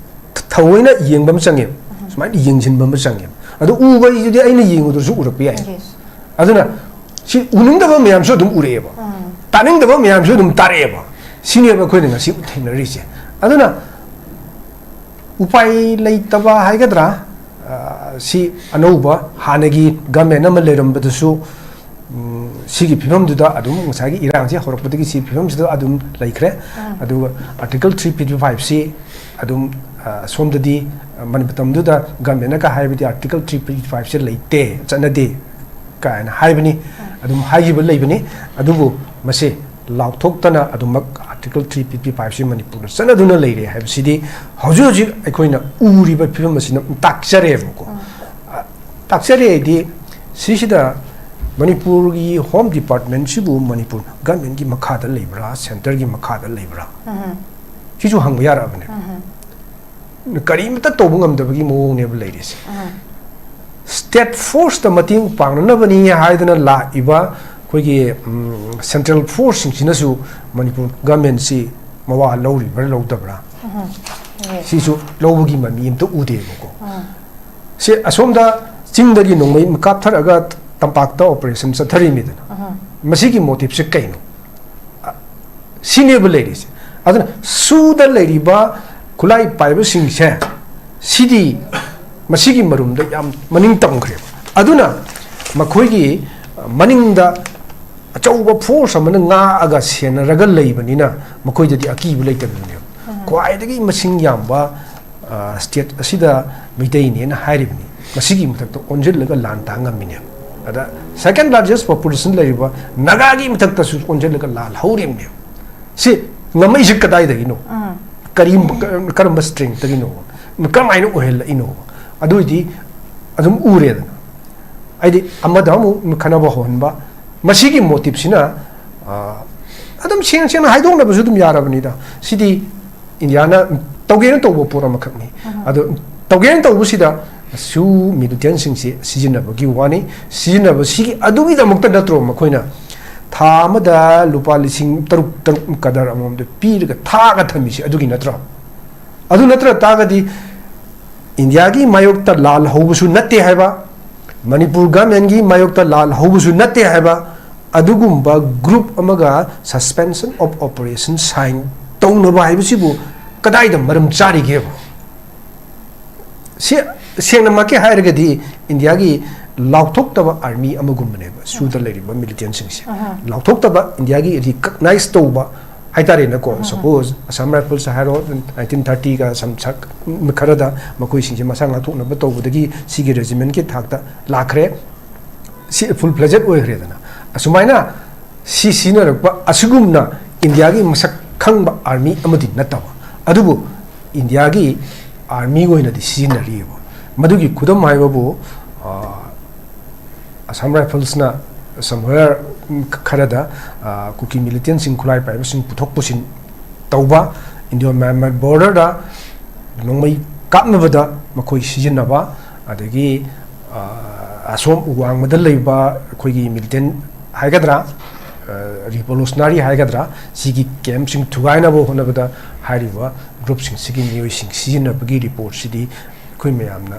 ꯊꯑꯣꯏꯅ ꯌꯦꯡꯕ ꯑꯃ ꯆꯪꯉꯦꯕ, ꯁꯨꯃꯥꯏꯅ ꯌꯦꯡꯁꯤꯟꯕ ꯑꯃ ꯆꯪꯉꯦꯕ꯫ ꯑꯗꯣ ꯎꯕ ꯍꯥꯏꯁꯤꯗꯤ ꯑꯩꯅ ꯌꯦꯡꯉꯨꯗ꯭ꯔꯁꯨ ꯎꯔꯛꯄ ꯌꯥꯏ꯫ ꯑꯗꯨꯅ ꯁꯤ ꯎꯅꯤꯡꯗꯕ ꯃꯌꯥꯝꯁꯨ ꯑꯗꯨꯝ ꯎꯔꯛꯑꯦꯕ, ꯇꯥꯅꯤꯡꯗꯕ ꯃꯌꯥꯝꯁꯨ ꯑꯗꯨꯝ ꯇꯥꯔꯛꯑꯦꯕ꯫ ꯁꯤꯅꯦꯕ ꯑꯩꯈꯣꯏꯅ ꯉꯁꯤ ꯊꯦꯡꯅꯔꯤꯁꯦ꯫ ꯑꯗꯨꯅ ꯎꯄꯥꯏ ꯂꯩꯇꯕ ꯍꯥꯏꯒꯗ꯭ꯔꯥ, ꯑ, ꯁꯤ ꯑꯅꯧꯕ ꯍꯥꯟꯅꯒꯤ ꯒꯃꯦꯟ ꯑꯃ ꯂꯩꯔꯝꯕꯗꯨꯁꯨ, ꯎꯝ, ꯁꯤꯒꯤ ꯐꯤꯕꯝꯗꯨꯗ ꯑꯗꯨꯝ, ꯉꯁꯥꯏꯒꯤ ꯏꯔꯥꯡꯁꯤ ꯍꯧꯔꯛꯄꯗꯒꯤ ꯁꯤ ꯐꯤꯕꯝꯁꯤꯗ ꯑꯗꯨꯝ ꯂꯩꯈ꯭ꯔꯦ꯫ ꯑꯗꯨꯒ ꯑꯥꯔꯇꯤꯀꯜ ꯊ꯭ꯔꯤ ꯐꯤꯐꯇꯤ ꯐꯥꯏꯚꯁꯤ ꯑꯗꯨꯝ, ꯑ, ꯁꯣꯝꯗꯗꯤ, ꯑ, ꯃꯅꯤ-, ꯃꯇꯝꯗꯨꯗ ꯒꯃꯦꯟꯅꯒ ꯍꯥꯏꯕꯗꯤ ꯑꯥꯔꯇꯤꯀꯜ ꯊ꯭ꯔꯤ ꯐꯤꯐꯇꯤ ꯐꯥꯏꯚꯁꯦ ꯂꯩꯇꯦ, ꯆꯠꯅꯗꯦ ꯀꯥꯏꯅ ꯍꯥꯏꯕꯅꯤ꯫ ꯑꯗꯨꯝ ꯍꯥꯏꯈꯤꯕ ꯂꯩꯕꯅꯤ꯫ ꯑꯗꯨꯕꯨ ꯃꯁꯤ ꯂꯥꯎꯊꯣꯛꯇꯅ ꯑꯗꯨꯃꯛ Article three fifty five ꯁꯤ ꯃꯅꯤꯄꯨꯔꯗ ꯆꯠꯅꯗꯨꯅ ꯂꯩꯔꯦ ꯍꯥꯏꯕꯁꯤꯗꯤ ꯍꯧꯖꯤꯛ ꯍꯧꯖꯤꯛ ꯑꯩꯈꯣꯏꯅ ꯎꯔꯤꯕ ꯐꯤꯕꯝ ꯑꯁꯤꯅ ꯇꯥꯛꯆꯔꯦꯕꯀꯣ꯫ ꯎꯝ꯫ ꯑ, ꯇꯥꯛꯆꯔꯦ ꯍꯥꯏꯗꯤ ꯁꯤꯁꯤꯗ ꯃꯅꯤꯄꯨꯔꯒꯤ Home Department ꯁꯤꯕꯨ ꯃꯅꯤꯄꯨꯔ government ꯀꯤ ꯃꯈꯥꯗ ꯂꯩꯕ꯭ꯔꯥ, centre ꯒꯤ ꯃꯈꯥꯗ ꯂꯩꯕ꯭ꯔꯥ? ꯎꯝ꯫ ꯁꯤꯁꯨ ꯍꯪꯕ ꯌꯥꯔꯛꯑꯕꯅꯦ꯫ ꯎꯝ꯫ ꯀꯔꯤꯃꯇ ꯇꯧꯕ ꯉꯝꯗꯕꯒꯤ ꯃꯑꯣꯡꯅꯦꯕ ꯂꯩꯔꯤꯁꯦ꯫ ꯎꯝ꯫ State force ꯇ ꯃꯇꯦꯡ ꯄꯥꯡꯅꯅꯕꯅꯤ ꯍꯥꯏꯗꯅ ꯂꯥꯛꯏꯕ ꯑꯩꯈꯣꯏꯒꯤ, ꯎꯝ, central force ꯁꯤꯡꯁꯤꯅꯁꯨ ꯃꯅꯤꯄꯨꯔ government ꯁꯤ ꯃꯋꯥ ꯂꯧꯔꯤꯕ꯭ꯔꯥ ꯂꯧꯗꯕ꯭ꯔꯥ? ꯎꯝ꯫ ꯌꯦ꯫ ꯁꯤꯁꯨ ꯂꯧꯕꯒꯤ ꯃꯃꯤ ꯑꯝꯇ ꯎꯗꯦꯕꯀꯣ꯫ ꯎꯝ꯫ ꯁꯤ ꯑꯁꯣꯝꯗ ꯆꯤꯡꯗꯒꯤ ꯅꯣꯡꯃꯩ ꯀꯥꯞꯊꯔꯛꯑꯒ ꯇꯝꯄꯥꯛꯇ operation ꯆꯠꯊꯔꯤꯃꯤꯗꯅ꯫ ꯎꯝ꯫ ꯃꯁꯤꯒꯤ motive ꯁꯦ ꯀꯩꯅꯣ? ꯑ, ꯁꯤꯅꯦꯕ ꯂꯩꯔꯤꯁꯦ꯫ ꯑꯗꯨꯅ ꯁꯨꯗ ꯂꯩꯔꯤꯕ ꯈꯨꯠꯂꯥꯏ ꯄꯥꯏꯕꯁꯤꯡꯁꯦ ꯁꯤꯗꯤ ꯃꯁꯤꯒꯤ ꯃꯔꯨꯝꯗ ꯌꯥꯝ ꯃꯅꯤꯡ ꯇꯝꯈ꯭ꯔꯦꯕ꯫ ꯑꯗꯨꯅ ꯃꯈꯣꯏꯒꯤ ꯃꯅꯤꯡꯗ ꯑꯆꯧꯕ force ꯑꯃꯅ ꯉꯥꯛꯑꯒ ꯁꯦꯟꯅꯔꯒ ꯂꯩꯕꯅꯤꯅ ꯃꯈꯣꯏꯗꯗꯤ ꯑꯀꯤꯕ ꯂꯩꯇꯕꯤꯅꯦꯕ꯫ ꯎꯝ꯫ ꯈ꯭ꯋꯥꯏꯗꯒꯤ ꯃꯁꯤꯡ ꯌꯥꯝꯕ, ꯑ, state ꯑꯁꯤꯗ ꯃꯤꯇꯩꯅꯦꯅ ꯍꯥꯏꯔꯤꯕꯅꯤ꯫ ꯃꯁꯤꯒꯤ ꯃꯊꯛꯇ ꯑꯣꯟꯁꯤꯜꯂꯒ ꯂꯥꯟ ꯇꯥꯡ ꯉꯝꯃꯤꯅꯦꯕ꯫ ꯑꯗ second largest population ꯂꯩꯔꯤꯕ ꯅꯥꯒꯥꯒꯤ ꯃꯊꯛꯇꯁꯨ ꯑꯣꯟꯁꯤꯜꯂꯒ ꯂꯥꯜ ꯍꯧꯔꯤꯕꯅꯦꯕ꯫ ꯁꯤ ꯉꯝꯃꯛꯏꯁꯦ ꯀꯗꯥꯏꯗꯒꯤꯅꯣ? ꯎꯝ꯫ ꯀꯔꯤ, ꯀꯔꯝꯕ strength ꯇꯒꯤꯅꯣ? ꯀꯔꯝꯍꯥꯏꯅ ꯑꯣꯏꯍꯜꯂꯛꯏꯅꯣ? ꯑꯗꯨꯏꯗꯤ ꯑꯗꯨꯝ ꯎꯔꯦꯗꯅ꯫ ꯍꯥꯏꯗꯤ ꯑꯃꯗ ꯑꯃꯨꯛ ꯈꯠꯅꯕ ꯍꯧꯍꯟꯕ, ꯃꯁꯤꯒꯤ motive ꯁꯤꯅ, ꯑ, ꯑꯗꯨꯝ ꯁꯦꯡ ꯁꯦꯡꯅ ꯍꯥꯏꯗꯣꯛꯅꯕꯁꯨ ꯑꯗꯨꯝ ꯌꯥꯔꯕꯅꯤꯗ꯫ ꯁꯤꯗꯤ ꯏꯟꯗꯤꯌꯥꯅ ꯇꯧꯒꯦꯅ ꯇꯧꯕ ꯄꯣꯠ ꯑꯃꯈꯛꯅꯤ꯫ ꯎꯝ꯫ ꯑꯗꯣ ꯇꯧꯒꯦꯅ ꯇꯧꯕꯁꯤꯗ ꯁꯨ militant ꯁꯤꯡꯁꯤ ꯁꯤꯖꯤꯟꯅꯕꯒꯤ ꯋꯥꯅꯤ꯫ ꯁꯤꯖꯤꯟꯅꯕꯁꯤꯒꯤ ꯑꯗꯨꯒꯤꯗꯃꯛꯇ ꯅꯠꯇ꯭ꯔꯣ ꯃꯈꯣꯏꯅ ꯊꯥ ꯑꯃꯗ ꯂꯨꯄꯥ ꯂꯤꯁꯤꯡ ꯇꯔꯨꯛ, ꯇꯔꯨꯛ ꯀꯗꯔ ꯑꯃꯃꯝꯗ ꯄꯤꯔꯒ ꯊꯥꯒ ꯊꯝꯃꯤꯁꯤ ꯑꯗꯨꯒꯤ ꯅꯠꯇ꯭ꯔꯣ? ꯑꯗꯨ ꯅꯠꯇ꯭ꯔ ꯇꯥꯔꯒꯗꯤ ꯏꯟꯗꯤꯌꯥꯒꯤ ꯃꯥꯌꯣꯛꯇ ꯂꯥꯜ ꯍꯧꯕꯁꯨ ꯅꯠꯇꯦ ꯍꯥꯏꯕ, ꯃꯅꯤꯄꯨꯔ government ꯀꯤ ꯃꯥꯌꯣꯛꯇ ꯂꯥꯜ ꯍꯧꯕꯁꯨ ꯅꯠꯇꯦ ꯍꯥꯏꯕ, ꯑꯗꯨꯒꯨꯝꯕ group ꯑꯃꯒ suspension of operation sign ꯇꯧꯅꯕ ꯍꯥꯏꯕꯁꯤꯕꯨ ꯀꯗꯥꯏꯗ ꯃꯔꯝ ꯆꯥꯔꯤꯒꯦꯕ? ꯁꯤ ꯁꯦꯡꯅꯃꯛꯀꯤ ꯍꯥꯏꯔꯒꯗꯤ ꯏꯟꯗꯤꯌꯥꯒꯤ ꯂꯥꯎꯊꯣꯛꯇꯕ army ꯑꯃꯒꯨꯝꯕꯅꯦꯕ ꯁꯨꯗ ꯂꯩꯔꯤꯕ militant ꯁꯤꯡꯁꯦ꯫ ꯑꯍꯥ꯫ ꯂꯥꯎꯊꯣꯛꯇꯕ, ꯏꯟꯗꯤꯌꯥꯒꯤ recognize ꯇꯧꯕ ꯍꯥꯏꯇꯥꯔꯦꯅꯦꯀꯣ꯫ ꯑꯍꯥ꯫ Suppose Assam Rifles ꯍꯥꯏꯔꯣ, nineteen thirty ꯒ ꯁꯝ ꯁꯛ ꯈꯔꯗ ꯃꯈꯣꯏꯁꯤꯡꯁꯦ ꯃꯁꯥ ꯉꯥꯛꯊꯣꯛꯅꯕ ꯇꯧꯕꯗꯒꯤ ꯁꯤꯒꯤ regiment ꯀꯤ ꯊꯥꯛꯇ ꯂꯥꯛꯈ꯭ꯔꯦ꯫ ꯁꯤ full fledged ꯑꯣꯏꯈ꯭ꯔꯦꯗꯅ꯫ ꯑꯁꯨꯃꯥꯏꯅ ꯁꯤ ꯁꯤꯖꯤꯟꯅꯔꯛꯄ ꯑꯁꯤꯒꯨꯝꯅ ꯏꯟꯗꯤꯌꯥꯒꯤ ꯃꯁꯛ ꯈꯪꯕ ꯑꯥꯔꯃꯤ ꯑꯃꯗꯤ ꯅꯠꯇꯕ, ꯑꯗꯨꯕꯨ ꯏꯟꯗꯤꯌꯥꯒꯤ ꯑꯥꯔꯃꯤ ꯑꯣꯏꯅꯗꯤ ꯁꯤꯖꯤꯟꯅꯔꯤꯑꯕ꯫ ꯃꯗꯨꯒꯤ ꯈꯨꯗꯝ ꯍꯥꯏꯕꯕꯨ, ꯑ, ꯑꯁꯥꯝ ꯔꯥꯏꯐꯜꯁꯅ somewhere ꯈꯔꯗ, ꯑ, ꯀꯨꯀꯤ ꯃꯤꯂꯤꯇꯦꯟꯁꯤꯡ, ꯈꯨꯠꯂꯥꯏ ꯄꯥꯏꯕꯁꯤꯡ ꯄꯨꯊꯣꯛ ꯄꯨꯁꯤꯟ ꯇꯧꯕ, ꯏꯟꯗꯤꯌꯥ ꯃ꯭ꯌꯥꯟꯃꯥꯔ ꯕꯣꯔꯗꯔꯗ ꯅꯣꯡꯃꯩ ꯀꯥꯞꯅꯕꯗ ꯃꯈꯣꯏ ꯁꯤꯖꯤꯟꯅꯕ, ꯑꯗꯒꯤ, ꯑ, ꯑꯁꯣꯝ ꯋꯥꯡꯃꯗ ꯂꯩꯕ ꯑꯩꯈꯣꯏꯒꯤ ꯃꯤꯂꯤꯇꯦꯟ ꯍꯥꯏꯒꯗ꯭ꯔꯥ, ꯑ, ꯔꯤꯚꯣꯂꯨꯁꯅꯔꯤ ꯍꯥꯏꯒꯗ꯭ꯔꯥ, ꯁꯤꯒꯤ ꯀꯦꯝꯞꯁꯤꯡ ꯊꯨꯒꯥꯏꯅꯕ ꯍꯣꯠꯅꯕꯗ ꯍꯥꯏꯔꯤꯕ ꯒ꯭ꯔꯨꯞꯁꯤꯡꯁꯤꯒꯤ ꯃꯤꯑꯣꯏꯁꯤꯡ ꯁꯤꯖꯤꯟꯅꯕꯒꯤ ꯔꯤꯄꯣꯔꯠꯁꯤꯗꯤ ꯑꯩꯈꯣꯏ ꯃꯌꯥꯝꯅ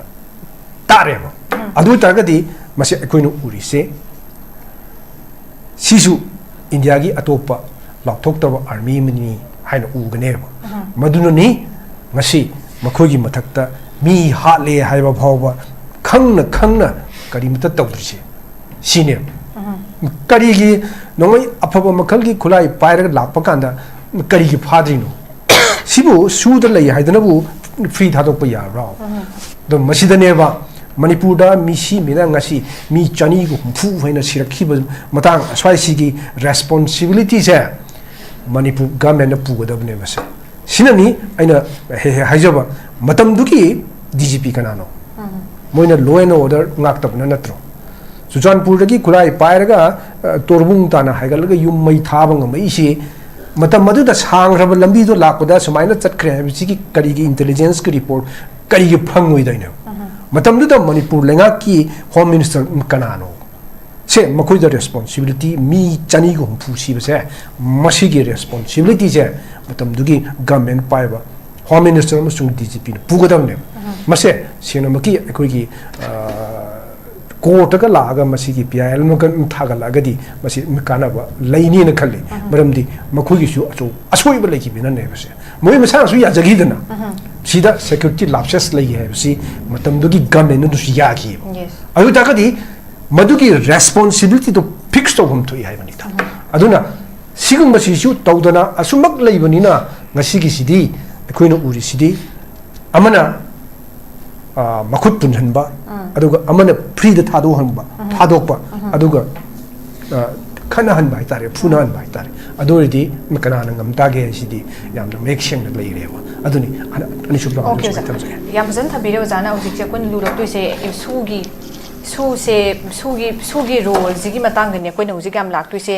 ꯇꯥꯔꯦꯕ꯫ ꯑꯗꯨ ꯑꯣꯏ ꯇꯥꯔꯒꯗꯤ ꯃꯁꯤ ꯑꯩꯈꯣꯏꯅ ꯎꯔꯤꯁꯦ ꯁꯤꯁꯨ ꯏꯟꯗꯤꯌꯥꯒꯤ ꯑꯇꯣꯞꯄ ꯂꯥꯎꯊꯣꯛꯇꯕ ꯑꯥꯔꯃꯤ ꯑꯃꯅꯤ ꯍꯥꯏꯅ ꯎꯒꯅꯦꯕ꯫ ꯃꯗꯨꯅꯅꯤ ꯉꯁꯤ ꯃꯈꯣꯏꯒꯤ ꯃꯊꯛꯇ ꯃꯤ ꯍꯥꯠꯂꯦ ꯍꯥꯏꯕ ꯐꯥꯎꯕ ꯈꯪꯅ ꯈꯪꯅ ꯀꯔꯤꯃꯇ ꯇꯧꯗ꯭ꯔꯤꯁꯦ꯫ ꯁꯤꯅꯦꯕ꯫ ꯀꯔꯤꯒꯤ ꯅꯣꯡꯃꯩ ꯑꯐꯕ ꯃꯈꯜꯒꯤ ꯈꯨꯠꯂꯥꯏ ꯄꯥꯏꯔꯒ ꯂꯥꯛꯄ ꯀꯥꯟꯗ ꯀꯔꯤꯒꯤ ꯐꯥꯗ꯭ꯔꯤꯅꯣ? ꯁꯤꯕꯨ ꯁꯨꯗ ꯂꯩ ꯍꯥꯏꯗꯅꯕꯨ ꯐ꯭ꯔꯤ ꯊꯥꯗꯣꯛꯄ ꯌꯥꯕ꯭ꯔꯣ? ꯑꯗꯣ ꯃꯁꯤꯗꯅꯦꯕ ꯃꯅꯤꯄꯨꯔꯗ ꯃꯤꯁꯤ ꯃꯤꯅ ꯉꯁꯤ ꯃꯤ ꯆꯅꯤꯒ ꯍꯨꯝꯐꯨ ꯍꯦꯟꯅ ꯁꯤꯔꯛꯈꯤꯕ ꯃꯇꯥꯡ ꯑꯁ꯭ꯋꯥꯏꯁꯤꯒꯤ ꯔꯦꯁꯄꯣꯟꯁꯤꯕꯤꯂꯤꯇꯤꯁꯦ ꯃꯅꯤꯄꯨꯔ ꯒꯃꯦꯟꯅ ꯄꯨꯒꯗꯕꯅꯦ ꯃꯁꯦ꯫ ꯁꯤꯅꯅꯤ ꯑꯩꯅ ꯍꯦꯛ ꯍꯦꯛ ꯍꯥꯏꯖꯕ, ꯃꯇꯝꯗꯨꯒꯤ ꯗꯤ ꯖꯤ ꯄꯤ ꯀꯅꯥꯅꯣ? ꯃꯣꯏꯅ law and order ꯉꯥꯛꯇꯕꯅ ꯅꯠꯇ꯭ꯔꯣ? ꯆꯨꯔꯆꯥꯟꯄꯨꯔꯗꯒꯤ ꯈꯨꯠꯂꯥꯏ ꯄꯥꯏꯔꯒ, ꯑ, ꯇꯣꯔꯕꯨꯡ ꯇꯥꯅ ꯍꯥꯏꯒꯠꯂꯒ ꯌꯨꯝ ꯃꯩ ꯊꯥꯕ ꯉꯝꯃꯛꯏꯁꯤ, ꯃꯇꯝ ꯑꯗꯨꯗ ꯁꯥꯡꯈ꯭ꯔꯕ ꯂꯝꯕꯤꯗꯣ ꯂꯥꯛꯄꯗ ꯁꯨꯃꯥꯏꯅ ꯆꯠꯈ꯭ꯔꯦ ꯍꯥꯏꯕꯁꯤꯒꯤ ꯀꯔꯤꯒꯤ ꯏꯟꯇꯦꯂꯤꯖꯦꯟꯁꯀꯤ ꯔꯤꯄꯣꯔꯠ ꯀꯔꯤꯒꯤ ꯐꯪꯉꯣꯏꯗꯣꯏꯅꯣ? ꯃꯇꯝꯗꯨꯗ ꯃꯅꯤꯄꯨꯔ ꯂꯩꯉꯥꯛꯀꯤ ꯍꯣꯝ ꯃꯤꯅꯤꯁꯇꯔ ꯀꯅꯥꯅꯣ? ꯁꯦ, ꯃꯈꯣꯏꯗ ꯔꯦꯁꯄꯣꯟꯁꯤꯕꯤꯂꯤꯇꯤ, ꯃꯤ ꯆꯅꯤꯒ ꯍꯨꯝꯐꯨ ꯁꯤꯕꯁꯦ, ꯃꯁꯤꯒꯤ ꯔꯦꯁꯄꯣꯟꯁꯤꯕꯤꯂꯤꯇꯤꯁꯦ ꯃꯇꯝꯗꯨꯒꯤ ꯒꯃꯦꯟ ꯄꯥꯏꯕ ꯍꯣꯝ ꯃꯤꯅꯤꯁꯇꯔ ꯑꯃꯁꯨꯡ ꯗꯤ ꯖꯤ ꯄꯤꯅ ꯄꯨꯒꯗꯕꯅꯦꯕ꯫ ꯃꯁꯦ ꯁꯦꯡꯅꯃꯛꯀꯤ ꯑꯩꯈꯣꯏꯒꯤ, ꯑ, ꯀꯣꯔꯠꯇꯒ ꯂꯥꯛꯑꯒ ꯃꯁꯤꯒꯤ ꯄꯤ ꯑꯥꯏ ꯑꯦꯜ ꯑꯃꯒ ꯊꯥꯒꯠꯂꯛꯑꯒꯗꯤ ꯃꯁꯤ ꯀꯥꯟꯅꯕ ꯂꯩꯅꯤꯅ ꯈꯜꯂꯤ꯫ ꯃꯔꯝꯗꯤ ꯃꯈꯣꯏꯒꯤꯁꯨ ꯑꯆꯧ-, ꯑꯁꯣꯏꯕ ꯂꯩꯈꯤꯕꯅꯅꯦꯕꯁꯦ꯫ ꯃꯣꯏ ꯃꯁꯥꯅꯁꯨ ꯌꯥꯖꯈꯤꯗꯅ꯫ ꯁꯤꯗ ꯁꯦꯀ꯭ꯌꯨꯔꯤꯇꯤ ꯂꯥꯞꯁꯦꯁ ꯂꯩ ꯍꯥꯏꯕꯁꯤ ꯃꯇꯝꯗꯨꯒꯤ ꯒꯃꯦꯟꯅ ꯑꯗꯨꯁꯨ ꯌꯥꯈꯤꯑꯕ꯫ Yes. ꯑꯗꯨ ꯑꯣꯏ ꯇꯥꯔꯒꯗꯤ ꯃꯗꯨꯒꯤ ꯔꯦꯁꯄꯣꯟꯁꯤꯕꯤꯂꯤꯇꯤꯗꯣ ꯐꯤꯛꯁ ꯇꯧꯐꯝ ꯊꯣꯛꯏ ꯍꯥꯏꯕꯅꯤꯗ꯫ ꯑꯗꯨꯅ ꯁꯤꯒꯨꯝꯕꯁꯤꯁꯨ ꯇꯧꯗꯅ ꯑꯁꯨꯃꯛ ꯂꯩꯕꯅꯤꯅ ꯉꯁꯤꯒꯤꯁꯤꯗꯤ ꯑꯩꯈꯣꯏꯅ ꯎꯔꯤꯁꯤꯗꯤ ꯑꯃꯅ, ꯑ, ꯃꯈꯨꯠ ꯄꯨꯟꯍꯟꯕ, ꯑꯗꯨꯒ ꯑꯃꯅ ꯐ꯭ꯔꯤꯗ ꯊꯥꯗꯣꯛꯍꯟꯕ, ꯊꯥꯗꯣꯛꯄ, ꯑꯗꯨꯒ ꯑ, ꯈꯠꯅꯍꯟꯕ ꯍꯥꯏꯇꯥꯔꯦ, ꯐꯨꯅꯍꯟꯕ ꯍꯥꯏꯇꯥꯔꯦ꯫ ꯑꯗꯨ ꯑꯣꯏꯔꯗꯤ ꯀꯅꯥꯅ ꯉꯝ ꯇꯥꯒꯦ ꯍꯥꯏꯁꯤꯗꯤ ꯌꯥꯝꯅ ꯃꯌꯦꯛ ꯁꯦꯡꯅ ꯂꯩꯔꯦꯕ꯫ ꯑꯗꯨꯅꯤ ꯑꯅ-, ꯑꯅꯤꯁꯨꯕ ꯔꯥꯎꯟꯗ Okay, ꯁꯨꯃꯥꯏꯅ ꯑꯣꯖꯥ꯫ ꯊꯝꯖꯒꯦ꯫ ꯌꯥꯝ ꯐꯖꯅ ꯊꯝꯕꯤꯔꯦ ꯑꯣꯖꯥꯅ꯫ ꯍꯧꯖꯤꯛꯁꯦ ꯑꯩꯈꯣꯏꯅ ꯂꯨꯔꯛꯇꯣꯏꯁꯦ ꯁꯨꯒꯤ, ꯁꯨꯁꯦ, ꯁꯨꯒꯤ, ꯁꯨꯒꯤ ꯔꯣꯜꯁꯤꯒꯤ ꯃꯇꯥꯡꯗꯅꯦ ꯑꯩꯈꯣꯏꯅ ꯍꯧꯖꯤꯛ ꯌꯥꯝ ꯂꯥꯛꯇꯣꯏꯁꯦ꯫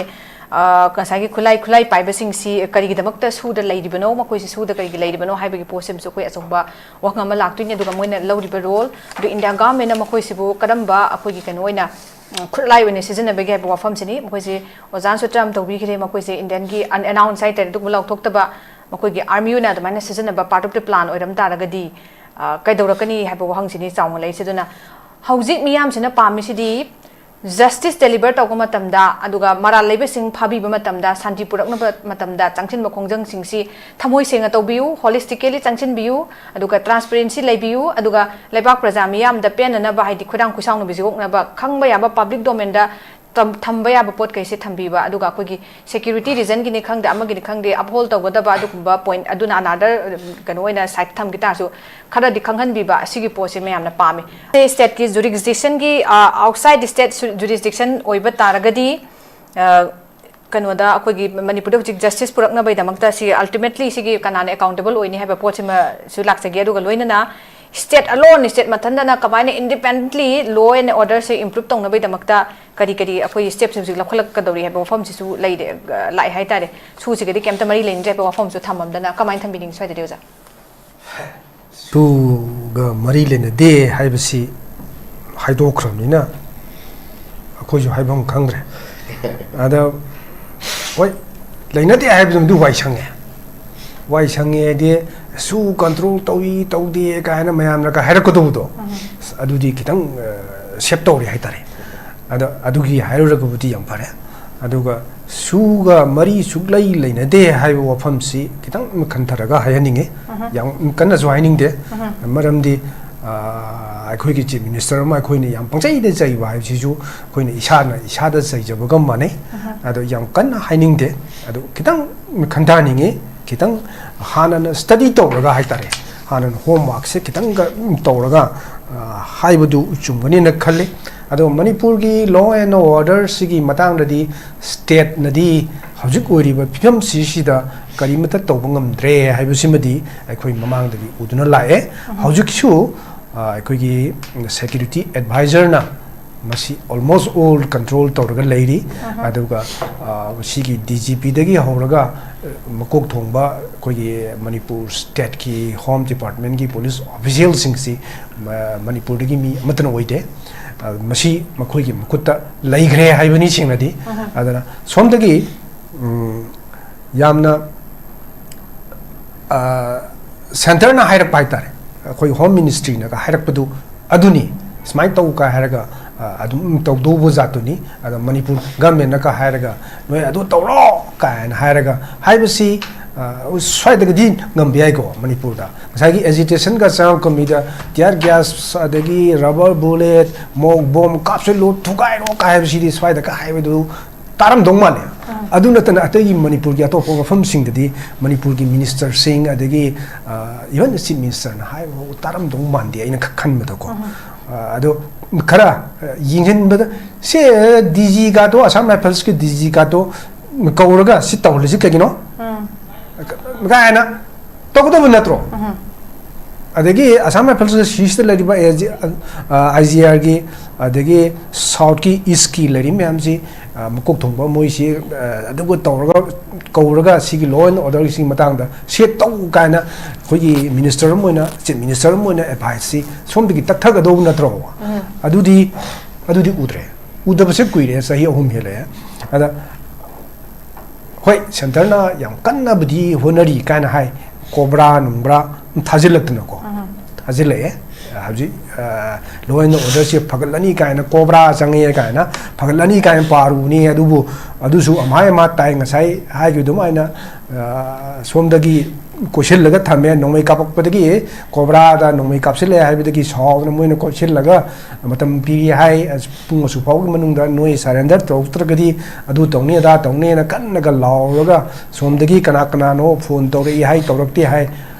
ꯑ, ꯉꯁꯥꯏꯒꯤ ꯈꯨꯠꯂꯥꯏ, ꯈꯨꯠꯂꯥꯏ ꯄꯥꯏꯕꯁꯤꯡꯁꯤ ꯀꯔꯤꯒꯤꯗꯃꯛꯇ ꯁꯨꯗ ꯂꯩꯔꯤꯕꯅꯣ, ꯃꯈꯣꯏꯁꯤ ꯁꯨꯗ ꯀꯔꯤꯒꯤ ꯂꯩꯔꯤꯕꯅꯣ ꯍꯥꯏꯕꯒꯤ ꯄꯣꯠꯁꯤꯃꯁꯨ ꯑꯩꯈꯣꯏ ꯑꯆꯧꯕ ꯋꯥꯍꯪ ꯑꯃ ꯂꯥꯛꯇꯣꯏꯅꯤ꯫ ꯑꯗꯨꯒ ꯃꯣꯏꯅ ꯂꯧꯔꯤꯕ ꯔꯣꯜ, ꯑꯗꯨ ꯏꯟꯗꯤꯌꯥ ꯒꯚꯔꯟꯃꯦꯟꯠꯅ ꯃꯈꯣꯏꯁꯤꯕꯨ ꯀꯔꯝꯕ ꯑꯩꯈꯣꯏꯒꯤ ꯀꯩꯅꯣ ꯑꯣꯏꯅ, ꯎꯝ, ꯈꯨꯠꯂꯥꯏ ꯑꯣꯏꯅ ꯁꯤꯖꯤꯟꯅꯕꯒꯦ ꯍꯥꯏꯕ ꯋꯥꯐꯝꯁꯤꯅꯤ꯫ ꯃꯈꯣꯏꯁꯦ ꯑꯣꯖꯥꯅꯁꯨ ꯇꯔꯝ ꯇꯧꯕꯤꯈ꯭ꯔꯦ, ꯃꯈꯣꯏꯁꯦ ꯏꯟꯗꯤꯌꯥꯟꯒꯤ ꯑꯟ-, ꯑꯦꯅꯥꯎꯟꯁ ꯍꯥꯏꯇꯥꯔꯦ, ꯑꯗꯨꯒꯨꯝꯕ ꯂꯥꯎꯊꯣꯛꯇꯕ, ꯃꯈꯣꯏꯒꯤ ꯑꯥꯔꯃꯤ ꯑꯣꯏꯅ ꯑꯗꯨꯃꯥꯏꯅ ꯁꯤꯖꯤꯟꯅꯕ part of the plan ꯑꯣꯏꯔꯝ ꯇꯥꯔꯒꯗꯤ, ꯑ, ꯀꯩꯗꯧꯔꯛꯀꯅꯤ ꯍꯥꯏꯕ ꯋꯥꯍꯪꯁꯤꯅꯤ ꯆꯥꯎꯅ ꯂꯩꯔꯤꯁꯦ꯫ ꯑꯗꯨꯅ ꯍꯧꯖꯤꯛ ꯃꯤꯌꯥꯝꯁꯤꯅ ꯄꯥꯝꯃꯤꯁꯤꯗꯤ justice deliver ꯇꯧꯕ ꯃꯇꯝꯗ, ꯑꯗꯨꯒ ꯃꯔꯥꯜ ꯂꯩꯕꯁꯤꯡ ꯐꯥꯕꯤꯕ ꯃꯇꯝꯗ, ꯁꯥꯟꯇꯤ ꯄꯨꯔꯛꯅꯕ ꯃꯇꯝꯗ ꯆꯪꯁꯤꯟꯕ ꯈꯣꯡꯖꯪꯁꯤꯡꯁꯤ ꯊꯃꯣꯏ ꯁꯦꯡꯅ ꯇꯧꯕꯤꯌꯨ, holistically ꯆꯪꯁꯤꯟꯕꯤꯌꯨ, ꯑꯗꯨꯒ transparency ꯂꯩꯕꯤꯌꯨ, ꯑꯗꯨꯒ ꯂꯩꯕꯥꯛ ꯄ꯭ꯔꯖꯥ ꯃꯤꯌꯥꯝꯗ ꯄꯦꯟꯅꯅꯕ, ꯍꯥꯏꯗꯤ ꯈꯣꯏꯔꯥꯡ ꯈꯣꯏꯁꯥꯎꯅꯕ ꯌꯣꯛꯅꯕ ꯈꯪꯕ ꯌꯥꯕ public domainꯗ ꯇꯝ-, ꯊꯝꯕ ꯌꯥꯕ ꯄꯣꯠꯈꯩꯁꯦ ꯊꯝꯕꯤꯕ, ꯑꯗꯨꯒ ꯑꯩꯈꯣꯏꯒꯤ security reasonꯒꯤꯅꯤ ꯈꯪꯗꯦ, ꯑꯃꯒꯤꯅꯤ ꯈꯪꯗꯦ, uphold ꯇꯧꯒꯗꯕ ꯑꯗꯨꯒꯨꯝꯕ point ꯑꯗꯨꯅ another, ꯀꯩꯅꯣ ꯑꯣꯏꯅ side ꯊꯝꯈꯤ ꯇꯥꯔꯁꯨ, ꯈꯔꯗꯤ ꯈꯪꯍꯟꯕꯤꯕ, ꯑꯁꯤꯒꯤ ꯄꯣꯠꯁꯦ ꯃꯌꯥꯝꯅ ꯄꯥꯝꯃꯤ꯫ Stateꯀꯤ jurisdictionꯒꯤ, ꯑ, outside state jurisdiction ꯑꯣꯏꯕ ꯇꯥꯔꯒꯗꯤ, ꯑ, ꯀꯩꯅꯣꯗ ꯑꯩꯈꯣꯏꯒꯤ ꯃꯅꯤꯄꯨꯔꯗ ꯍꯧꯖꯤꯛ justice ꯄꯨꯔꯛꯅꯕꯒꯤꯗꯃꯛꯇ ꯁꯤ ultimately ꯁꯤꯒꯤ ꯀꯅꯥꯅ accountable ꯑꯣꯏꯅꯤ ꯍꯥꯏꯕ ꯄꯣꯠꯁꯤꯃꯁꯨ ꯂꯥꯛꯆꯒꯦ꯫ ꯑꯗꯨꯒ ꯂꯣꯏꯅꯅ state alone, state ꯃꯊꯟꯇꯅ ꯀꯃꯥꯏꯅ independently law and orderꯁꯦ improve ꯇꯧꯅꯕꯒꯤꯗꯃꯛꯇ ꯀꯔꯤ ꯀꯔꯤ ꯑꯩꯈꯣꯏ stepꯁꯦ ꯍꯧꯖꯤꯛ ꯂꯧꯈꯠꯂꯛꯀꯗꯧꯔꯤ ꯍꯥꯏꯕ ꯋꯥꯐꯝꯁꯤꯁꯨ ꯂꯩꯔꯦ, ꯑ, ꯂꯥꯛꯑꯦ ꯍꯥꯏꯇꯥꯔꯦ꯫ ꯁꯨꯁꯤꯒꯗꯤ ꯀꯩꯝꯇ ꯃꯔꯤ ꯂꯩꯅꯗ꯭ꯔꯦ ꯍꯥꯏꯕ ꯋꯥꯐꯝꯁꯨ ꯊꯝꯃꯝꯗꯅ ꯀꯃꯥꯏꯅ ꯊꯝꯕꯤꯅꯤꯡꯉꯤ ꯁ꯭ꯋꯥꯏꯗꯗꯤ ꯑꯣꯖꯥ? ꯁꯨꯒ ꯃꯔꯤ ꯂꯩꯅꯗꯦ ꯍꯥꯏꯕꯁꯤ ꯍꯥꯏꯗꯣꯛꯈ꯭ꯔꯕꯅꯤꯅ ꯑꯩꯈꯣꯏꯁꯨ ꯍꯥꯏꯐꯝ ꯈꯪꯗ꯭ꯔꯦ꯫ ꯑꯗ ꯍꯣꯏ, ꯂꯩꯅꯗꯦ ꯍꯥꯏꯕꯗꯨꯃꯗꯤ ꯋꯥꯏ ꯁꯪꯉꯦ꯫ ꯋꯥꯏ ꯁꯪꯉꯦ ꯍꯥꯏꯗꯤ ꯁꯨ control ꯇꯧꯏ ꯇꯧꯗꯦ ꯀꯥꯏꯅ ꯃꯌꯥꯝꯅꯒ ꯍꯥꯏꯔꯛꯀꯗꯧꯕꯗꯣ, ꯑꯁ, ꯑꯗꯨꯗꯤ ꯈꯤꯇꯪ, ꯑ, save ꯇꯧꯔꯦ ꯍꯥꯏꯇꯥꯔꯦ꯫ ꯑꯗꯣ ꯑꯗꯨꯒꯤ ꯍꯥꯏꯔꯨꯔꯒꯕꯨꯗꯤ ꯌꯥꯝ ꯐꯔꯦ꯫ ꯑꯗꯨꯒ ꯁꯨꯒ ꯃꯔꯤ ꯁꯨꯛꯂꯩ ꯂꯩꯅꯗꯦ ꯍꯥꯏꯕ ꯋꯥꯐꯝꯁꯤ ꯈꯤꯇꯪ ꯈꯟꯊꯔꯒ ꯍꯥꯏꯍꯟꯅꯤꯡꯉꯤ꯫ ꯌꯥꯝ ꯀꯟꯅꯁꯨ ꯍꯥꯏꯅꯤꯡꯗꯦ꯫ ꯃꯔꯝꯗꯤ, ꯑ, ꯑꯩꯈꯣꯏꯒꯤ Chief Minister ꯑꯃ ꯑꯩꯈꯣꯏꯅ ꯌꯥꯝ ꯄꯪꯆꯩꯗ ꯆꯩꯕ ꯍꯥꯏꯕꯁꯤꯁꯨ ꯑꯩꯈꯣꯏꯅ ꯏꯁꯥꯅ ꯏꯁꯥꯗ ꯆꯩꯖꯕꯒ ꯃꯥꯟꯅꯩ꯫ ꯑꯗꯣ ꯌꯥꯝ ꯀꯟꯅ ꯍꯥꯏꯅꯤꯡꯗꯦ꯫ ꯑꯗꯣ ꯈꯤꯇꯪ ꯈꯟꯊꯍꯟꯅꯤꯡꯉꯤ꯫ ꯈꯤꯇꯪ ꯍꯥꯟꯅꯅ study ꯇꯧꯔꯒ ꯍꯥꯏꯇꯥꯔꯦ, ꯍꯥꯟꯅꯅ homeworkꯁꯦ ꯈꯤꯇꯪꯒ ꯇꯧꯔꯒ, ꯑ, ꯍꯥꯏꯕꯗꯨ ꯆꯨꯝꯒꯅꯤꯅ ꯈꯜꯂꯤ꯫ ꯑꯗꯣ ꯃꯅꯤꯄꯨꯔꯒꯤ law and order ꯁꯤꯒꯤ ꯃꯇꯥꯡꯗꯗꯤ stateꯅꯗꯤ ꯍꯧꯖꯤꯛ ꯑꯣꯏꯔꯤꯕ ꯐꯤꯕꯝꯁꯤꯁꯤꯗ ꯀꯔꯤꯃꯠꯇ ꯇꯧꯕ ꯉꯝꯗ꯭ꯔꯦ ꯍꯥꯏꯕꯁꯤꯃꯗꯤ ꯑꯩꯈꯣꯏ ꯃꯃꯥꯡꯗꯒꯤ ꯎꯗꯨꯅ ꯂꯥꯛꯑꯦ꯫ ꯍꯧꯖꯤꯛꯁꯨ, ꯑ, ꯑꯩꯈꯣꯏꯒꯤ security advisorꯅ ꯃꯁꯤ almost all control ꯇꯧꯔꯒ ꯂꯩꯔꯤ꯫ ꯑꯗꯨꯒ, ꯑ, ꯃꯁꯤꯒꯤ DGPꯗꯒꯤ ꯍꯧꯔꯒ, ꯑ, ꯃꯀꯣꯛ ꯊꯣꯡꯕ ꯑꯩꯈꯣꯏꯒꯤ ꯃꯅꯤꯄꯨꯔ stateꯀꯤ Home Departmentꯀꯤ police officialꯁꯤꯡꯁꯤ ꯃ-, ꯃꯅꯤꯄꯨꯔꯗꯒꯤ ꯃꯤ ꯑꯃꯠꯇꯅ ꯑꯣꯏꯗꯦ꯫ ꯑ, ꯃꯁꯤ ꯃꯈꯣꯏꯒꯤ ꯃꯈꯨꯠꯇ ꯂꯩꯈ꯭ꯔꯦ ꯍꯥꯏꯕꯅꯤ ꯁꯦꯡꯅꯗꯤ꯫ ꯑꯗꯨꯅ ꯁꯣꯝꯗꯒꯤ, ꯎꯝ, ꯌꯥꯝꯅ, ꯑ, centreꯅ ꯍꯥꯏꯔꯛꯄ ꯍꯥꯏꯇꯥꯔꯦ, ꯑꯩꯈꯣꯏ Home Ministryꯅꯒ ꯍꯥꯏꯔꯛꯄꯗꯨ ꯑꯗꯨꯅꯤ, ꯁꯨꯃꯥꯏꯅ ꯇꯧ ꯀꯥꯏ ꯍꯥꯏꯔꯒ, ꯑ, ꯑꯗꯨꯝ ꯇꯧꯗꯧꯕ ꯖꯥꯠꯇꯨꯅꯤ꯫ ꯑꯗꯣ ꯃꯅꯤꯄꯨꯔ governmentꯅꯒ ꯍꯥꯏꯔꯒ, "ꯅꯣꯏ ꯑꯗꯨ ꯇꯧꯔꯣ" ꯀꯥꯏꯅ ꯍꯥꯏꯔꯒ ꯍꯥꯏꯕꯁꯤ, ꯑ, ꯁ꯭ꯋꯥꯏꯗꯒꯗꯤ ꯉꯝꯕ ꯌꯥꯏꯀꯣ꯫ ꯃꯅꯤꯄꯨꯔꯗ ꯉꯁꯥꯏꯒꯤ agitationꯒ ꯆꯪꯉꯛꯄ ꯃꯤꯗ tear gas, ꯑꯗꯒꯤ rubber bullet, ꯃꯣꯛ ꯕꯣꯝ ꯀꯥꯞꯁꯤꯜꯂꯨ, ꯊꯨꯒꯥꯏꯔꯣ ꯀꯥꯏ ꯍꯥꯏꯕꯁꯤꯗꯤ ꯁ꯭ꯋꯥꯏꯗꯒ ꯍꯥꯏꯕꯗꯨ ꯇꯥꯔꯝꯗꯧ ꯃꯥꯜꯂꯦ꯫ ꯑꯗꯨ ꯅꯠꯇꯅ ꯑꯇꯩꯒꯤ ꯃꯅꯤꯄꯨꯔꯒꯤ ꯑꯇꯣꯞꯄ ꯃꯐꯝꯁꯤꯡꯗꯗꯤ ꯃꯅꯤꯄꯨꯔꯒꯤ ministerꯁꯤꯡ, ꯑꯗꯒꯤ, ꯑ, even chief ministerꯅ ꯍꯥꯏꯕ ꯐꯥꯎꯕ ꯇꯥꯔꯝꯗꯧ ꯃꯥꯟꯗꯦ, ꯑꯩꯅ ꯈ-, ꯈꯟꯕꯗꯀꯣ꯫ ꯑ, ꯑꯗꯣ ꯈꯔ, ꯑ, ꯌꯦꯡꯁꯤꯟꯕꯗ, ꯁꯦ, DGꯒꯗꯣ, Assam Riflesꯀꯤ DGꯒꯗꯣ ꯀꯧꯔꯒ ꯁꯤ ꯇꯧꯍꯜꯂꯤꯁꯤ ꯀꯩꯒꯤꯅꯣ? ꯀꯥꯏꯅ ꯇꯧꯒꯗꯕ ꯅꯠꯇ꯭ꯔꯣ? ꯑꯗꯒꯤ Assam Riflesꯀꯤ ꯁꯤꯁꯤꯗ ꯂꯩꯔꯤꯕ AG, ꯑ, IGRꯒꯤ, ꯑꯗꯒꯤ Southꯀꯤ, Eastꯀꯤ ꯂꯩꯔꯤꯕ ꯃꯌꯥꯝꯁꯤ, ꯑ, ꯃꯀꯣꯛ ꯊꯣꯡꯕ ꯃꯣꯏꯁꯤ, ꯑ, ꯑꯗꯨꯒ ꯇꯧꯔꯒ, ꯀꯧꯔꯒ ꯁꯤꯒꯤ law and orderꯒꯤ ꯃꯇꯥꯡꯗ ꯁꯤ ꯇꯧ ꯀꯥꯏꯅ ꯑꯩꯈꯣꯏꯒꯤ minister ꯑꯃ ꯑꯣꯏꯅ, chief minister ꯑꯃ ꯑꯣꯏꯅ adviceꯁꯤ ꯁꯣꯝꯗꯒꯤ ꯇꯛꯊꯒꯗꯧꯕ ꯅꯠꯇ꯭ꯔꯣ? ꯑꯗꯨꯗꯤ, ꯑꯗꯨꯗꯤ ꯎꯗ꯭ꯔꯦ꯫ ꯎꯗꯕꯁꯦ ꯀꯨꯏꯔꯦ, ꯆꯍꯤ ꯑꯍꯨꯝ ꯍꯦꯜꯂꯛꯑꯦ꯫ ꯑꯗ ꯍꯣꯏ, centreꯅ ꯌꯥꯝ ꯀꯟꯅꯕꯨꯗꯤ ꯍꯣꯠꯅꯔꯤ ꯀꯥꯏꯅ ꯍꯥꯏ, COBRA ꯅꯨꯡꯕ꯭ꯔꯥ ꯊꯥꯖꯤꯜꯂꯛꯇꯅꯀꯣ꯫ ꯊꯥꯖꯤꯜꯂꯛꯑꯦ꯫ ꯍꯧꯖꯤꯛ, ꯑ, law and orderꯁꯦ ꯐꯒꯠꯂꯅꯤ ꯀꯥꯏꯅ, COBRA ꯆꯪꯉꯦ ꯀꯥꯏꯅ, ꯐꯒꯠꯂꯅꯤ ꯀꯥꯏꯅ ꯄꯥꯔꯨꯕꯅꯤ꯫ ꯑꯗꯨꯕꯨ ꯑꯗꯨꯁꯨ ꯑꯃꯍꯥꯏ ꯑꯃ ꯇꯥꯏ꯫ ꯉꯁꯥꯏ ꯍꯥꯏꯈꯤꯕ ꯑꯗꯨꯃꯥꯏꯅ, ꯑ, ꯁꯣꯝꯗꯒꯤ ꯀꯣꯏꯁꯤꯜꯂꯒ ꯊꯝꯃꯦ꯫ ꯅꯣꯡꯃꯩ ꯀꯥꯞꯄꯛꯄꯗꯒꯤ, COBRAꯗ ꯅꯣꯡꯃꯩ ꯀꯥꯞꯁꯤꯜꯂꯛꯑꯦ ꯍꯥꯏꯕꯗꯒꯤ ꯁꯥꯎꯗꯅ ꯃꯣꯏꯅ ꯀꯣꯏꯁꯤꯜꯂꯒ ꯃꯇꯝ ꯄꯤꯔꯤ ꯍꯥꯏ꯫ ꯑꯁ, ꯄꯨꯡ ꯑꯁꯨꯛ ꯐꯥꯎꯒꯤ ꯃꯅꯨꯡꯗ ꯅꯣꯏ surrender ꯇꯧꯔꯛꯇ꯭ꯔꯒꯗꯤ ꯑꯗꯨ ꯇꯧꯅꯤ ꯑꯗꯥ ꯇꯧꯅꯤꯅ ꯀꯟꯅꯒ ꯂꯥꯎꯔꯒ, ꯁꯣꯝꯗꯒꯤ ꯀꯅꯥ ꯀꯅꯥꯅꯣ phone ꯇꯧꯔꯛꯏ ꯍꯥꯏ, ꯇꯧꯔꯛꯇꯦ ꯍꯥꯏ꯫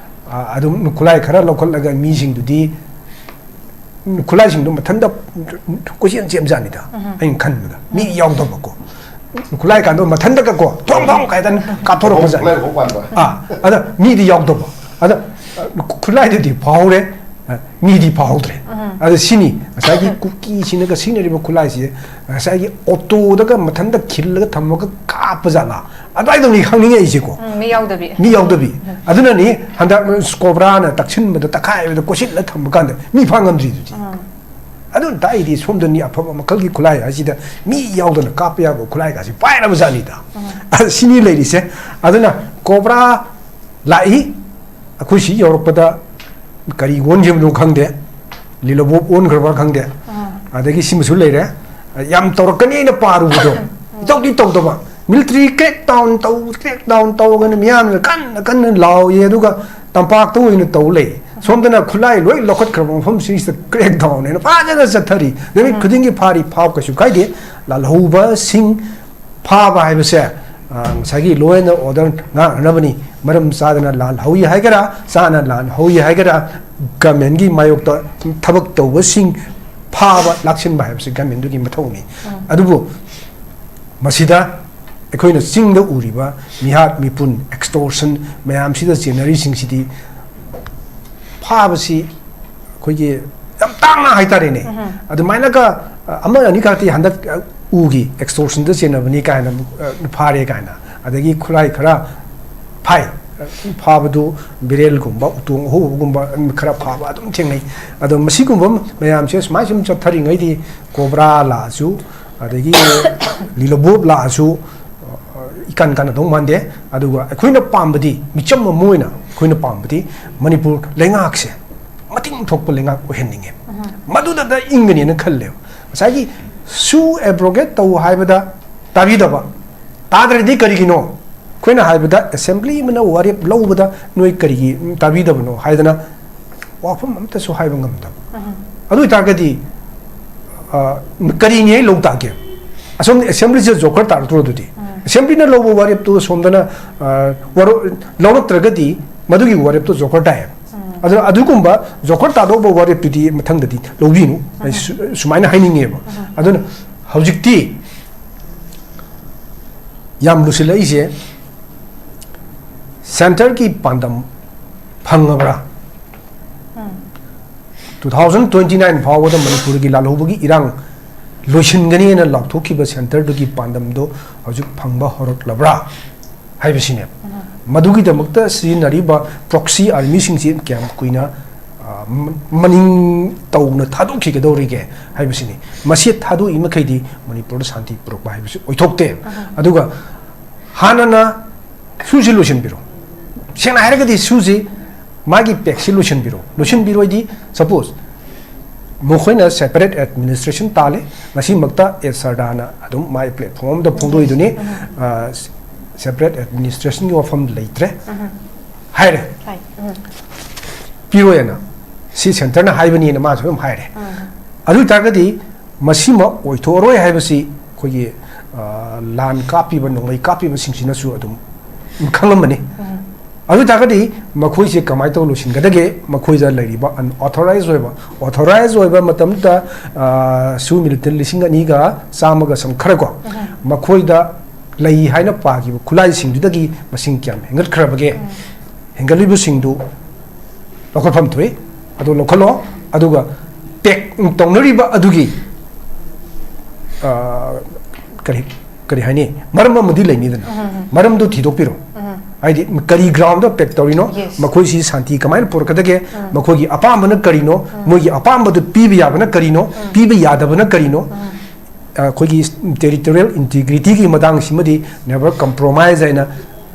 ꯑ, ꯑꯗꯨꯝ ꯈꯨꯠꯂꯥꯏ ꯈꯔ ꯂꯧꯈꯠꯂꯒ ꯃꯤꯁꯤꯡꯗꯨꯗꯤ ꯈꯨꯠꯂꯥꯏꯁꯤꯡꯗꯣ ꯃꯊꯟꯇ ꯀꯣꯏꯆꯦꯟ ꯆꯦꯟꯕꯖꯥꯠꯅꯤꯗ꯫ ꯎꯝ꯫ ꯑꯩꯅ ꯈꯟꯕꯗ ꯃꯤ ꯌꯥꯎꯗꯕꯀꯣ, ꯈꯨꯠꯂꯥꯏ ꯀꯥꯟꯗꯣ ꯃꯊꯟꯇꯒ ꯀꯣ ꯊꯣꯡ ꯊꯣꯡ ꯀꯥꯏꯗꯅ ꯀꯥꯞꯊꯣꯔꯛꯄꯖꯥꯠꯅꯤ꯫ ꯈꯨꯠꯂꯥꯏ ꯈꯣꯡ ꯄꯥꯟꯕ꯫ ꯑꯥ, ꯑꯗ ꯃꯤꯗꯤ ꯌꯥꯎꯗꯕ꯫ ꯑꯗ ꯈꯨꯠꯂꯥꯏꯗꯨꯗꯤ ꯐꯥꯍꯧꯔꯦ, ꯃꯤꯗꯤ ꯐꯥꯍꯧꯗ꯭ꯔꯦ꯫ ꯑꯗ ꯁꯤꯅꯤ ꯉꯁꯥꯏꯒꯤ ꯀꯨꯀꯤꯁꯤꯅꯒ ꯁꯤꯖꯤꯟꯅꯔꯤꯕ ꯈꯨꯠꯂꯥꯏꯁꯦ, ꯉꯁꯥꯏꯒꯤ ꯑꯣꯇꯣꯗꯒ ꯃꯊꯟꯇ ꯈꯤꯜꯂꯒ ꯊꯝꯃꯒ ꯀꯥꯞꯄ ꯖꯥꯠꯂꯥ? ꯑꯗꯨꯋꯥꯏꯗꯧꯅꯤ ꯈꯪꯅꯤꯡꯉꯛꯏꯁꯦꯀꯣ꯫ ꯎꯝ, ꯃꯤ ꯌꯥꯎꯗꯕꯤ꯫ ꯃꯤ ꯌꯥꯎꯗꯕꯤ꯫ ꯑꯗꯨꯅꯅꯤ ꯍꯟꯗꯛ ꯀꯣꯕ꯭ꯔꯥꯅ ꯇꯛꯁꯤꯟꯕꯗ, ꯇꯛꯈꯥꯏꯕꯗ, ꯀꯣꯏꯁꯤꯜꯂ ꯊꯝꯕ ꯀꯥꯟꯗ ꯃꯤ ꯐꯥ ꯉꯝꯗ꯭ꯔꯤꯗꯨꯗꯤ꯫ ꯑꯗꯨꯅ ꯇꯥꯛꯏꯗꯤ ꯁꯣꯝꯗꯅꯤ ꯑꯐꯕ ꯃꯈꯜꯒꯤ ꯈꯨꯠꯂꯥꯏ ꯍꯥꯏꯁꯤꯗ ꯃꯤ ꯌꯥꯎꯗꯅ ꯀꯥꯞꯄ ꯌꯥꯕ ꯈꯨꯠꯂꯥꯏꯒꯁꯤ ꯄꯥꯏꯔꯕ ꯖꯥꯠꯅꯤꯗ꯫ ꯑꯗ ꯁꯤꯅꯤ ꯂꯩꯔꯤꯁꯦ꯫ ꯑꯗꯨꯅ ꯀꯣꯕ꯭ꯔꯥ ꯂꯥꯛꯏ, ꯑꯩꯈꯣꯏ ꯁꯤ ꯌꯧꯔꯛꯄꯗ ꯀꯔꯤ ꯑꯣꯟꯈꯤꯕꯅꯣ ꯈꯪꯗꯦ, ꯂꯤꯂꯣꯕꯣꯞ ꯑꯣꯟꯈ꯭ꯔꯕ ꯈꯪꯗꯦ꯫ ꯑꯗꯒꯤ ꯁꯤꯃꯁꯨ ꯂꯩꯔꯦ, ꯌꯥꯝ ꯇꯧꯔꯛꯀꯅꯤ ꯑꯩꯅ ꯄꯥꯔꯨꯕꯗꯣ꯫ ꯏꯇꯧꯗꯤ ꯇꯧꯗꯕ꯫ ꯃꯤꯂꯤꯇꯔꯤ ꯀ꯭ꯔꯦꯛ ꯗꯥꯎꯟ ꯇꯧ, ꯀ꯭ꯔꯦꯛ ꯗꯥꯎꯟ ꯇꯧꯒꯅ ꯃꯤꯌꯥꯝꯅ ꯀꯟꯅ ꯀꯟꯅ ꯂꯥꯎꯏ, ꯑꯗꯨꯒ ꯇꯝꯄꯥꯛꯇ ꯑꯣꯏꯅ ꯇꯧ ꯂꯩ꯫ ꯁꯣꯝꯗꯅ ꯈꯨꯠꯂꯥꯏ ꯂꯣꯏ ꯂꯧꯈꯠꯈ꯭ꯔꯕ ꯃꯐꯝꯁꯤꯡꯁꯤꯗ ꯀ꯭ꯔꯦꯛ ꯗꯥꯎꯟ ꯍꯥꯏꯅ ꯐꯖꯅ ꯆꯠꯊꯔꯤ꯫ ꯅꯨꯃꯤꯠ ꯈꯨꯗꯤꯡꯒꯤ ꯐꯥꯔꯤ, ꯐꯥꯎ, ꯀꯩꯁꯨ ꯀꯥꯏꯗꯦ꯫ ꯂꯥꯜꯍꯧꯕꯁꯤꯡ ꯐꯥꯕ ꯍꯥꯏꯕꯁꯦ, ꯑ, ꯉꯁꯥꯏꯒꯤ law and order ꯉꯥꯛꯅꯅꯕꯅꯤ꯫ ꯃꯔꯝ ꯆꯥꯗꯅ ꯂꯥꯜꯍꯧꯏ ꯍꯥꯏꯒꯦꯔꯥ, ꯆꯥꯅ ꯂꯥꯜꯍꯧꯏ ꯍꯥꯏꯒꯦꯔꯥ, governmentꯀꯤ ꯃꯥꯌꯣꯛꯇ ꯊꯕꯛ ꯇꯧꯕꯁꯤꯡ ꯐꯥꯕ, ꯂꯥꯛꯁꯤꯟꯕ ꯍꯥꯏꯕꯁꯤ governmentꯗꯨꯒꯤ ꯃꯊꯧꯅꯤ꯫ ꯑꯗꯨꯕꯨ ꯃꯁꯤꯗ ꯑꯩꯈꯣꯏꯅ ꯆꯤꯡꯗ ꯎꯔꯤꯕ ꯃꯤꯍꯥꯠ ꯃꯤꯄꯨꯟ, extortion ꯃꯌꯥꯝꯁꯤꯗ ꯆꯦꯟꯅꯔꯤꯁꯤꯡꯁꯤꯗꯤ ꯐꯥꯕꯁꯤ ꯑꯩꯈꯣꯏꯒꯤ ꯌꯥꯝ ꯇꯥꯡꯅ ꯍꯥꯏꯇꯥꯔꯦꯅꯦ꯫ ꯑꯗꯨꯃꯥꯏꯅꯒ, ꯑ, ꯑꯃ ꯑꯅꯤ ꯈꯛꯇꯤ ꯍꯟꯗꯛ, ꯑ, ꯎꯈꯤ, extortionꯗ ꯆꯦꯟꯅꯕꯅꯤ ꯀꯥꯏꯅ, ꯑ, ꯐꯥꯔꯦ ꯀꯥꯏꯅ, ꯑꯗꯒꯤ ꯈꯨꯠꯂꯥꯏ ꯈꯔ ꯐꯥꯏ꯫ ꯐꯥꯕꯗꯨ ꯕꯦꯔꯦꯜꯒꯨꯝꯕ, ꯎꯇꯣꯡ ꯑꯍꯧꯕꯒꯨꯝꯕ ꯈꯔ ꯐꯥꯕ ꯑꯗꯨꯝ ꯊꯦꯡꯅꯩ꯫ ꯑꯗꯣ ꯃꯁꯤꯒꯨꯝꯕ ꯃꯌꯥꯝꯁꯦ ꯁꯨꯃꯥꯏ ꯁꯨꯝ ꯆꯠꯊꯔꯤꯉꯩꯗꯤ ꯀꯣꯕ꯭ꯔꯥ ꯂꯥꯛꯑꯁꯨ, ꯑꯗꯒꯤ ꯂꯤꯂꯣꯕꯣꯞ ꯂꯥꯛꯑꯁꯨ, ꯑ, ꯏꯀꯥꯟ ꯀꯥꯟꯅꯗꯧ ꯃꯥꯟꯗꯦ꯫ ꯑꯗꯨꯒ ꯑꯩꯈꯣꯏꯅ ꯄꯥꯝꯕꯗꯤ, ꯃꯤꯆꯝ ꯑꯃ ꯑꯣꯏꯅ ꯑꯩꯈꯣꯏꯅ ꯄꯥꯝꯕꯗꯤ ꯃꯅꯤꯄꯨꯔ ꯂꯩꯉꯥꯛꯁꯦ ꯃꯇꯤꯡ ꯊꯣꯛꯄ ꯂꯩꯉꯥꯛ ꯑꯣꯏꯍꯟꯅꯤꯡꯉꯦ꯫ ꯃꯗꯨꯗꯇ ꯏꯪꯒꯅꯦꯅ ꯈꯜꯂꯦꯕ꯫ ꯉꯁꯥꯏꯒꯤ ꯁꯨ abrogate ꯇꯧ ꯍꯥꯏꯕꯗ ꯇꯥꯕꯤꯗꯕ, ꯇꯥꯗ꯭ꯔꯗꯤ ꯀꯔꯤꯒꯤꯅꯣ? ꯑꯩꯈꯣꯏꯅ ꯍꯥꯏꯕꯗ assembly ꯑꯃꯅ ꯋꯥꯔꯦꯞ ꯂꯧꯕꯗ ꯅꯣꯏ ꯀꯔꯤꯒꯤ ꯇꯥꯕꯤꯗꯕꯅꯣ ꯍꯥꯏꯗꯅ ꯋꯥꯐꯝ ꯑꯃꯠꯇꯁꯨ ꯍꯥꯏꯕ ꯉꯝꯗꯕ꯫ ꯑꯗꯨ ꯑꯣꯏꯇꯥꯔꯒꯗꯤ, ꯑ, ꯀꯔꯤꯅꯤ ꯑꯩ ꯂꯧ ꯇꯥꯒꯦ? ꯑꯁꯣꯝꯗ assemblyꯁꯦ joker ꯇꯥꯔꯛꯇ꯭ꯔꯣ ꯑꯗꯨꯗꯤ? Assemblyꯅ ꯂꯧꯕ ꯋꯥꯔꯦꯞꯇꯨ ꯁꯣꯝꯗꯅ, ꯑ, ꯋꯥꯔꯣ-, ꯂꯧꯔꯛꯇ꯭ꯔꯒꯗꯤ ꯃꯗꯨꯒꯤ ꯋꯥꯔꯦꯞꯇꯨ joker ꯇꯥꯏꯌꯦꯕ꯫ ꯑꯗꯨꯅ ꯑꯗꯨꯒꯨꯝꯕ ꯖꯣꯀꯔ ꯇꯥꯗꯧꯕ ꯋꯥꯔꯦꯞꯇꯨꯗꯤ ꯃꯊꯪꯗꯗꯤ ꯂꯧꯕꯤꯅꯨ꯫ ꯑꯩ ꯁꯨ-, ꯁꯨꯃꯥꯏꯅ ꯍꯥꯏꯅꯤꯡꯉꯦꯕ꯫ ꯑꯗꯨꯅ ꯍꯧꯖꯤꯛꯇꯤ ꯌꯥꯝ ꯂꯨꯁꯤꯜꯂꯛꯏꯁꯦ, ꯁꯦꯟꯇꯔꯒꯤ ꯄꯥꯟꯗꯝ ꯐꯪꯉꯕ꯭ꯔꯥ? ꯎꯝ꯫ Two thousand twenty nine ꯐꯥꯎꯕꯗ ꯃꯅꯤꯄꯨꯔꯒꯤ ꯂꯥꯜꯍꯧꯕꯒꯤ ꯏꯔꯥꯡ ꯂꯣꯏꯁꯤꯟꯒꯅꯤꯅ ꯂꯥꯎꯊꯣꯛꯈꯤꯕ ꯁꯦꯟꯇꯔꯗꯨꯒꯤ ꯄꯥꯟꯗꯝꯗꯣ ꯍꯧꯖꯤꯛ ꯐꯪꯕ ꯍꯧꯔꯛꯂꯕ꯭ꯔꯥ ꯍꯥꯏꯕꯁꯤꯅꯦꯕ꯫ ꯎꯝ꯫ ꯃꯗꯨꯒꯤꯗꯃꯛꯇ ꯁꯤꯖꯤꯟꯅꯔꯤꯕ proxy armyꯁꯤꯡꯁꯤ ꯀꯌꯥꯝ ꯀꯨꯏꯅ, ꯑ, ꯃ-, ꯃꯅꯤꯡ ꯇꯧꯅ ꯊꯥꯗꯣꯛꯈꯤꯒꯗꯧꯔꯤꯒꯦ ꯍꯥꯏꯕꯁꯤꯅꯤ꯫ ꯃꯁꯤ ꯊꯥꯗꯣꯛꯏ ꯃꯈꯩꯗꯤ ꯃꯅꯤꯄꯨꯔꯗ ꯁꯥꯟꯇꯤ ꯄꯨꯔꯛꯄ ꯍꯥꯏꯕꯁꯤ ꯑꯣꯏꯊꯣꯛꯇꯦ꯫ ꯎꯝ꯫ ꯑꯗꯨꯒ ꯍꯥꯟꯅꯅ ꯁꯨꯁꯤ ꯂꯣꯏꯁꯤꯟꯕꯤꯔꯣ꯫ ꯁꯦꯡꯅ ꯍꯥꯏꯔꯒꯗꯤ ꯁꯨꯁꯤ ꯃꯥꯒꯤ ꯄꯦꯛꯁꯤ ꯂꯣꯏꯁꯤꯟꯕꯤꯔꯣ꯫ ꯂꯣꯏꯁꯤꯟꯕꯤꯔꯣꯏꯗꯤ, suppose, ꯃꯈꯣꯏꯅ separate administration ꯇꯥꯜꯂꯦ꯫ ꯉꯁꯤꯃꯛꯇ ꯑꯦ ꯁꯔꯗꯥꯅ ꯑꯗꯨꯝ ꯃꯥꯒꯤ platform ꯑꯃꯗ ꯐꯣꯡꯗꯣꯛꯏꯗꯨꯅꯤ, ꯎꯝ꯫ ꯑ, separate administrationꯒꯤ ꯋꯥꯐꯝ ꯂꯩꯇ꯭ꯔꯦ ꯎꯝ꯫ ꯍꯥꯏꯔꯦ꯫ ꯍꯥꯏ꯫ ꯎꯝ꯫ ꯄꯤꯔꯣꯏꯅ ꯁꯤ ꯁꯦꯟꯇꯔꯅ ꯍꯥꯏꯕꯅꯤꯅ ꯃꯥꯁꯨ ꯑꯗꯨꯝ ꯍꯥꯏꯔꯦ꯫ ꯎꯝ꯫ ꯑꯗꯨ ꯑꯣꯏ ꯇꯥꯔꯒꯗꯤ ꯃꯁꯤꯃ ꯑꯣꯏꯊꯣꯛꯑꯔꯣꯏ ꯍꯥꯏꯕꯁꯤ ꯑꯩꯈꯣꯏꯒꯤ, ꯑ, ꯂꯥꯟ ꯀꯥꯞꯄꯤꯕ, ꯅꯣꯡꯃꯩ ꯀꯥꯞꯄꯤꯕꯁꯤꯡꯁꯤꯅꯁꯨ ꯑꯗꯨꯝ ꯈꯪꯂꯝꯕꯅꯤ꯫ ꯎꯝ꯫ ꯑꯗꯨ ꯑꯣꯏ ꯇꯥꯔꯒꯗꯤ ꯃꯈꯣꯏꯁꯦ ꯀꯃꯥꯏꯅ ꯇꯧꯔ ꯂꯣꯏꯁꯤꯟꯒꯗꯒꯦ? ꯃꯈꯣꯏꯗ ꯂꯩꯔꯤꯕ unauthorized ꯑꯣꯏꯕ, authorized ꯑꯣꯏꯕ ꯃꯇꯝꯗ, ꯑ, ꯁꯨ militant ꯂꯤꯁꯤꯡ ꯑꯅꯤꯒ ꯆꯥꯝꯃꯒ ꯁꯝ ꯈꯔ ꯀꯣ, ꯎꯝ꯫ ꯃꯈꯣꯏꯗ ꯂꯩ ꯍꯥꯏꯅ ꯄꯥꯈꯤꯕ ꯈꯨꯠꯂꯥꯏꯁꯤꯡꯗꯨꯗꯒꯤ ꯃꯁꯤꯡ ꯀꯌꯥꯝ ꯍꯦꯟꯒꯠꯈ꯭ꯔꯕꯒꯦ? ꯎꯝ꯫ ꯍꯦꯟꯒꯠꯂꯤꯕꯁꯤꯡꯗꯨ ꯂꯧꯈꯠꯐꯝ ꯊꯣꯛꯏ, ꯑꯗꯨ ꯂꯧꯈꯠꯂꯣ꯫ ꯑꯗꯨꯒ ꯄꯦꯛ ꯇꯧꯅꯔꯤꯕ ꯑꯗꯨꯒꯤ, ꯑ, ꯀꯔꯤ, ꯀꯔꯤ ꯍꯥꯏꯅꯤ, ꯃꯔꯝ ꯑꯃꯗꯤ ꯂꯩꯅꯤꯗꯅ꯫ ꯎꯝ, ꯎꯝ, ꯎꯝ꯫ ꯃꯔꯝꯗꯨ ꯊꯤꯗꯣꯛꯄꯤꯔꯣ꯫ ꯎꯝ꯫ ꯍꯥꯏꯗꯤ ꯀꯔꯤ groundꯗ ꯄꯦꯛ ꯇꯧꯔꯤꯅꯣ? Yes꯫ ꯃꯈꯣꯏꯁꯤ ꯁꯥꯟꯇꯤ ꯀꯃꯥꯏꯅ ꯄꯨꯔꯛꯀꯗꯒꯦ? ꯎꯝ꯫ ꯃꯈꯣꯏꯒꯤ ꯑꯄꯥꯝꯕꯅ ꯀꯔꯤꯅꯣ? ꯎꯝ꯫ ꯃꯣꯏꯒꯤ ꯑꯄꯥꯝꯕꯗꯨ ꯄꯤꯕ ꯌꯥꯕꯅ ꯀꯔꯤꯅꯣ? ꯎꯝ꯫ ꯄꯤꯕ ꯌꯥꯗꯕꯅ ꯀꯔꯤꯅꯣ? ꯎꯝ꯫ ꯑ, ꯑꯩꯈꯣꯏꯒꯤ territorial integrityꯒꯤ ꯃꯇꯥꯡꯁꯤꯃꯗꯤ never compromise ꯍꯥꯏꯅ,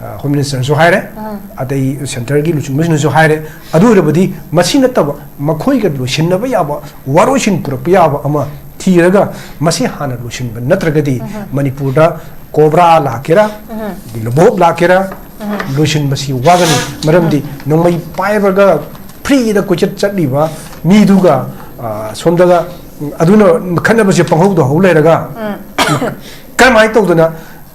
ꯑ, Home Ministerꯁꯨ ꯍꯥꯏꯔꯦ, ꯎꯝ꯫ ꯑꯗꯩ centreꯒꯤ ꯂꯨꯆꯤꯡꯕꯁꯤꯡꯅꯁꯨ ꯍꯥꯏꯔꯦ꯫ ꯑꯗꯨ ꯑꯣꯏꯔꯕꯗꯤ ꯃꯁꯤ ꯅꯠꯇꯕ ꯃꯈꯣꯏꯒ ꯂꯣꯏꯁꯤꯟꯅꯕ ꯌꯥꯕ, ꯋꯥꯔꯣꯏꯁꯤꯟ ꯄꯨꯔꯛꯄ ꯌꯥꯕ ꯑꯃ ꯊꯤꯔꯒ ꯃꯁꯤ ꯍꯥꯟꯅ ꯂꯣꯏꯁꯤꯟꯕ ꯅꯠꯇ꯭ꯔꯒꯗꯤ ꯎꯝ꯫ ꯃꯅꯤꯄꯨꯔꯗ COBRA ꯂꯥꯛꯀꯦꯔꯥ, ꯎꯝ꯫ ꯂꯕꯣꯞ ꯂꯥꯛꯀꯦꯔꯥ, ꯎꯝ꯫ ꯂꯣꯏꯁꯤꯟꯕꯁꯤ ꯋꯥꯒꯅꯤ꯫ ꯃꯔꯝꯗꯤ ꯎꯝ꯫ ꯅꯣꯡꯃꯩ ꯄꯥꯏꯕꯒ freeꯗ ꯀꯣꯏꯆꯠ ꯆꯠꯂꯤꯕ ꯃꯤꯗꯨꯒ, ꯑ, ꯁꯣꯝꯗꯒ, ꯎꯝ, ꯑꯗꯨꯅ ꯈꯠꯅꯕꯁꯦ ꯄꯪꯍꯧꯗ ꯍꯧ ꯂꯩꯔꯒ ꯎꯝ꯫ ꯀꯔꯝꯍꯥꯏꯅ ꯇꯧꯗꯅ,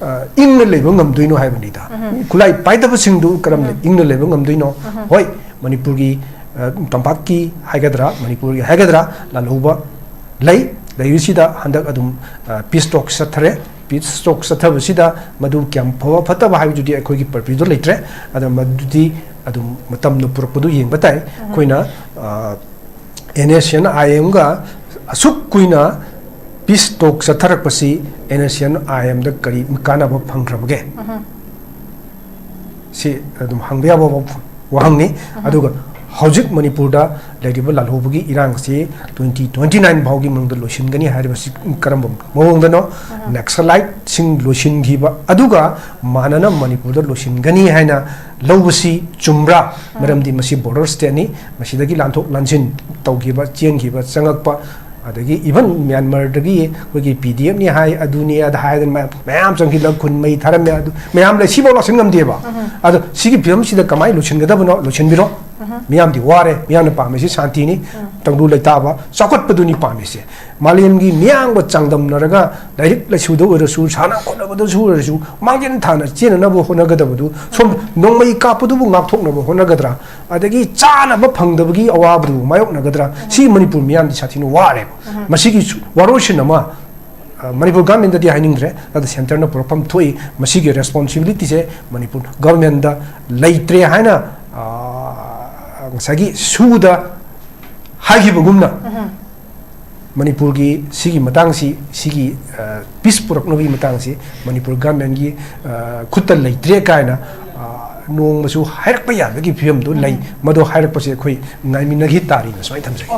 ꯑ, ꯏꯪꯅ ꯂꯩꯕ ꯉꯝꯗꯣꯏꯅꯣ ꯍꯥꯏꯕꯅꯤꯗ꯫ ꯎꯝ꯫ ꯈꯨꯠꯂꯥꯏ ꯄꯥꯏꯗꯕꯁꯤꯡꯗꯨ ꯀꯔꯝꯅ ꯎꯝ꯫ ꯏꯪꯅ ꯂꯩꯕ ꯉꯝꯗꯣꯏꯅꯣ? ꯎꯝ꯫ ꯍꯣꯏ, ꯃꯅꯤꯄꯨꯔꯒꯤ ꯑ, ꯇꯝꯄꯥꯛꯀꯤ ꯍꯥꯏꯒꯗ꯭ꯔꯥ, ꯃꯅꯤꯄꯨꯔꯒꯤ ꯍꯥꯏꯒꯗ꯭ꯔꯥ, ꯂꯥꯜꯍꯧꯕ ꯂꯩ꯫ ꯂꯩꯔꯤꯁꯤꯗ ꯍꯟꯗꯛ ꯑꯗꯨꯝ, ꯑ, peace talk ꯆꯠꯊꯔꯦ꯫ Peace talk ꯆꯠꯊꯕꯁꯤꯗ ꯃꯗꯨ ꯀꯌꯥꯝ ꯐꯕ ꯐꯠꯇꯕ ꯍꯥꯏꯕꯗꯨꯗꯤ ꯑꯩꯈꯣꯏꯒꯤ purview ꯗ ꯂꯩꯇ꯭ꯔꯦ꯫ ꯑꯗ ꯃꯗꯨꯗꯤ ꯑꯗꯨꯝ ꯃꯇꯝꯅ ꯄꯨꯔꯛꯄꯗꯨ ꯌꯦꯡꯕ ꯇꯥꯏ꯫ ꯑꯩꯈꯣꯏꯅ, ꯑ, NSCN IM ꯒ ꯑꯁꯨꯛ ꯀꯨꯏꯅ peace talk ꯆꯠꯊꯔꯛꯄꯁꯤ NSCN IM ꯗ ꯀꯔꯤ ꯀꯥꯟꯅꯕ ꯐꯪꯈ꯭ꯔꯕꯒꯦ? ꯁꯤ ꯑꯗꯨꯝ ꯍꯪꯕ ꯌꯥꯕ ꯋꯥꯐꯝ, ꯋꯥꯍꯪꯅꯤ꯫ ꯑꯗꯨꯒ ꯍꯧꯖꯤꯛ ꯃꯅꯤꯄꯨꯔꯗ ꯂꯩꯔꯤꯕ ꯂꯥꯜꯍꯧꯕꯒꯤ ꯏꯔꯥꯡꯁꯤ twenty twenty nine ꯐꯥꯎꯒꯤ ꯃꯅꯨꯡꯗ ꯂꯣꯏꯁꯤꯟꯒꯅꯤ ꯍꯥꯏꯔꯤꯕꯁꯤ ꯀꯔꯝꯕ ꯃꯑꯣꯡꯗꯅꯣ? Naxalite ꯁꯤꯡ ꯂꯣꯏꯁꯤꯟꯈꯤꯕ ꯑꯗꯨꯒ ꯃꯥꯟꯅꯅ ꯃꯅꯤꯄꯨꯔꯗ ꯂꯣꯏꯁꯤꯟꯒꯅꯤ ꯍꯥꯏꯅ ꯂꯧꯕꯁꯤ ꯆꯨꯝꯕ꯭ꯔꯥ? ꯃꯔꯝꯗꯤ ꯃꯁꯤ border state ꯅꯤ, ꯃꯁꯤꯗꯒꯤ ꯂꯥꯟꯊꯣꯛ ꯂꯥꯟꯁꯤꯟ ꯇꯧꯈꯤꯕ, ꯆꯦꯟꯈꯤꯕ, ꯆꯪꯉꯛꯄ, ꯑꯗꯒꯤ even ꯃ꯭ꯌꯥꯟꯃꯥꯔꯗꯒꯤ ꯑꯩꯈꯣꯏꯒꯤ PDF ꯅꯤ ꯍꯥꯏ, ꯑꯗꯨꯅꯤ ꯑꯗ ꯍꯥꯏꯗꯅ ꯃꯌꯥꯝ, ꯃꯌꯥꯝ ꯆꯪꯁꯤꯜꯂꯒ ꯈꯨꯟ ꯃꯩ ꯊꯥꯔꯝꯃꯦ꯫ ꯑꯗꯨ ꯃꯌꯥꯝ ꯂꯩ, ꯁꯤꯐꯥꯎ ꯂꯥꯛꯁꯤꯟ ꯉꯝꯗꯦꯕ꯫ ꯑꯗꯣ ꯁꯤꯒꯤ ꯐꯤꯕꯝꯁꯤꯗ ꯀꯃꯥꯏꯅ ꯂꯣꯏꯁꯤꯟꯒꯗꯕꯅꯣ? ꯂꯣꯏꯁꯤꯟꯕꯤꯔꯣ꯫ ꯃꯤꯌꯥꯝꯗꯤ ꯋꯥꯔꯦ, ꯃꯤꯌꯥꯝꯅ ꯄꯥꯝꯃꯤꯁꯤ ꯁꯥꯟꯇꯤꯅꯤ, ꯇꯪꯗꯨ ꯂꯩꯇꯥꯕ, ꯆꯥꯎꯈꯠꯄꯗꯨꯅꯤ ꯄꯥꯝꯃꯤꯁꯦ꯫ ꯃꯥꯂꯦꯝꯒꯤ ꯃꯤꯌꯥꯝꯒ ꯆꯥꯡꯗꯝꯅꯔꯒ ꯂꯥꯏꯔꯤꯛ ꯂꯥꯏꯁꯨꯗ ꯑꯣꯏꯔꯁꯨ, ꯁꯥꯟꯅ ꯈꯣꯠꯅꯕꯗꯁꯨ ꯑꯣꯏꯔꯁꯨ, ꯃꯥꯡꯖꯤꯟ ꯊꯥꯅ ꯆꯦꯟꯅꯅꯕ ꯍꯣꯠꯅꯒꯗꯕꯗꯨ, ꯁꯣꯝ ꯅꯣꯡꯃꯩ ꯀꯥꯞꯄꯗꯨꯕꯨ ꯉꯥꯛꯊꯣꯛꯅꯕ ꯍꯣꯠꯅꯒꯗ꯭ꯔꯥ? ꯑꯗꯒꯤ ꯆꯥꯅꯕ ꯐꯪꯗꯕꯒꯤ ꯑꯋꯥꯕꯗꯨ ꯃꯥꯌꯣꯛꯅꯒꯗ꯭ꯔꯥ? ꯁꯤ ꯃꯅꯤꯄꯨꯔ ꯃꯤꯌꯥꯝꯗꯤ ꯁꯥꯊꯤꯅ ꯋꯥꯔꯦꯕ꯫ ꯃꯁꯤꯒꯤ ꯁꯨ-, ꯋꯥꯔꯣꯏꯁꯤꯟ ꯑꯃ, ꯑ, ꯃꯅꯤꯄꯨꯔ government ꯇꯗꯤ ꯍꯥꯏꯅꯤꯡꯗ꯭ꯔꯦ, ꯑꯗ centre ꯅ ꯄꯨꯔꯛꯐꯝ ꯊꯣꯛꯏ꯫ ꯃꯁꯤꯒꯤ responsibility ꯁꯦ ꯃꯅꯤꯄꯨꯔ government ꯗ ꯂꯩꯇ꯭ꯔꯦ ꯍꯥꯏꯅ, ꯑ, ꯉꯁꯥꯏꯒꯤ ꯁꯨꯗ ꯍꯥꯏꯈꯤꯕꯒꯨꯝꯅ, ꯃꯅꯤꯄꯨꯔꯒꯤ ꯁꯤꯒꯤ ꯃꯇꯥꯡꯁꯤ, ꯁꯤꯒꯤ, ꯑ, peace ꯄꯨꯔꯛꯅꯕꯒꯤ ꯃꯇꯥꯡꯁꯤ ꯃꯅꯤꯄꯨꯔ government ꯀꯤ, ꯑ, ꯈꯨꯠꯇ ꯂꯩꯇ꯭ꯔꯦ ꯀꯥꯏꯅ, ꯑ, ꯅꯣꯡꯃꯁꯨ ꯍꯥꯏꯔꯛꯄ ꯌꯥꯕꯒꯤ ꯐꯤꯕꯝꯗꯨ ꯂꯩ꯫ ꯃꯗꯨ ꯍꯥꯏꯔꯛꯄꯁꯦ ꯑꯩꯈꯣꯏ ꯉꯥꯏꯃꯤꯟꯅꯈꯤ ꯇꯥꯔꯤꯅ ꯁꯨꯃꯥꯏꯅ ꯊꯝꯖꯒꯦ꯫